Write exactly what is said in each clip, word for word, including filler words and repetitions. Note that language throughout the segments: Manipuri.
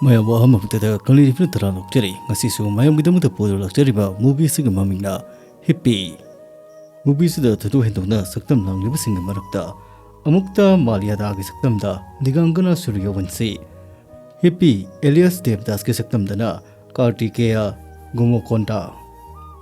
ꯃꯌꯥꯝꯕꯨ ꯑꯍꯥꯟꯕꯃꯛꯇꯗ ꯀꯪꯂꯩ ꯅꯤꯐꯨꯅ ꯇꯔꯥ ꯂꯧꯖꯔꯤ꯫ ꯉꯁꯤꯁꯨ ꯃꯌꯥꯝꯒꯤꯗꯃꯛꯇ ꯄꯨꯗꯨꯅ ꯂꯥꯛꯆꯔꯤꯕ movie ꯑꯁꯤꯒꯤ ꯃꯃꯤꯡꯅ ꯍꯤꯞꯄꯤ꯫ Movie ꯑꯁꯤꯗ ꯊꯣꯏꯗꯣꯛ ꯍꯦꯟꯗꯣꯛꯅ ꯁꯛꯇꯝ ꯂꯥꯡꯂꯤꯕꯁꯤꯡꯒꯤ ꯃꯔꯛꯇ ꯑꯃꯨꯛꯇ ꯃꯥꯂꯤꯌꯥꯗꯥꯒꯤ ꯁꯛꯇꯝꯗ ꯗꯤꯒꯥꯡꯒꯅꯥ ꯁꯨꯔꯌꯋꯟꯁꯤ, ꯍꯤꯞꯄꯤ ꯑꯦꯂꯤꯌꯥꯁ ꯗꯦꯕꯗꯥꯁꯀꯤ ꯁꯛꯇꯝꯗꯅ ꯀꯥꯔꯇꯤꯀꯦꯌꯥ ꯒꯨꯃꯣꯀꯣꯟꯗꯥ꯫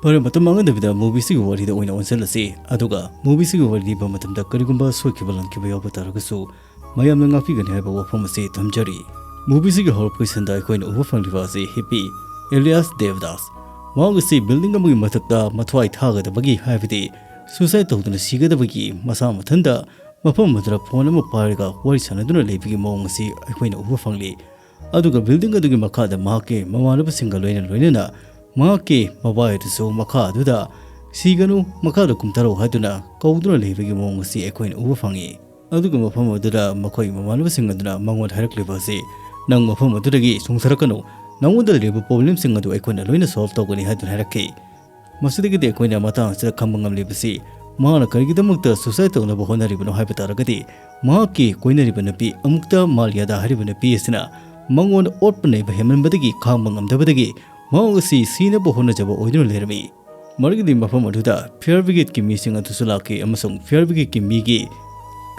ꯐꯔꯦ, ꯃꯇꯝ ꯃꯥꯡꯍꯟꯗꯕꯤꯗ movie ꯑꯁꯤꯒꯤ ꯋꯥꯔꯤꯗ ꯑꯣꯏꯅ ꯑꯣꯟꯁꯤꯜꯂꯁꯤ꯫ ꯑꯗꯨꯒ movie ꯑꯁꯤꯒꯤ ꯋꯥꯔꯤ ꯂꯤꯕ ꯃꯇꯝꯗ ꯀꯔꯤꯒꯨꯝꯕ ꯁꯣꯏꯈꯤꯕ ꯂꯥꯟꯈꯤꯕ ꯌꯥꯎꯕ ꯇꯥꯔꯒꯁꯨ ꯃꯌꯥꯝꯅ ꯉꯥꯛꯄꯤꯒꯅꯤ ꯍꯥꯏꯕ ꯋꯥꯐꯝ ꯑꯁꯤ ꯊꯝꯖꯔꯤ꯫ Movie ꯑꯁꯤꯒꯤ ꯍꯧꯔꯛꯄꯒꯤ ꯁꯤꯟꯗ ꯑꯩꯈꯣꯏꯅ ꯎꯕ ꯐꯪꯂꯤꯕ ꯑꯁꯤ ꯍꯤꯞꯄꯤ ꯑꯦꯂꯤꯌꯥꯁ ꯗꯦꯕꯗꯥꯁ꯫ ꯃꯍꯥꯛ ꯑꯁꯤ building ꯑꯃꯒꯤ ꯃꯊꯛꯇ ꯃꯊ꯭ꯋꯥꯏ ꯊꯥꯒꯗꯕꯒꯤ, ꯍꯥꯏꯕꯗꯤ suicide ꯇꯧꯗꯨꯅ ꯁꯤꯒꯗꯕꯒꯤ ꯃꯁꯥ ꯃꯊꯟꯇ ꯃꯐꯝ ꯑꯗꯨꯗ phone ꯑꯃ ꯄꯥꯏꯔꯒ ꯋꯥꯔꯤ ꯁꯥꯟꯅꯗꯨꯅ ꯂꯩꯕꯒꯤ ꯃꯑꯣꯡ ꯑꯁꯤ ꯑꯩꯈꯣꯏꯅ ꯎꯕ ꯐꯪꯂꯤ꯫ ꯑꯗꯨꯒ building ꯑꯗꯨꯒꯤ ꯃꯈꯥꯗ ꯃꯍꯥꯛꯀꯤ ꯃꯃꯥꯟꯅꯕꯁꯤꯡꯒ ꯂꯣꯏꯅ ꯂꯣꯏꯅꯅ ꯃꯍꯥꯛꯀꯤ ꯃꯕꯥꯏ ꯑꯗꯨꯁꯨ ꯃꯈꯥ ꯑꯗꯨꯗ "ꯁꯤꯒꯅꯨ, ꯃꯈꯥꯗ ꯀꯨꯝꯊꯔꯛꯎ" ꯍꯥꯏꯗꯨꯅ ꯀꯧꯗꯨꯅ ꯂꯩꯕꯒꯤ ꯃꯑꯣꯡ ꯑꯁꯤ ꯑꯩꯈꯣꯏꯅ ꯎꯕ ꯐꯪꯉꯤ꯫ ꯑꯗꯨꯒ ꯃꯐꯝ ꯑꯗꯨꯗ ꯃꯈꯣꯏ ꯃꯃꯥꯟꯅꯕꯁꯤꯡ ꯑꯗꯨꯅ ꯃꯉꯣꯟꯗ ꯍꯥꯏꯔꯛꯂꯤꯕ ꯑꯁꯤ, "ꯅꯪ ꯃꯐꯝ ꯑꯗꯨꯗꯒꯤ ꯆꯣꯡꯊꯔꯛꯀꯅꯨ, ꯅꯉꯣꯟꯗ ꯂꯩꯔꯤꯕ problemꯁꯤꯡ ꯑꯗꯨ ꯑꯩꯈꯣꯏꯅ ꯂꯣꯏꯅ solve ꯇꯧꯒꯅꯤ" ꯍꯥꯏꯗꯨꯅ ꯍꯥꯏꯔꯛꯈꯤ꯫ ꯃꯁꯤꯗꯒꯤꯗꯤ ꯑꯩꯈꯣꯏꯅ ꯃꯇꯥꯡ ꯑꯁꯤꯗ ꯈꯪꯕ ꯉꯝꯂꯤꯕꯁꯤ, ꯃꯍꯥꯛꯅ ꯀꯔꯤꯒꯤꯗꯃꯛꯇ suicide ꯇꯧꯅꯕ ꯍꯣꯠꯅꯔꯤꯕꯅꯣ ꯍꯥꯏꯕ ꯇꯥꯔꯒꯗꯤ, ꯃꯍꯥꯛꯀꯤ ꯀꯣꯏꯅꯔꯤꯕ ꯅꯨꯄꯤ ꯑꯃꯨꯛꯇ ꯃꯥꯂꯤꯌꯥꯗꯥ ꯍꯥꯏꯔꯤꯕ ꯅꯨꯄꯤ ꯑꯁꯤꯅ ꯃꯉꯣꯟꯗ ꯑꯣꯠꯄ ꯅꯩꯕ ꯍꯦꯟꯃꯟꯕꯗꯒꯤ ꯈꯥꯡꯕ ꯉꯝꯗꯕꯗꯒꯤ ꯃꯍꯥꯛ ꯑꯁꯤ ꯁꯤꯅꯕ ꯍꯣꯠꯅꯖꯕ ꯑꯣꯏꯗꯨꯅ ꯂꯩꯔꯝꯃꯤ꯫ ꯃꯔꯝꯗꯤ ꯃꯐꯝ ꯑꯗꯨꯗ fire brigadeꯀꯤ ꯃꯤꯁꯤꯡ ꯑꯗꯨꯁꯨ ꯂꯥꯛꯈꯤ ꯑꯃꯁꯨꯡ fire brigadeꯀꯤ ꯃꯤꯒꯤ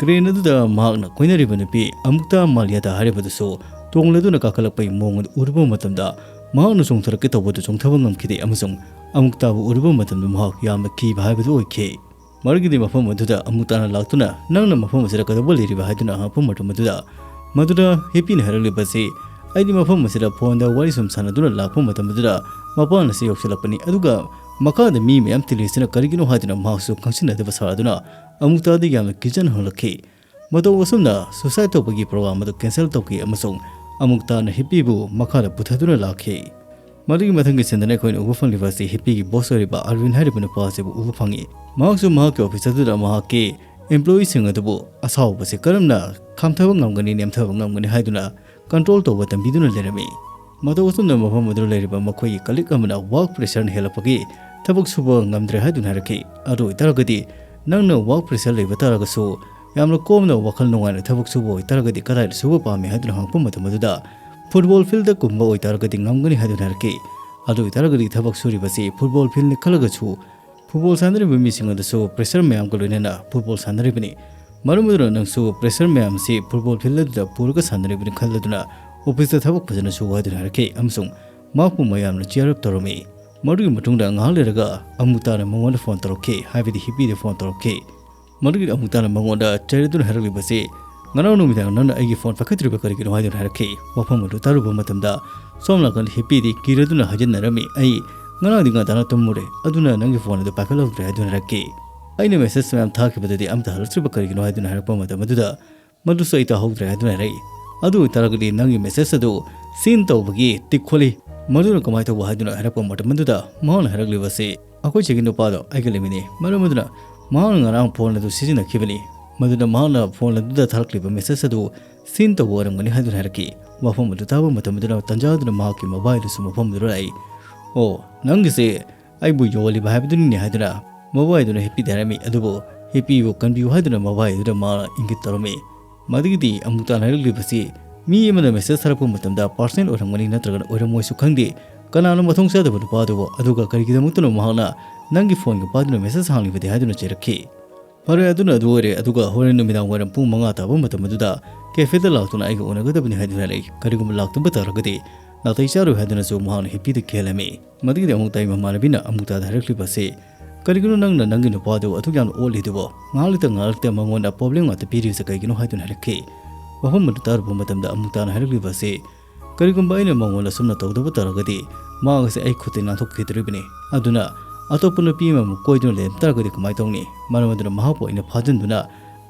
crane ꯑꯗꯨꯗ ꯃꯍꯥꯛꯅ ꯀꯣꯏꯅꯔꯤꯕ ꯅꯨꯄꯤ ꯑꯃꯨꯛꯇ ꯃꯥꯂꯤꯌꯥꯗꯥ ꯍꯥꯏꯔꯤꯕꯗꯨꯁꯨ ꯇꯣꯡꯂꯗꯨꯅ ꯀꯥꯈꯠꯂꯛꯄꯒꯤ ꯃꯑꯣꯡ ꯑꯗꯨ ꯎꯔꯨꯕ ꯃꯇꯝꯗ, ꯃꯍꯥꯛꯅ ꯆꯣꯡꯊꯔꯛꯀꯦ ꯇꯧꯕꯗꯨ ꯆꯣꯡꯊꯕ ꯉꯝꯈꯤꯗꯦ ꯑꯃꯁꯨꯡ ꯑꯃꯨꯛꯇꯥꯕꯨ ꯎꯔꯨꯕ ꯃꯇꯝꯗ ꯃꯍꯥꯛ ꯌꯥꯝꯅ ꯀꯤꯕ ꯍꯥꯏꯕꯗꯨ ꯑꯣꯏꯈꯤ꯫ ꯃꯔꯝꯗꯤ ꯃꯐꯝ ꯑꯗꯨꯗ ꯑꯃꯨꯛꯇꯥꯅ ꯂꯥꯛꯇꯨꯅ, "ꯅꯪꯅ ꯃꯐꯝ ꯑꯁꯤꯗ ꯀꯩꯗꯧꯕ ꯂꯩꯔꯤꯕ?" ꯍꯥꯏꯗꯨꯅ ꯍꯪꯉꯛꯄ ꯃꯇꯝ ꯑꯗꯨꯗ, ꯃꯗꯨꯗ ꯍꯤꯞꯄꯤꯅ ꯍꯥꯏꯔꯛꯂꯤꯕꯁꯤ, "ꯑꯩꯗꯤ ꯃꯐꯝ ꯑꯁꯤꯗ phoneꯗ ꯋꯥꯔꯤ ꯁꯨꯝ ꯁꯥꯟꯅꯗꯨꯅ ꯂꯥꯛꯄ ꯃꯇꯝ ꯑꯗꯨꯗ ꯃꯄꯥꯟ ꯑꯁꯤ ꯌꯧꯁꯤꯜꯂꯛꯄꯅꯤ, ꯑꯗꯨꯒ ꯃꯈꯥꯗ ꯃꯤ ꯃꯌꯥꯝ ꯇꯤꯜꯂꯤꯁꯤꯅ ꯀꯔꯤꯒꯤꯅꯣ?" ꯍꯥꯏꯗꯨꯅ ꯃꯍꯥꯛꯁꯨ ꯈꯪꯁꯤꯟꯅꯗꯕ ꯁꯥꯗꯨꯅ ꯑꯃꯨꯛꯇꯥꯗ ꯌꯥꯝꯅ ꯀꯤꯖꯅ ꯍꯪꯂꯛꯈꯤ꯫ ꯃꯇꯧ ꯑꯁꯨꯝꯅ suicide ꯇꯧꯕꯒꯤ program ꯑꯗꯨ cancel ꯇꯧꯈꯤ ꯑꯃꯁꯨꯡ ꯑꯃꯨꯛꯇꯥꯅ ꯍꯤꯞꯄꯤꯕꯨ ꯃꯈꯥꯗ ꯄꯨꯊꯗꯨꯅ ꯂꯥꯛꯈꯤ꯫ ꯃꯗꯨꯒꯤ ꯃꯊꯪꯒꯤ ꯁꯤꯟꯗꯅ ꯑꯩꯈꯣꯏꯅ ꯎꯕ ꯐꯪꯂꯤꯕ ꯑꯁꯤ ꯍꯤꯞꯄꯤꯒꯤ boss ꯑꯣꯏꯔꯤꯕ ꯑꯔꯋꯤꯟ ꯍꯥꯏꯔꯤꯕ ꯅꯨꯄꯥ ꯑꯁꯤꯕꯨ ꯎꯕ ꯐꯪꯉꯤ꯫ ꯃꯍꯥꯛꯁꯨ ꯃꯍꯥꯛꯀꯤ office ꯑꯗꯨꯗ ꯃꯍꯥꯛꯀꯤ employeeꯁꯤꯡ ꯑꯗꯨꯕꯨ ꯑꯁꯥꯎꯕꯁꯤ ꯀꯔꯝꯅ ꯈꯥꯝꯊꯕ ꯉꯝꯒꯅꯤ, ꯅꯦꯝꯊꯕ ꯉꯝꯒꯅꯤ ꯍꯥꯏꯗꯨꯅ control ꯇꯧꯕ ꯇꯝꯕꯤꯗꯨꯅ ꯂꯩꯔꯝꯃꯤ꯫ ꯃꯇꯧ ꯑꯁꯨꯝꯅ ꯃꯐꯝ ꯑꯗꯨꯗ ꯂꯩꯔꯤꯕ ꯃꯈꯣꯏꯒꯤ colleague ꯑꯃꯅ work pressureꯅ ꯍꯦꯜꯂꯛꯄꯒꯤ ꯊꯕꯛ ꯁꯨꯕ ꯉꯝꯗ꯭ꯔꯦ ꯍꯥꯏꯗꯨꯅ ꯍꯥꯏꯔꯛꯈꯤ꯫ "ꯑꯗꯨ ꯑꯣꯏꯇꯥꯔꯒꯗꯤ ꯅꯪꯅ work pressure ꯂꯩꯕ ꯇꯥꯔꯒꯁꯨ ꯌꯥꯝꯅ ꯀꯣꯝꯅ ꯋꯥꯈꯜ ꯅꯨꯡꯉꯥꯏꯅ ꯊꯕꯛ ꯁꯨꯕ ꯑꯣꯏꯇꯥꯔꯒꯗꯤ ꯀꯗꯥꯏꯗ ꯁꯨꯕ ꯄꯥꯝꯃꯤ?" ꯍꯥꯏꯗꯨꯅ ꯍꯪꯉꯛꯄ ꯃꯇꯝ ꯑꯗꯨꯗ ꯐꯨꯠꯕꯣꯜ ꯐꯤꯜꯗ ꯀꯨꯝꯕ ꯑꯣꯏꯇꯥꯔꯒꯗꯤ ꯉꯝꯒꯅꯤ ꯍꯥꯏꯗꯨꯅ ꯍꯥꯏꯔꯛꯈꯤ꯫ ꯑꯗꯨ ꯑꯣꯏꯇꯥꯔꯒꯗꯤ ꯊꯕꯛ ꯁꯨꯔꯤꯕꯁꯤ ꯐꯨꯠꯕꯣꯜ ꯐꯤꯜꯅꯤ ꯈꯜꯂꯒꯁꯨ ꯐꯨꯠꯕꯣꯜ ꯁꯥꯟꯅꯔꯤꯕ ꯃꯤꯁꯤꯡ ꯑꯗꯨꯁꯨ ꯄ꯭ꯔꯦꯁꯔ ꯃꯌꯥꯝꯒ ꯂꯣꯏꯅꯅ ꯐꯨꯠꯕꯣꯜ ꯁꯥꯟꯅꯔꯤꯕꯅꯤ꯫ ꯃꯔꯝ ꯑꯗꯨꯅ ꯅꯪꯁꯨ ꯄ꯭ꯔꯦꯁꯔ ꯃꯌꯥꯝꯁꯤ ꯐꯨꯠꯕꯣꯜ ꯐꯤꯜ ꯑꯗꯨꯗ ꯄꯨꯔꯒ ꯁꯥꯟꯅꯔꯤꯕꯅꯤ ꯈꯜꯂꯗꯨꯅ ꯑꯣꯐꯤꯁꯇ ꯊꯕꯛ ꯐꯖꯅ ꯁꯨ ꯍꯥꯏꯗꯨꯅ ꯍꯥꯏꯔꯛꯈꯤ ꯑꯃꯁꯨꯡ ꯃꯍꯥꯛꯄꯨ ꯃꯌꯥꯝꯅ ꯆꯤꯌꯔ ꯑꯞ ꯇꯧꯔꯝꯃꯤ꯫ ꯃꯗꯨꯒꯤ ꯃꯇꯨꯡꯗ ꯉꯥꯏꯍꯥꯛ ꯂꯩꯔꯒ ꯑꯃꯨꯛ ꯇꯥꯅ ꯃꯉꯣꯟꯗ ꯐꯣꯟ ꯇꯧꯔꯛꯈꯤ, ꯍꯥꯏꯕꯗꯤ ꯍꯤꯞꯄꯤꯗ ꯐꯣꯟ ꯇꯧꯔꯛꯈꯤ꯫ ꯃꯗꯨꯒꯤ ꯑꯃꯨꯛ ꯇꯥꯅ ꯃꯉꯣꯟꯗ ꯆꯩꯔꯗꯨꯅ ꯍꯥꯏꯔꯛꯂꯤꯕꯁꯤ, "ꯉꯔꯥꯡ ꯅꯨꯃꯤꯗꯥꯡ ꯅꯪꯅ ꯑꯩꯒꯤ ꯐꯣꯟ ꯄꯥꯏꯈꯠꯇ꯭ꯔꯤꯕ ꯀꯔꯤꯒꯤꯅꯣ?" ꯍꯥꯏꯗꯨꯅ ꯍꯥꯏꯔꯛꯈꯤ꯫ ꯋꯥꯐꯝ ꯑꯗꯨ ꯇꯥꯔꯨꯕ ꯃꯇꯝꯗ ꯁꯣꯝ ꯅꯥꯀꯟꯗ ꯍꯤꯞꯄꯤꯗꯤ ꯀꯤꯔꯗꯨꯅ ꯍꯥꯏꯖꯤꯟꯅꯔꯝꯃꯤ, "ꯑꯩ ꯉꯔꯥꯡꯗꯤ ꯉꯟꯇꯥꯅ ꯇꯨꯝꯃꯨꯔꯦ, ꯑꯗꯨꯅ ꯅꯪꯒꯤ ꯐꯣꯟ ꯑꯗꯨ ꯄꯥꯏꯈꯠꯍꯧꯗ꯭ꯔꯦ" ꯍꯥꯏꯗꯨꯅ ꯍꯥꯏꯔꯛꯈꯤ꯫ "ꯑꯩꯅ ꯃꯦꯁꯦꯖ ꯃꯌꯥꯝ ꯊꯥꯈꯤꯕꯗꯗꯤ ꯑꯝꯇ ꯍꯜꯂꯛꯇ꯭ꯔꯤꯕ ꯀꯔꯤꯒꯤꯅꯣ?" ꯍꯥꯏꯗꯨꯅ ꯍꯥꯏꯔꯛꯄ ꯃꯇꯝ ꯑꯗꯨꯗ ꯃꯗꯨꯁꯨ ꯑꯩ ꯇꯥꯍꯧꯗ꯭ꯔꯦ ꯍꯥꯏꯗꯨꯅ ꯍꯥꯏꯔꯛꯏ꯫ "ꯑꯗꯨ ꯑꯣꯏꯇꯥꯔꯒꯗꯤ ꯅꯪꯒꯤ ꯃꯦꯁꯦꯖ ꯑꯗꯨ ꯁꯤꯟ ꯇꯧꯕꯒꯤ ꯇꯤꯛ ꯈꯣꯠꯂꯤ, ꯃꯗꯨꯅ ꯀꯃꯥꯏꯅ ꯇꯧꯕ?" ꯍꯥꯏꯗꯨꯅ ꯍꯥꯏꯔꯛꯄ ꯃꯇꯝ ꯑꯗꯨꯗ ꯃꯍꯥꯛꯅ ꯍꯥꯏꯔꯛꯂꯤꯕꯁꯤ, "ꯑꯩꯈꯣꯏ ꯆꯦꯒꯤ ꯅꯨꯄꯥꯗꯣ ꯑꯩꯒ ꯂꯩꯃꯤꯟꯅꯩ, ꯃꯔꯝ ꯑꯗꯨꯅ ꯃꯍꯥꯛꯅ ꯉꯔꯥꯡ ꯐꯣꯟ ꯑꯗꯨ ꯁꯤꯖꯤꯟꯅꯈꯤꯕꯅꯤ, ꯃꯗꯨꯅ ꯃꯍꯥꯛꯅ ꯐꯣꯟ ꯑꯗꯨꯗ ꯊꯥꯔꯛꯂꯤꯕ ꯃꯦꯁꯦꯖ ꯑꯗꯨ ꯁꯤꯟ ꯇꯧꯕ ꯑꯣꯏꯔꯝꯒꯅꯤ" ꯍꯥꯏꯗꯨꯅ ꯍꯥꯏꯔꯛꯈꯤ꯫ ꯋꯥꯐꯝ ꯑꯗꯨ ꯇꯥꯕ ꯃꯇꯝ ꯑꯗꯨꯗ ꯇꯟꯖꯥ ꯑꯗꯨꯅ ꯃꯍꯥꯛꯀꯤ ꯃꯣꯕꯥꯏꯜ ꯑꯗꯨꯁꯨ ꯃꯐꯝ ꯑꯗꯨꯗ ꯂꯥꯛꯏ꯫ "ꯑꯣ, ꯅꯪꯒꯤꯁꯦ ꯑꯩꯕꯨ ꯌꯣꯜꯂꯤꯕ ꯍꯥꯏꯕꯗꯨꯅꯤꯅꯦ" ꯍꯥꯏꯗꯨꯅ ꯃꯣꯕꯥꯏꯜꯗꯨꯅ ꯍꯤꯞꯄꯤꯗ ꯍꯥꯏꯔꯝꯃꯤ꯫ ꯑꯗꯨꯕꯨ ꯍꯤꯞꯄꯤꯕꯨ ꯀꯟꯕꯤꯌꯨ ꯍꯥꯏꯗꯨꯅ ꯃꯣꯕꯥꯏꯜꯗꯨꯗ ꯃꯥꯅ ꯏꯪꯒꯤꯠ ꯇꯧꯔꯝꯃꯤ꯫ ꯃꯗꯨꯒꯤꯗꯤ ꯑꯃꯨꯛ ꯇꯥꯟꯅꯔꯛꯂꯤꯕꯁꯤ ꯃꯤ ꯑꯃꯅ ꯃꯦꯁꯦꯖ ꯊꯥꯔꯛꯄ ꯃꯇꯝꯗ ꯄꯥꯔꯁꯅꯦꯜ ꯑꯣꯏꯔꯝꯒꯅꯤ ꯅꯠꯇ꯭ꯔꯒꯅ ꯑꯣꯏꯔꯝꯃꯣꯏꯁꯨ ꯈꯪꯗꯦ꯫ ꯀꯅꯥꯅꯣ ꯃꯊꯣꯡ ꯆꯥꯗꯕ ꯅꯨꯄꯥ ꯑꯗꯨꯕꯨ? ꯑꯗꯨꯒ ꯀꯔꯤꯒꯤꯗꯃꯛꯇꯅꯣ ꯃꯍꯥꯛꯅ ꯅꯪꯒꯤ ꯐꯣꯟꯒꯤ ꯄꯥꯏꯗꯨꯅ ꯃꯦꯁꯦꯖ ꯍꯥꯡꯂꯤꯕꯗꯤ ꯍꯥꯏꯗꯨꯅ ꯆꯩꯔꯛꯈꯤ꯫ "ꯐꯔꯦ, ꯑꯗꯨꯅ ꯑꯗꯨ ꯑꯣꯏꯔꯦ, ꯑꯗꯨꯒ ꯍꯣꯔꯦꯟ ꯅꯨꯃꯤꯗꯥꯡ ꯋꯥꯏꯔꯝ ꯄꯨꯡ ꯃꯉꯥ ꯇꯥꯕ ꯃꯇꯝ ꯑꯗꯨꯗ ꯀꯦꯐꯦꯗ ꯂꯥꯛꯇꯨꯅ ꯑꯩꯒ ꯎꯅꯒꯗꯕꯅꯤ" ꯍꯥꯏꯗꯨꯅ ꯍꯥꯏꯔꯛꯏ꯫ "ꯀꯔꯤꯒꯨꯝꯕ ꯂꯥꯛꯇꯕ ꯇꯥꯔꯒꯗꯤ ꯅꯥꯇꯩ ꯆꯥꯔꯣꯏ" ꯍꯥꯏꯗꯨꯅꯁꯨ ꯃꯍꯥꯛꯅ ꯍꯤꯞꯄꯤꯗ ꯀꯤꯍꯜꯂꯝꯃꯤ꯫ ꯃꯗꯨꯒꯤꯗꯤ ꯑꯃꯨꯛ ꯇꯥꯏ ꯃꯃꯥꯟꯅꯕꯤꯅ ꯑꯃꯨꯛ ꯇꯥꯗ ꯍꯥꯏꯔꯛꯂꯤꯕ ꯑꯁꯤ, "ꯀꯔꯤꯒꯤꯅꯣ ꯅꯪꯅ ꯅꯪꯒꯤ ꯅꯨꯄꯥꯗꯨ ꯑꯗꯨꯛ ꯌꯥꯝꯅ ꯑꯣꯠꯂꯤꯗꯨꯕꯣ? ꯉꯥꯏꯍꯥꯛ ꯂꯩꯇ ꯉꯥꯏꯍꯥꯛ ꯂꯩꯇ ꯃꯉꯣꯟꯗ ꯄ꯭ꯔꯣꯕ꯭ꯂꯦꯝ ꯉꯥꯛꯇ ꯄꯤꯔꯤꯕꯁꯦ ꯀꯩꯒꯤꯅꯣ?" ꯍꯥꯏꯗꯨꯅ ꯍꯥꯏꯔꯛꯈꯤ꯫ ꯋꯥꯐꯝ ꯑꯗꯨ ꯇꯥꯔꯨꯕ ꯃꯇꯝꯗ ꯑꯃꯨꯛ ꯇꯥꯅ ꯍꯥꯏꯔꯛꯂꯤꯕ ꯑꯁꯤ, "ꯀꯔꯤꯒꯨꯝꯕ ꯑꯩꯅ ꯃꯉꯣꯟꯗ ꯑꯁꯨꯝꯅ ꯇꯧꯗꯕ ꯇꯥꯔꯒꯗꯤ ꯃꯍꯥꯛ ꯑꯁꯤ ꯑꯩ ꯈꯨꯠꯇꯒꯤ ꯅꯥꯟꯊꯣꯛꯈꯤꯗꯣꯔꯤꯕꯅꯤ꯫ ꯑꯗꯨꯅ ꯑꯇꯣꯞꯄ ꯅꯨꯄꯤ ꯑꯃꯃꯨꯛ ꯀꯣꯏꯗꯨꯅ ꯂꯩꯔꯝ ꯇꯥꯔꯒꯗꯤ ꯀꯃꯥꯏꯅ ꯇꯧꯅꯤ? ꯃꯔꯝ ꯑꯗꯨꯅ ꯃꯍꯥꯛꯄꯨ ꯑꯩꯅ ꯐꯥꯖꯤꯟꯗꯨꯅ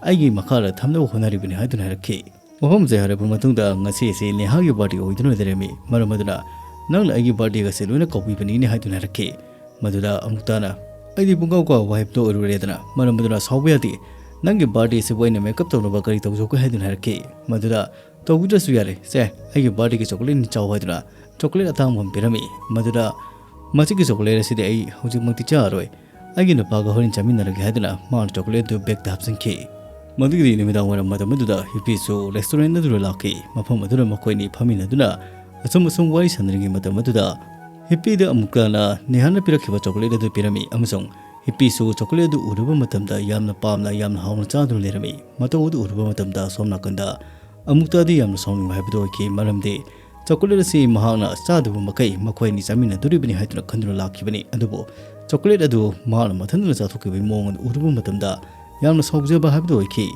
ꯑꯩꯒꯤ ꯃꯈꯥꯗ ꯊꯝꯅꯕ ꯍꯣꯠꯅꯔꯤꯕꯅꯤ" ꯍꯥꯏꯗꯨꯅ ꯍꯥꯏꯔꯛꯈꯤ꯫ ꯋꯥꯐꯝꯁꯦ ꯍꯥꯏꯔꯕ ꯃꯇꯨꯡꯗ ꯉꯁꯤ ꯑꯁꯤ ꯅꯦꯍꯥꯒꯤ ꯕꯥꯔꯗꯦ ꯑꯣꯏꯗꯨꯅ ꯂꯩꯔꯝꯃꯤ꯫ ꯃꯔꯝ ꯑꯗꯨꯅ ꯅꯪꯅ ꯑꯩꯒꯤ ꯕꯥꯔꯗꯦꯒꯁꯦ ꯂꯣꯏꯅ ꯀꯥꯎꯕꯤꯕꯅꯤꯅꯦ ꯍꯥꯏꯗꯨꯅ ꯍꯥꯏꯔꯛꯈꯤ꯫ ꯃꯗꯨꯗ ꯑꯃꯨꯛ ꯇꯥꯅ, "ꯑꯩꯗꯤ ꯄꯨꯡꯀꯥꯎ ꯀꯥꯎꯕ ꯍꯥꯏꯕꯗꯣ ꯑꯣꯏꯔꯨꯔꯦꯗꯅ, ꯃꯔꯝ ꯑꯗꯨꯅ ꯁꯥꯎꯕ ꯌꯥꯗꯦ꯫ ꯅꯪꯒꯤ ꯕꯥꯔꯗꯦꯁꯤꯕꯨ ꯑꯩꯅ ꯃꯦꯀꯞ ꯇꯧꯅꯕ ꯀꯔꯤ ꯇꯧꯖꯧꯒꯦ?" ꯍꯥꯏꯗꯨꯅ ꯍꯥꯏꯔꯛꯈꯤ꯫ ꯃꯗꯨꯗ, "ꯇꯧꯕꯤꯗ꯭ꯔꯁꯨ ꯌꯥꯔꯦ, ꯁꯦ, ꯑꯩꯒꯤ ꯕꯥꯔꯗꯦꯒꯤ ꯆꯣꯀꯣꯂꯦꯠꯅꯤ ꯆꯥꯎ" ꯍꯥꯏꯗꯨꯅ ꯆꯣꯀꯣꯂꯦꯠ ꯑꯇꯥꯡꯕ ꯑꯃ ꯄꯤꯔꯝꯃꯤ꯫ ꯃꯗꯨꯗ, "ꯃꯁꯤꯒꯤ ꯆꯣꯀꯣꯂꯦꯠ ꯑꯁꯤꯗꯤ ꯑꯩ ꯍꯧꯖꯤꯛꯃꯛꯇꯤ ꯆꯥꯔꯔꯣꯏ, ꯑꯩꯒꯤ ꯅꯨꯄꯥꯒ ꯍꯣꯔꯦꯟ ꯆꯥꯃꯤꯟꯅꯔꯒꯦ" ꯍꯥꯏꯗꯨꯅ ꯃꯥꯅ ꯆꯣꯀꯣꯂꯦꯠ ꯑꯗꯨ ꯕꯦꯒꯇ ꯍꯥꯞꯆꯤꯟꯈꯤ꯫ ꯃꯗꯨꯒꯤꯗꯤ ꯅꯨꯃꯤꯗꯥꯡ ꯋꯥꯏꯔꯝ ꯃꯇꯝ ꯑꯗꯨꯗ ꯍꯤꯞꯄꯤꯁꯨ restaurant ꯑꯗꯨꯗ ꯂꯥꯛꯈꯤ꯫ ꯃꯐꯝ ꯑꯗꯨꯗ ꯃꯈꯣꯏ ꯑꯅꯤ ꯐꯝꯃꯤꯟꯅꯗꯨꯅ ꯑꯁꯨꯝ ꯑꯁꯨꯝ ꯋꯥꯔꯤ ꯁꯥꯟꯅꯔꯤꯉꯩ ꯃꯇꯝ ꯑꯗꯨꯗ ꯍꯤꯞꯄꯤꯗ ꯑꯃꯨꯛꯇꯅ ꯅꯦꯍꯥꯟꯅ ꯄꯤꯔꯛꯈꯤꯕ chocolate ꯑꯗꯨ ꯄꯤꯔꯝꯃꯤ ꯑꯃꯁꯨꯡ ꯍꯤꯞꯄꯤꯁꯨ chocolate ꯑꯗꯨ ꯎꯔꯨꯕ ꯃꯇꯝꯗ ꯌꯥꯝꯅ ꯄꯥꯝꯅ ꯌꯥꯝꯅ ꯍꯥꯎꯅ ꯆꯥꯗꯨꯅ ꯂꯩꯔꯝꯃꯤ꯫ ꯃꯇꯧ ꯑꯗꯨ ꯎꯔꯨꯕ ꯃꯇꯝꯗ ꯑꯁꯣꯝ ꯅꯥꯀꯟꯗ ꯑꯃꯨꯛꯇꯗꯤ ꯌꯥꯝꯅ ꯁꯥꯎꯅꯤꯡꯕ ꯍꯥꯏꯕꯗꯨ ꯑꯣꯏꯈꯤ꯫ ꯃꯔꯝꯗꯤ chocolate ꯑꯁꯤ ꯃꯍꯥꯛꯅ ꯆꯥꯗꯕ ꯃꯈꯩ ꯃꯈꯣꯏ ꯑꯅꯤ ꯆꯥꯃꯤꯟꯅꯗꯣꯔꯤꯕꯅꯤ ꯍꯥꯏꯗꯨꯅ ꯈꯟꯗꯨꯅ ꯂꯥꯛꯈꯤꯕꯅꯤ꯫ ꯑꯗꯨꯕꯨ chocolate ꯑꯗꯨ ꯃꯍꯥꯛꯅ ꯃꯊꯟꯗꯅ ꯆꯥꯊꯣꯛꯈꯤꯕꯒꯤ ꯃꯑꯣꯡ ꯑꯗꯨ ꯎꯔꯨꯕ ꯃꯇꯝꯗ ꯌꯥꯝꯅ ꯁꯥꯎꯖꯕ ꯍꯥꯏꯕꯗꯨ ꯑꯣꯏꯈꯤ꯫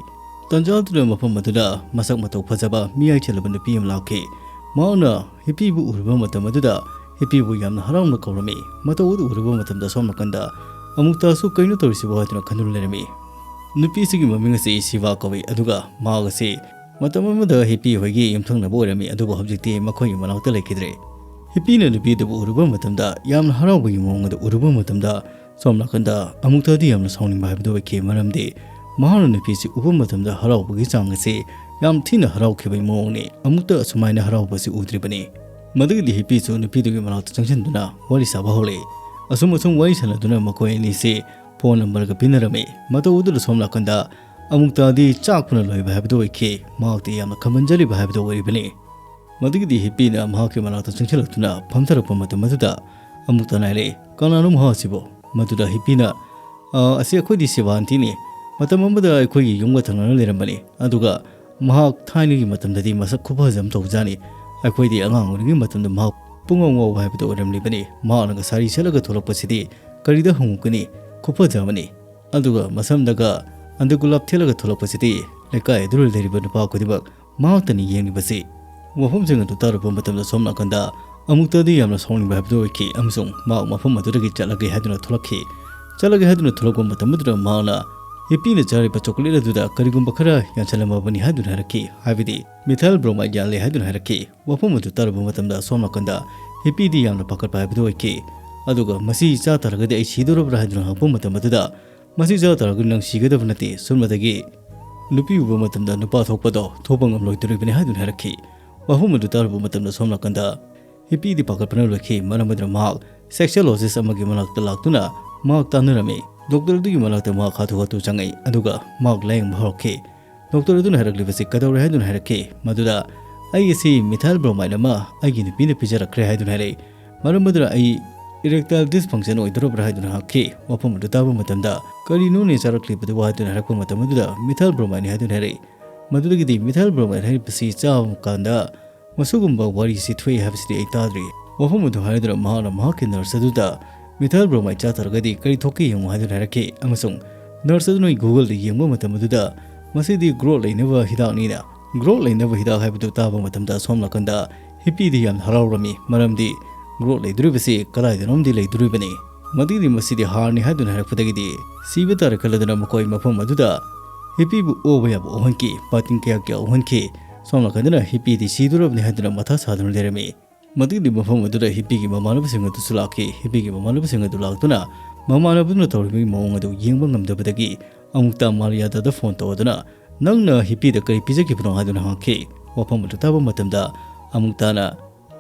ꯇꯟꯖꯥ ꯑꯗꯨꯗ ꯃꯐꯝ ꯑꯗꯨꯗ ꯃꯁꯛ ꯃꯇꯧ ꯐꯖꯕ ꯃꯤꯌꯥꯏ ꯆꯦꯜꯂꯕ ꯅꯨꯄꯤ ꯑꯃ ꯂꯥꯛꯈꯤ꯫ ꯃꯍꯥꯛꯅ ꯍꯤꯞꯄꯤꯕꯨ ꯎꯔꯨꯕ ꯃꯇꯝ ꯑꯗꯨꯗ ꯍꯤꯞꯄꯤꯕꯨ ꯌꯥꯝꯅ ꯍꯔꯥꯎꯅ ꯀꯧꯔꯝꯃꯤ꯫ ꯃꯇꯧ ꯑꯗꯨ ꯎꯔꯨꯕ ꯃꯇꯝꯗ ꯁꯣꯝ ꯅꯥꯀꯟꯗ ꯑꯃꯨꯛꯇꯁꯨ ꯀꯩꯅꯣ ꯇꯧꯔꯤꯁꯤꯕꯣ ꯍꯥꯏꯗꯨꯅ ꯈꯟꯗꯨꯅ ꯂꯩꯔꯝꯃꯤ꯫ ꯅꯨꯄꯤꯁꯤꯒꯤ ꯃꯃꯤꯡ ꯑꯁꯤ ꯁꯤꯚꯥ ꯀꯧꯏ, ꯑꯗꯨꯒ ꯃꯍꯥꯛ ꯑꯁꯤ ꯃꯇꯝ ꯑꯃꯗ ꯍꯤꯞꯄꯤ ꯍꯣꯏꯒꯤ ꯌꯨꯝꯊꯪꯅꯕ ꯑꯣꯏꯔꯝꯃꯤ, ꯑꯗꯨꯕꯨ ꯍꯧꯖꯤꯛꯇꯤ ꯃꯈꯣꯏꯒꯤ ꯃꯅꯥꯛꯇ ꯂꯩꯈꯤꯗ꯭ꯔꯦ꯫ ꯍꯤꯞꯄꯤꯅ ꯅꯨꯄꯤꯗꯨꯕꯨ ꯎꯔꯨꯕ ꯃꯇꯝꯗ ꯌꯥꯝꯅ ꯍꯔꯥꯎꯕꯒꯤ ꯃꯑꯣꯡ ꯑꯗꯨ ꯎꯔꯨꯕ ꯃꯇꯝꯗ ꯁꯣꯝ ꯅꯥꯀꯟꯗ ꯑꯃꯨꯛꯇꯗꯤ ꯌꯥꯝꯅ ꯁꯥꯎꯅꯤꯡꯕ ꯍꯥꯏꯕꯗꯨ ꯑꯣꯏꯈꯤ꯫ ꯃꯔꯝꯗꯤ ꯃꯍꯥꯛꯅ ꯅꯨꯄꯤꯁꯤ ꯎꯕ ꯃꯇꯝꯗ ꯍꯔꯥꯎꯕꯒꯤ ꯆꯥꯡ ꯑꯁꯤ ꯌꯥꯝ ꯊꯤꯅ ꯍꯔꯥꯎꯈꯤꯕꯒꯤ ꯃꯑꯣꯡꯅꯤ꯫ ꯑꯃꯨꯛꯇ ꯑꯁꯨꯃꯥꯏꯅ ꯍꯔꯥꯎꯕꯁꯤ ꯎꯗ꯭ꯔꯤꯕꯅꯤ꯫ ꯃꯗꯨꯒꯤꯗꯤ ꯍꯤꯞꯄꯤꯁꯨ ꯅꯨꯄꯤꯗꯨꯒꯤ ꯃꯅꯥꯛꯇ ꯆꯪꯁꯤꯟꯗꯨꯅ ꯋꯥꯔꯤ ꯁꯥꯕ ꯍꯧꯔꯛꯏ꯫ ꯑꯁꯨꯝ ꯑꯁꯨꯝ ꯋꯥꯔꯤ ꯁꯥꯟꯅꯗꯨꯅ ꯃꯈꯣꯏ ꯑꯅꯤꯁꯤ phone numberꯒ ꯄꯤꯅꯔꯝꯃꯤ꯫ ꯃꯇꯧ ꯑꯗꯨꯗ ꯁꯣꯝ ꯅꯥꯀꯟꯗ ꯑꯃꯨꯛꯇꯗꯤ ꯆꯥꯛ ꯄꯨꯅ ꯂꯣꯏꯕ ꯍꯥꯏꯕꯗꯨ ꯑꯣꯏꯈꯤ꯫ ꯃꯍꯥꯛꯇꯤ ꯌꯥꯝꯅ ꯈꯝꯕꯟꯖꯔꯤꯕ ꯍꯥꯏꯕꯗꯨ ꯑꯣꯏꯔꯤꯕꯅꯤ꯫ ꯃꯗꯨꯒꯤꯗꯤ ꯍꯤꯞꯄꯤꯅ ꯃꯍꯥꯛꯀꯤ ꯃꯅꯥꯛꯇ ꯆꯪꯁꯤꯜꯂꯛꯇꯨꯅ ꯐꯝꯊꯔꯛꯄ ꯃꯇꯝ ꯑꯗꯨꯗ ꯑꯃꯨꯛꯇ ꯅꯥꯏꯔꯛꯏ, "ꯀꯅꯥꯅꯣ ꯃꯍꯥꯛꯁꯤꯕꯣ?" ꯃꯗꯨꯗ ꯍꯤꯞꯄꯤꯅ, "ꯑ, ꯑꯁꯤ ꯑꯩꯈꯣꯏꯗꯤ ꯁꯤꯕꯥꯟꯇꯤꯅꯤ꯫ ꯃꯇꯝ ꯑꯃꯗ ꯑꯩꯈꯣꯏꯒꯤ ꯌꯨꯝꯒ ꯊꯪꯅꯅ ꯂꯩꯔꯝꯕꯅꯤ꯫ ꯑꯗꯨꯒ ꯃꯍꯥꯛ ꯊꯥꯏꯅꯒꯤ ꯃꯇꯝꯗꯗꯤ ꯃꯁꯛ ꯈꯨꯐꯖ ꯑꯃ ꯇꯧꯖꯥꯅꯤ꯫ ꯑꯩꯈꯣꯏꯗꯤ ꯑꯉꯥꯡ ꯑꯣꯏꯔꯤꯉꯩ ꯃꯇꯝꯗ ꯃꯍꯥꯛ ꯄꯨꯡꯉꯥꯎ ꯉꯥꯎꯕ ꯍꯥꯏꯕꯗꯨ ꯑꯣꯏꯔꯝꯂꯤꯕꯅꯤ꯫ ꯃꯍꯥꯛꯅꯒ ꯁꯥꯔꯤ ꯁꯦꯠꯂꯒ ꯊꯣꯛꯂꯛꯄꯁꯤꯗꯤ ꯀꯔꯤꯗ ꯍꯪꯉꯨꯒꯅꯤ? ꯈꯨꯐꯖ ꯑꯃꯅꯤ꯫ ꯑꯗꯨꯒ ꯃꯁꯝꯗꯒ ꯑꯟꯗꯒꯨꯂꯥꯞ ꯊꯦꯠꯂꯒ ꯊꯣꯛꯂꯛꯄꯁꯤꯗꯤ ꯂꯩꯀꯥꯏ ꯑꯗꯨꯗ ꯂꯩꯔꯤꯕ ꯅꯨꯄꯥ ꯈꯨꯗꯤꯡꯃꯛ ꯃꯍꯥꯛꯇꯅꯤ ꯌꯦꯡꯂꯤꯕꯁꯤ꯫" ꯋꯥꯐꯝꯁꯤꯡ ꯑꯗꯨ ꯇꯥꯔꯨꯕ ꯃꯇꯝꯗ ꯁꯣꯝ ꯅꯥꯀꯟꯗ ꯑꯃꯨꯛꯇꯗꯤ ꯌꯥꯝꯅ ꯁꯥꯎꯅꯤꯡꯕ ꯍꯥꯏꯕꯗꯨ ꯑꯣꯏꯈꯤ ꯑꯃꯁꯨꯡ ꯃꯍꯥꯛ ꯃꯐꯝ ꯑꯗꯨꯗꯒꯤ ꯆꯠꯂꯒꯦ ꯍꯥꯏꯗꯨꯅ ꯊꯣꯛꯂꯛꯈꯤ꯫ ꯆꯠꯂꯒꯦ ꯍꯥꯏꯗꯨꯅ ꯊꯣꯛꯂꯛꯄ ꯃꯇꯝ ꯑꯗꯨꯗ ꯃꯍꯥꯛꯅ ꯍꯤꯞꯄꯤꯅ ꯆꯥꯔꯤꯕ chocolate ꯑꯗꯨꯗ ꯀꯔꯤꯒꯨꯝꯕ ꯈꯔ ꯌꯥꯟꯁꯤꯜꯂꯝꯃꯕꯅꯤ ꯍꯥꯏꯗꯨꯅ ꯍꯥꯏꯔꯛꯈꯤ, ꯍꯥꯏꯕꯗꯤ methyl bromide ꯌꯥꯜꯂꯦ ꯍꯥꯏꯗꯨꯅ ꯍꯥꯏꯔꯛꯈꯤ꯫ ꯋꯥꯐꯝ ꯑꯗꯨ ꯇꯥꯔꯨꯕ ꯃꯇꯝꯗ ꯁꯣꯝ ꯅꯥꯀꯟꯗ ꯍꯤꯞꯄꯤꯗꯤ ꯌꯥꯝꯅ ꯄꯥꯈꯠꯄ ꯍꯥꯏꯕꯗꯨ ꯑꯣꯏꯈꯤ꯫ ꯑꯗꯨꯒ "ꯃꯁꯤ ꯆꯥ ꯇꯥꯔꯒꯗꯤ ꯑꯩ ꯁꯤꯗꯧꯔꯕ꯭ꯔꯥ?" ꯍꯥꯏꯗꯨꯅ ꯍꯪꯉꯛꯄ ꯃꯇꯝ ꯑꯗꯨꯗ "ꯃꯁꯤ ꯆꯥ ꯇꯥꯔꯒꯗꯤ ꯅꯪ ꯁꯤꯒꯗꯕ ꯅꯠꯇꯦ꯫ ꯁꯨꯞꯅꯇꯒꯤ ꯅꯨꯄꯤ ꯎꯕ ꯃꯇꯝꯗ ꯅꯨꯄꯥ ꯊꯣꯛꯄꯗꯣ ꯊꯣꯛꯄ ꯉꯝꯂꯣꯏꯗꯣꯔꯤꯕꯅꯤ" ꯍꯥꯏꯗꯨꯅ ꯍꯥꯏꯔꯛꯈꯤ꯫ ꯋꯥꯐꯝ ꯑꯗꯨ ꯇꯥꯔꯨꯕ ꯃꯇꯝꯗ ꯁꯣꯝ ꯅꯥꯀꯟꯗ ꯍꯤꯞꯄꯤꯗꯤ ꯄꯥꯈꯠꯄꯅ ꯂꯣꯏꯈꯤ꯫ ꯃꯔꯝ ꯑꯗꯨꯅ ꯃꯍꯥꯛ sexologist ꯑꯃꯒꯤ ꯃꯅꯥꯛꯇ ꯂꯥꯛꯇꯨꯅ ꯃꯍꯥꯛ ꯇꯥꯟꯅꯔꯝꯃꯤ꯫ ꯗꯣꯛꯇꯔ ꯑꯗꯨꯒꯤ ꯃꯅꯥꯛꯇ ꯃꯍꯥꯛ ꯍꯥꯊꯨ ꯍꯥꯊꯨ ꯆꯪꯉꯛꯏ, ꯑꯗꯨꯒ ꯃꯍꯥꯛ ꯂꯥꯌꯦꯡꯕ ꯍꯧꯔꯛꯈꯤ꯫ ꯗꯣꯛꯇꯔ ꯑꯗꯨꯅ ꯍꯥꯏꯔꯛꯂꯤꯕꯁꯤ ꯀꯩꯗꯧꯔꯦ ꯍꯥꯏꯗꯨꯅ ꯍꯥꯏꯔꯛꯈꯤ꯫ ꯃꯗꯨꯗ "ꯑꯩ ꯑꯁꯤ methyl bromide ꯑꯃ ꯑꯩꯒꯤ ꯅꯨꯄꯤꯅ ꯄꯤꯖꯔꯛꯈ꯭ꯔꯦ" ꯍꯥꯏꯗꯨꯅ ꯍꯥꯏꯔꯛꯏ꯫ ꯃꯔꯝ ꯑꯗꯨꯅ "ꯑꯩ erectile dysfunction ꯑꯣꯏꯗꯣꯔꯕ꯭ꯔꯥ?" ꯍꯥꯏꯗꯨꯅ ꯍꯪꯉꯛꯈꯤ꯫ ꯋꯥꯐꯝ ꯑꯗꯨ ꯇꯥꯕ ꯃꯇꯝꯗ "ꯀꯔꯤꯅꯣꯅꯦ ꯆꯥꯔꯛꯂꯤꯕꯗꯨꯕꯨ?" ꯍꯥꯏꯗꯨꯅ ꯍꯥꯏꯔꯛꯄ ꯃꯇꯝ ꯑꯗꯨꯗ "methyl bromideꯅꯤ" ꯍꯥꯏꯗꯨꯅ ꯍꯥꯏꯔꯛꯏ꯫ ꯃꯗꯨꯗꯒꯤꯗꯤ "methyl bromide ꯍꯥꯏꯔꯤꯕꯁꯤ ꯆꯥꯕ ꯀꯥꯟꯗ ꯃꯁꯤꯒꯨꯝꯕ ꯋꯥꯔꯤꯁꯤ ꯊꯣꯛꯏ ꯍꯥꯏꯕꯁꯤꯗꯤ ꯑꯩ ꯇꯥꯗ꯭ꯔꯤ" ꯋꯥꯐꯝ ꯑꯗꯨ ꯍꯥꯏꯔꯗꯨꯅ ꯃꯍꯥꯛꯅ ꯃꯍꯥꯛꯀꯤ nurse ꯑꯗꯨꯗ "methyl bromide ꯆꯥ ꯇꯥꯔꯒꯗꯤ ꯀꯔꯤ ꯊꯣꯛꯀꯦ ꯌꯦꯡꯉꯨ" ꯍꯥꯏꯗꯨꯅ ꯍꯥꯏꯔꯛꯈꯤ꯫ ꯑꯃꯁꯨꯡ nurse ꯑꯗꯨꯅ Googleꯗ ꯌꯦꯡꯕ ꯃꯇꯝ ꯑꯗꯨꯗ "ꯃꯁꯤꯗꯤ growth ꯂꯩꯅꯕ ꯍꯤꯗꯥꯛꯅꯤꯅ", growth ꯂꯩꯅꯕ ꯍꯤꯗꯥꯛ ꯍꯥꯏꯕꯗꯨ ꯇꯥꯕ ꯃꯇꯝꯗ ꯑꯁꯣꯝ ꯅꯥꯀꯟꯗ ꯍꯤꯞꯄꯤꯗꯤ ꯌꯥꯝꯅ ꯍꯔꯥꯎꯔꯝꯃꯤ꯫ ꯃꯔꯝꯗꯤ growth ꯂꯩꯗꯣꯔꯤꯕꯁꯤ ꯀꯗꯥꯏꯗꯅꯣꯝꯗꯤ ꯂꯩꯗꯣꯔꯤꯕꯅꯤ꯫ ꯃꯗꯨꯒꯤꯗꯤ "ꯃꯁꯤꯗꯤ ꯍꯥꯔꯅꯤ" ꯍꯥꯏꯗꯨꯅ ꯍꯥꯏꯔꯛꯄꯗꯒꯤꯗꯤ ꯁꯤꯕ ꯇꯥꯔꯦ ꯈꯜꯂꯗꯨꯅ ꯃꯈꯣꯏ ꯃꯐꯝ ꯑꯗꯨꯗ ꯍꯤꯞꯄꯤꯕꯨ ꯑꯣꯕ ꯌꯥꯕ ꯑꯣꯍꯟꯈꯤ꯫ ꯕꯥꯇꯤꯟ ꯀꯌꯥ ꯀꯌꯥ ꯑꯣꯍꯟꯈꯤ꯫ ꯁꯣꯝ ꯅꯥꯀꯟꯗꯅ ꯍꯤꯞꯄꯤꯗꯤ ꯁꯤꯗꯣꯔꯕꯅꯤ ꯍꯥꯏꯗꯨꯅ ꯃꯊꯥ ꯁꯥꯗꯨꯅ ꯂꯩꯔꯝꯃꯤ꯫ ꯃꯗꯨꯒꯤꯗꯤ ꯃꯐꯝ ꯑꯗꯨꯗ ꯍꯤꯞꯄꯤꯒꯤ ꯃꯃꯥꯟꯅꯕꯁꯤꯡ ꯑꯗꯨꯁꯨ ꯂꯥꯛꯈꯤ꯫ ꯍꯤꯞꯄꯤꯒꯤ ꯃꯃꯥꯟꯅꯕꯁꯤꯡ ꯑꯗꯨ ꯂꯥꯛꯇꯨꯅ ꯃꯃꯥꯟꯅꯕꯗꯨꯅ ꯇꯧꯔꯤꯕꯒꯤ ꯃꯑꯣꯡ ꯑꯗꯨ ꯌꯦꯡꯕ ꯉꯝꯗꯕꯗꯒꯤ ꯑꯃꯨꯛꯇ ꯃꯥꯔꯤꯌꯥꯗꯥꯗ ꯐꯣꯟ ꯇꯧꯗꯨꯅ "ꯅꯪꯅ ꯍꯤꯞꯄꯤꯗ ꯀꯔꯤ ꯄꯤꯖꯈꯤꯕꯅꯣ?" ꯍꯥꯏꯗꯨꯅ ꯍꯪꯉꯛꯈꯤ꯫ ꯋꯥꯐꯝ ꯑꯗꯨ ꯇꯥꯕ ꯃꯇꯝꯗ ꯑꯃꯨꯛꯇꯅ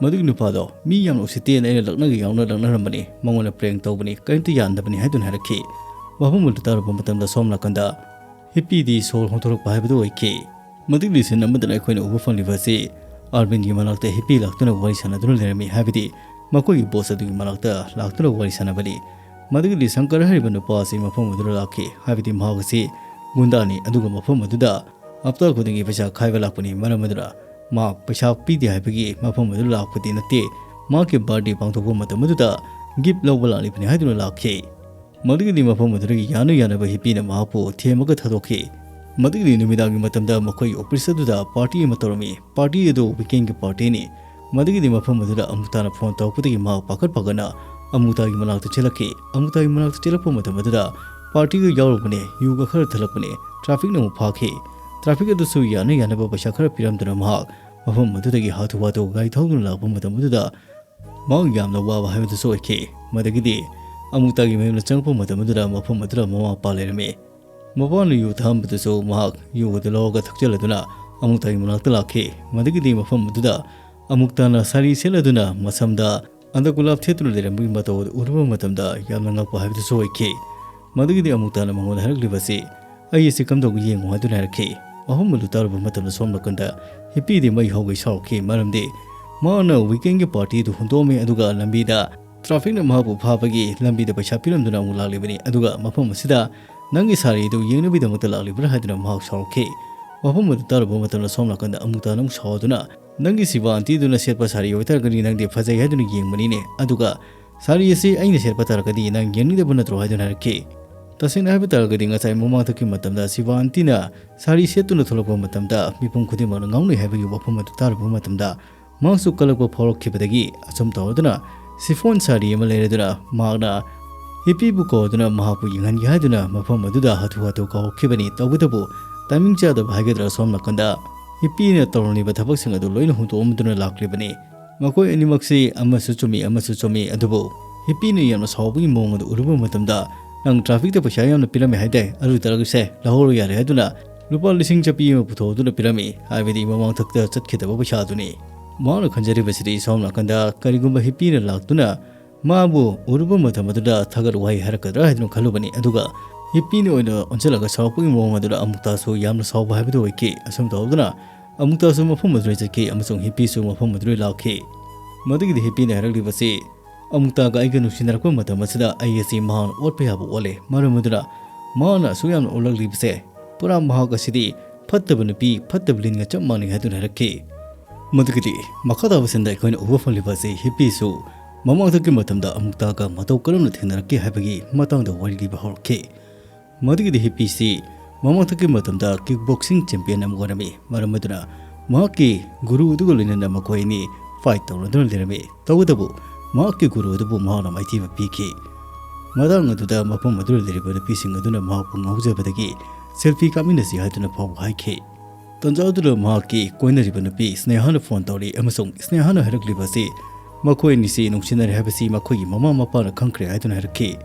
"ꯃꯗꯨꯒꯤ ꯅꯨꯄꯥꯗꯣ ꯃꯤ ꯌꯥꯝꯅ ꯎꯁꯤꯠꯇꯦꯅ ꯑꯩꯅ ꯂꯛꯅꯒꯦ ꯌꯥꯎꯅ ꯂꯛꯅꯔꯝꯕꯅꯤ, ꯃꯉꯣꯟꯗ prank ꯇꯧꯕꯅꯤ, ꯀꯔꯤꯝꯇ ꯌꯥꯟꯗꯕꯅꯤ" ꯍꯥꯏꯗꯨꯅ ꯍꯥꯏꯔꯛꯈꯤ꯫ ꯋꯥꯐꯝ ꯑꯗꯨ ꯇꯥꯔꯨꯕ ꯃꯇꯝꯗ ꯁꯣꯝ ꯅꯥꯀꯟꯗ ꯍꯤꯞꯄꯤꯗꯤ ꯁꯣꯔ ꯍꯣꯟꯊꯣꯔꯛꯄ ꯍꯥꯏꯕꯗꯨ ꯑꯣꯏꯈꯤ꯫ ꯃꯗꯨꯒꯤ scene ꯑꯃꯗꯅ ꯑꯩꯈꯣꯏꯅ ꯎꯕ ꯐꯪꯂꯤꯕ ꯑꯁꯤ ꯑꯥꯔꯕꯤꯟꯒꯤ ꯃꯅꯥꯛꯇ ꯍꯤꯞꯄꯤ ꯂꯥꯛꯇꯨꯅ ꯋꯥꯔꯤ ꯁꯥꯟꯅꯗꯨꯅ ꯂꯩꯔꯝꯃꯤ, ꯍꯥꯏꯕꯗꯤ ꯃꯈꯣꯏꯒꯤ boss ꯑꯗꯨꯒꯤ ꯃꯅꯥꯛꯇ ꯂꯥꯛꯇꯨꯅ ꯋꯥꯔꯤ ꯁꯥꯟꯅꯕꯅꯤ꯫ ꯃꯗꯨꯒꯤꯗꯤ ꯁꯪꯀꯔ ꯍꯥꯏꯔꯤꯕ ꯅꯨꯄꯥ ꯑꯁꯤ ꯃꯐꯝ ꯑꯗꯨꯗ ꯂꯥꯛꯈꯤ, ꯍꯥꯏꯕꯗꯤ ꯃꯍꯥꯛ ꯑꯁꯤ ꯒꯨꯟꯗꯥꯅꯤ, ꯑꯗꯨꯒ ꯃꯐꯝ ꯑꯗꯨꯗ ꯍꯞꯇꯥ ꯈꯨꯗꯤꯡꯒꯤ ꯄꯩꯁꯥ ꯈꯥꯏꯕ ꯂꯥꯛꯄꯅꯤ꯫ ꯃꯔꯝ ꯑꯗꯨꯅ ꯃꯍꯥꯛ ꯄꯩꯁꯥ ꯄꯤꯗꯦ ꯍꯥꯏꯕꯒꯤ ꯃꯐꯝ ꯑꯗꯨꯗ ꯂꯥꯛꯄꯗꯤ ꯅꯠꯇꯦ, ꯃꯍꯥꯛꯀꯤ birthday ꯄꯥꯡꯊꯣꯛꯄ ꯃꯇꯝ ꯑꯗꯨꯗ gift ꯂꯧꯕ ꯂꯥꯛꯂꯤꯕꯅꯤ ꯍꯥꯏꯗꯨꯅ ꯂꯥꯛꯈꯤ꯫ ꯃꯗꯨꯒꯤꯗꯤ ꯃꯐꯝ ꯑꯗꯨꯗꯒꯤ ꯌꯥꯅ ꯌꯥꯅꯕ ꯍꯤꯞꯄꯤꯅ ꯃꯍꯥꯛꯄꯨ ꯊꯦꯝꯃꯒ ꯊꯥꯗꯣꯛꯈꯤ꯫ ꯃꯗꯨꯒꯤꯗꯤ ꯅꯨꯃꯤꯗꯥꯡꯒꯤ ꯃꯇꯝꯗ ꯃꯈꯣꯏꯒꯤ office ꯑꯗꯨꯗ party ꯑꯃ ꯇꯧꯔꯝꯃꯤ꯫ Party ꯑꯗꯨ weekendꯒꯤ partyꯅꯤ꯫ ꯃꯗꯨꯒꯤꯗꯤ ꯃꯐꯝ ꯑꯗꯨꯗ ꯑꯃꯨꯛꯇꯥꯅ ꯐꯣꯟ ꯇꯧꯔꯛꯄꯗꯒꯤ ꯃꯍꯥꯛ ꯄꯥꯈꯠ ꯄꯥꯈꯠꯅ ꯑꯃꯨꯛꯇꯥꯒꯤ ꯃꯅꯥꯛꯇ ꯆꯦꯜꯂꯛꯈꯤ꯫ ꯑꯃꯨꯛꯇꯥꯒꯤ ꯃꯅꯥꯛꯇ ꯆꯦꯜꯂꯛꯄ ꯃꯇꯝ ꯑꯗꯨꯗ partyꯒ ꯌꯥꯎꯔꯨꯕꯅꯦ, ꯌꯨꯒ ꯈꯔ ꯊꯛꯂꯛꯄꯅꯦ꯫ Trafficꯅ ꯑꯃꯨꯛ ꯐꯥꯈꯤ꯫ Traffic ꯑꯗꯨꯁꯨ ꯌꯥꯅ ꯌꯥꯅꯕ ꯄꯩꯁꯥ ꯈꯔ ꯄꯤꯔꯝꯗꯨꯅ ꯃꯍꯥꯛ ꯃꯐꯝ ꯑꯗꯨꯗꯒꯤ ꯍꯥꯊꯨ ꯍꯥꯊꯨ ꯒꯥꯔꯤ ꯊꯧꯗꯨꯅ ꯂꯥꯛꯄ ꯃꯇꯝ ꯑꯗꯨꯗ ꯃꯍꯥꯛ ꯌꯥꯝꯅ ꯋꯥꯕ ꯍꯥꯏꯕꯗꯨꯁꯨ ꯑꯣꯏꯈꯤ꯫ ꯃꯗꯒꯤꯗꯤ ꯑꯃꯨꯛꯇꯥꯒꯤ ꯃꯌꯨꯝꯗ ꯆꯪꯂꯛꯄ ꯃꯇꯝ ꯑꯗꯨꯗ ꯃꯐꯝ ꯑꯗꯨꯗ ꯃꯃꯥ ꯃꯄꯥ ꯂꯩꯔꯝꯃꯤ꯫ ꯃꯄꯥꯅ ꯌꯨ ꯊꯛꯂꯝꯕꯗꯨꯁꯨ ꯃꯍꯥꯛ ꯌꯨ ꯑꯗꯨ ꯂꯧꯔꯒ ꯊꯛꯆꯜꯂꯗꯨꯅ ꯑꯃꯨꯛꯇꯥꯒꯤ ꯃꯅꯥꯛꯇ ꯂꯥꯛꯈꯤ꯫ ꯃꯗꯒꯤꯗꯤ ꯃꯐꯝ ꯑꯗꯨꯗ ꯑꯃꯨꯛꯇꯥꯅ ꯁꯥꯔꯤ ꯁꯦꯠꯂꯗꯨꯅ ꯃꯁꯝꯗ ꯑꯟꯗ ꯒꯨꯂꯥꯞ ꯊꯦꯠꯇꯨꯅ ꯂꯩꯔꯝꯕꯒꯤ ꯃꯇꯧ ꯑꯗꯨ ꯎꯔꯨꯕ ꯃꯇꯝꯗ ꯌꯥꯝꯅ ꯉꯛꯄ ꯍꯥꯏꯕꯗꯨꯁꯨ ꯑꯣꯏꯈꯤ꯫ ꯃꯗꯨꯒꯤꯗꯤ ꯑꯃꯨꯛꯇꯅ ꯃꯉꯣꯟꯗ ꯍꯥꯏꯔꯛꯂꯤꯕꯁꯤ, "ꯑꯩ ꯑꯁꯤ ꯀꯝꯗꯧꯅ ꯌꯦꯡꯉꯨ?" ꯍꯥꯏꯗꯨꯅ ꯍꯥꯏꯔꯛꯈꯤ꯫ ꯋꯥꯐꯝ ꯑꯗꯨ ꯇꯥꯔꯨꯕ ꯃꯇꯝꯗ ꯁꯣꯝ ꯅꯥꯀꯟꯗ ꯍꯤꯞꯄꯤꯗꯤ ꯃꯩ ꯍꯧꯒꯩ ꯁꯥꯎꯔꯛꯈꯤ, ꯃꯔꯝꯗꯤ ꯃꯥꯅ ꯋꯤꯀꯦꯟꯒꯤ ꯄꯥꯔꯇꯤꯗꯨ ꯍꯨꯟꯗꯣꯛꯑꯝꯃꯤ, ꯑꯗꯨꯒ ꯂꯝꯕꯤꯗ ꯇ꯭ꯔꯥꯐꯤꯛꯅ ꯃꯍꯥꯛꯄꯨ ꯐꯥꯕꯒꯤ ꯂꯝꯕꯤꯗ ꯄꯩꯁꯥ ꯄꯤꯔꯝꯗꯨꯅ ꯑꯃꯨꯛ ꯂꯥꯛꯂꯤꯕꯅꯤ, ꯑꯗꯨꯒ ꯃꯐꯝ ꯑꯁꯤꯗ ꯅꯪꯒꯤ ꯁꯥꯔꯤꯗꯨ ꯌꯦꯡꯅꯕꯒꯤꯗꯃꯛꯇ ꯂꯥꯛꯂꯤꯕ꯭ꯔꯥ ꯍꯥꯏꯗꯨꯅ ꯃꯍꯥꯛ ꯁꯥꯎꯔꯛꯈꯤ꯫ ꯋꯥꯐꯝ ꯑꯗꯨ ꯇꯥꯔꯨꯕ ꯃꯇꯝꯗ ꯁꯣꯝ ꯅꯥꯀꯟꯗ ꯑꯃꯨꯛꯇꯅ ꯑꯃꯨꯛ ꯁꯥꯎꯗꯨꯅ, "ꯅꯪꯒꯤ ꯁꯤꯕꯥ ꯑꯟꯇꯤꯗꯨꯅ ꯁꯦꯠꯄ ꯁꯥꯔꯤ ꯑꯣꯏꯇꯥꯔꯒꯗꯤ ꯅꯪꯗꯤ ꯐꯖꯩ ꯍꯥꯏꯗꯨꯅ ꯌꯦꯡꯕꯅꯤꯅꯦ, ꯑꯗꯨꯒ ꯁꯥꯔꯤ ꯑꯁꯤ ꯑꯩꯅ ꯁꯦꯠꯄ ꯇꯥꯔꯒꯗꯤ ꯅꯪ ꯌꯦꯡꯅꯤꯡꯗꯕ ꯅꯠꯇ꯭ꯔꯣ?" ꯍꯥꯏꯗꯨꯅ ꯍꯥꯏꯔꯛꯈꯤ꯫ ꯇꯁꯦꯡꯅ ꯍꯥꯏꯕ ꯇꯥꯔꯒꯗꯤ ꯉꯁꯥꯏ ꯃꯃꯥꯡꯊꯛꯀꯤ ꯃꯇꯝꯗ ꯁꯤꯕꯥ ꯑꯟꯇꯤꯅ ꯁꯥꯔꯤ ꯁꯦꯠꯇꯨꯅ ꯊꯣꯛꯂꯛꯄ ꯃꯇꯝꯗ ꯃꯤꯄꯨꯝ ꯈꯨꯗꯤꯡꯃꯛꯅ ꯉꯥꯎꯅꯩ ꯍꯥꯏꯕꯒꯤ ꯋꯥꯐꯝ ꯑꯗꯨ ꯇꯥꯔꯨꯕ ꯃꯇꯝꯗ ꯃꯍꯥꯛꯁꯨ ꯀꯜꯂꯛꯄ ꯐꯥꯎꯔꯛꯈꯤꯕꯗꯒꯤ ꯑꯁꯨꯝ ꯇꯧꯔꯗꯨꯅ ꯁꯤꯐꯣꯟ ꯁꯥꯔꯤ ꯑꯃ ꯂꯩꯔꯗꯨꯅ ꯃꯍꯥꯛꯅ ꯍꯤꯞꯄꯤꯕꯨ ꯀꯧꯗꯨꯅ ꯃꯍꯥꯛꯄꯨ ꯌꯦꯡꯍꯟꯒꯦ ꯍꯥꯏꯗꯨꯅ ꯃꯐꯝ ꯑꯗꯨꯗ ꯍꯥꯊꯨ ꯍꯥꯊꯨ ꯀꯧꯔꯛꯈꯤꯕꯅꯤ꯫ ꯇꯧꯕꯇꯕꯨ ꯇꯥꯏꯃꯤꯡ ꯆꯥꯗꯕ ꯍꯥꯏꯒꯗ꯭ꯔꯥ, ꯁꯣꯝ ꯅꯥꯀꯟꯗ ꯍꯤꯞꯄꯤꯅ ꯇꯧꯔꯝꯂꯤꯕ ꯊꯕꯛꯁꯤꯡ ꯑꯗꯨ ꯂꯣꯏꯅ ꯍꯨꯟꯗꯣꯛꯑꯝꯗꯨꯅ ꯂꯥꯛꯂꯤꯕꯅꯤ꯫ ꯃꯈꯣꯏ ꯑꯅꯤꯃꯛꯁꯤ ꯑꯃꯁꯨ ꯆꯨꯝꯃꯤ, ꯑꯃꯁꯨ ꯆꯨꯝꯃꯤ, ꯑꯗꯨꯕꯨ ꯍꯤꯞꯄꯤꯅ ꯌꯥꯝꯅ ꯁꯥꯎꯕꯒꯤ ꯃꯑꯣꯡ ꯑꯗꯨ ꯎꯔꯨꯕ ꯃꯇꯝꯗ, "ꯅꯪ ꯇ꯭ꯔꯥꯐꯤꯛꯇ ꯄꯩꯁꯥ ꯌꯥꯝꯅ ꯄꯤꯔꯝꯃꯦ ꯍꯥꯏꯗꯥꯏ? ꯑꯗꯨ ꯇꯥꯔꯒꯁꯦ, ꯂꯧꯍꯧꯔꯣ ꯌꯥꯔꯦ" ꯍꯥꯏꯗꯨꯅ ꯂꯨꯄꯥ ꯂꯤꯁꯤꯡ ꯆꯠꯄꯤ ꯑꯃ ꯄꯨꯊꯣꯛꯇꯨꯅ ꯄꯤꯔꯝꯃꯤ, ꯍꯥꯏꯕꯗꯤ ꯃꯃꯥꯡꯊꯛꯇ ꯆꯠꯈꯤꯗꯕ ꯄꯩꯁꯥꯗꯨꯅꯤ꯫ ꯃꯍꯥꯛꯅ ꯈꯟꯖꯔꯤꯕꯁꯤꯗꯤ ꯁꯣꯝ ꯅꯥꯀꯟꯗ ꯀꯔꯤꯒꯨꯝꯕ ꯍꯤꯞꯄꯤꯅ ꯂꯥꯛꯇꯨꯅ ꯃꯥꯕꯨ ꯎꯔꯨꯕ ꯃꯇꯝ ꯑꯗꯨꯗ ꯊꯥꯒꯠ ꯋꯥꯍꯩ ꯍꯥꯏꯔꯛꯀꯗ꯭ꯔꯥ ꯍꯥꯏꯗꯨꯅ ꯈꯜꯂꯨꯕꯅꯤ, ꯑꯗꯨꯒ ꯍꯤꯞꯄꯤꯅ ꯑꯣꯏꯅ ꯑꯣꯟꯁꯤꯜꯂꯒ ꯁꯥꯎꯔꯛꯄꯒꯤ ꯃꯑꯣꯡ ꯑꯗꯨꯗ ꯑꯃꯨꯛꯇꯁꯨ ꯌꯥꯝꯅ ꯁꯥꯎꯕ ꯍꯥꯏꯕꯗꯨ ꯑꯣꯏꯈꯤ꯫ ꯑꯁꯨꯝ ꯇꯧꯗꯨꯅ ꯑꯃꯨꯛꯇꯁꯨ ꯃꯐꯝ ꯑꯗꯨꯗ ꯆꯠꯈꯤ ꯑꯃꯁꯨꯡ ꯍꯤꯞꯄꯤꯁꯨ ꯃꯐꯝ ꯑꯗꯨꯗ ꯂꯥꯛꯈꯤ꯫ ꯃꯗꯨꯒꯤꯗꯤ ꯍꯤꯞꯄꯤꯅ ꯍꯥꯏꯔꯛꯂꯤꯕꯁꯤ, "ꯑꯃꯨꯛꯇꯒ ꯑꯩꯒ ꯅꯨꯡꯁꯤꯅꯔꯛꯄ ꯃꯇꯝ ꯑꯁꯤꯗ ꯑꯩ ꯑꯁꯤ ꯃꯍꯥꯛꯅ ꯑꯣꯠꯄ ꯌꯥꯕ ꯑꯣꯠꯂꯦ, ꯃꯔꯝ ꯑꯗꯨꯅ ꯃꯍꯥꯛꯅ ꯑꯁꯨꯛ ꯌꯥꯝꯅ ꯑꯣꯠꯂꯛꯂꯤꯕꯁꯦ ꯄꯨꯔꯥ ꯃꯍꯥꯛ ꯑꯁꯤꯗꯤ ꯐꯠꯇꯕ ꯅꯨꯄꯤ, ꯐꯠꯇꯕ ꯂꯤꯟꯒ ꯆꯞ ꯃꯥꯟꯅꯩ" ꯍꯥꯏꯗꯨꯅ ꯍꯥꯏꯔꯛꯈꯤ꯫ ꯃꯗꯨꯒꯤꯗꯤ ꯃꯈꯥ ꯇꯥꯕ ꯁꯤꯟꯗ ꯑꯩꯈꯣꯏꯅ ꯎꯕ ꯐꯪꯂꯤꯕ ꯑꯁꯤ ꯍꯤꯞꯄꯤꯁꯨ ꯃꯃꯥꯡꯗꯒꯤ ꯃꯇꯝꯗ ꯑꯃꯨꯛꯇꯒ ꯃꯇꯧ ꯀꯔꯝꯅ ꯊꯦꯡꯅꯔꯛꯀꯦ ꯍꯥꯏꯕꯒꯤ ꯃꯇꯥꯡꯗ ꯋꯥꯔꯤ ꯂꯤꯕ ꯍꯧꯔꯛꯈꯤ꯫ ꯃꯗꯨꯒꯤꯗꯤ ꯍꯤꯞꯄꯤꯁꯤ ꯃꯃꯥꯡꯗꯒꯤ ꯃꯇꯝꯗ ꯀꯤꯛ ꯕꯣꯛꯁꯤꯡ ꯆꯦꯝꯄꯤꯌꯟ ꯑꯃ ꯑꯣꯏꯔꯝꯃꯤ, ꯃꯔꯝ ꯑꯗꯨꯅ ꯃꯍꯥꯛꯀꯤ ꯒꯨꯔꯨ ꯑꯗꯨꯒ ꯂꯣꯏꯅꯅ ꯃꯈꯣꯏ ꯑꯅꯤ ꯐꯥꯏꯠ ꯇꯧꯅꯗꯨꯅ ꯂꯩꯔꯝꯃꯤ꯫ ꯇꯧꯕꯇꯕꯨ ꯃꯍꯥꯛꯀꯤ ꯒꯨꯔꯨ ꯑꯗꯨꯕꯨ ꯃꯍꯥꯛꯅ ꯃꯥꯏꯊꯤꯕ ꯄꯤꯈꯤ꯫ ꯃꯇꯥꯡ ꯑꯗꯨꯗ ꯃꯐꯝ ꯑꯗꯨꯗ ꯂꯩꯔꯤꯕ ꯅꯨꯄꯤꯁꯤꯡ ꯑꯗꯨꯅ ꯃꯍꯥꯛꯄꯨ ꯉꯥꯎꯖꯕꯗꯒꯤ ꯁꯦꯜꯐꯤ ꯀꯥꯞꯃꯤꯟꯅꯁꯤ ꯍꯥꯏꯗꯨꯅ ꯐꯥꯎꯕ ꯍꯥꯏꯈꯤ꯫ ꯇꯟꯖꯥ ꯑꯗꯨꯗ ꯃꯍꯥꯛꯀꯤ ꯀꯣꯏꯅꯔꯤꯕ ꯅꯨꯄꯤ ꯁ꯭ꯅꯦꯍꯥꯅ ꯐꯣꯟ ꯇꯧꯔꯤ ꯑꯃꯁꯨꯡ ꯁ꯭ꯅꯦꯍꯥꯅ ꯍꯥꯏꯔꯛꯂꯤꯕ ꯑꯁꯤ ꯃꯈꯣꯏ ꯑꯅꯤꯁꯤ ꯅꯨꯡꯁꯤꯅꯔꯦ ꯍꯥꯏꯕꯁꯤ ꯃꯈꯣꯏꯒꯤ ꯃꯃꯥ ꯃꯄꯥꯅ ꯈꯪꯈ꯭ꯔꯦ ꯍꯥꯏꯗꯨꯅ ꯍꯥꯏꯔꯛꯈꯤ꯫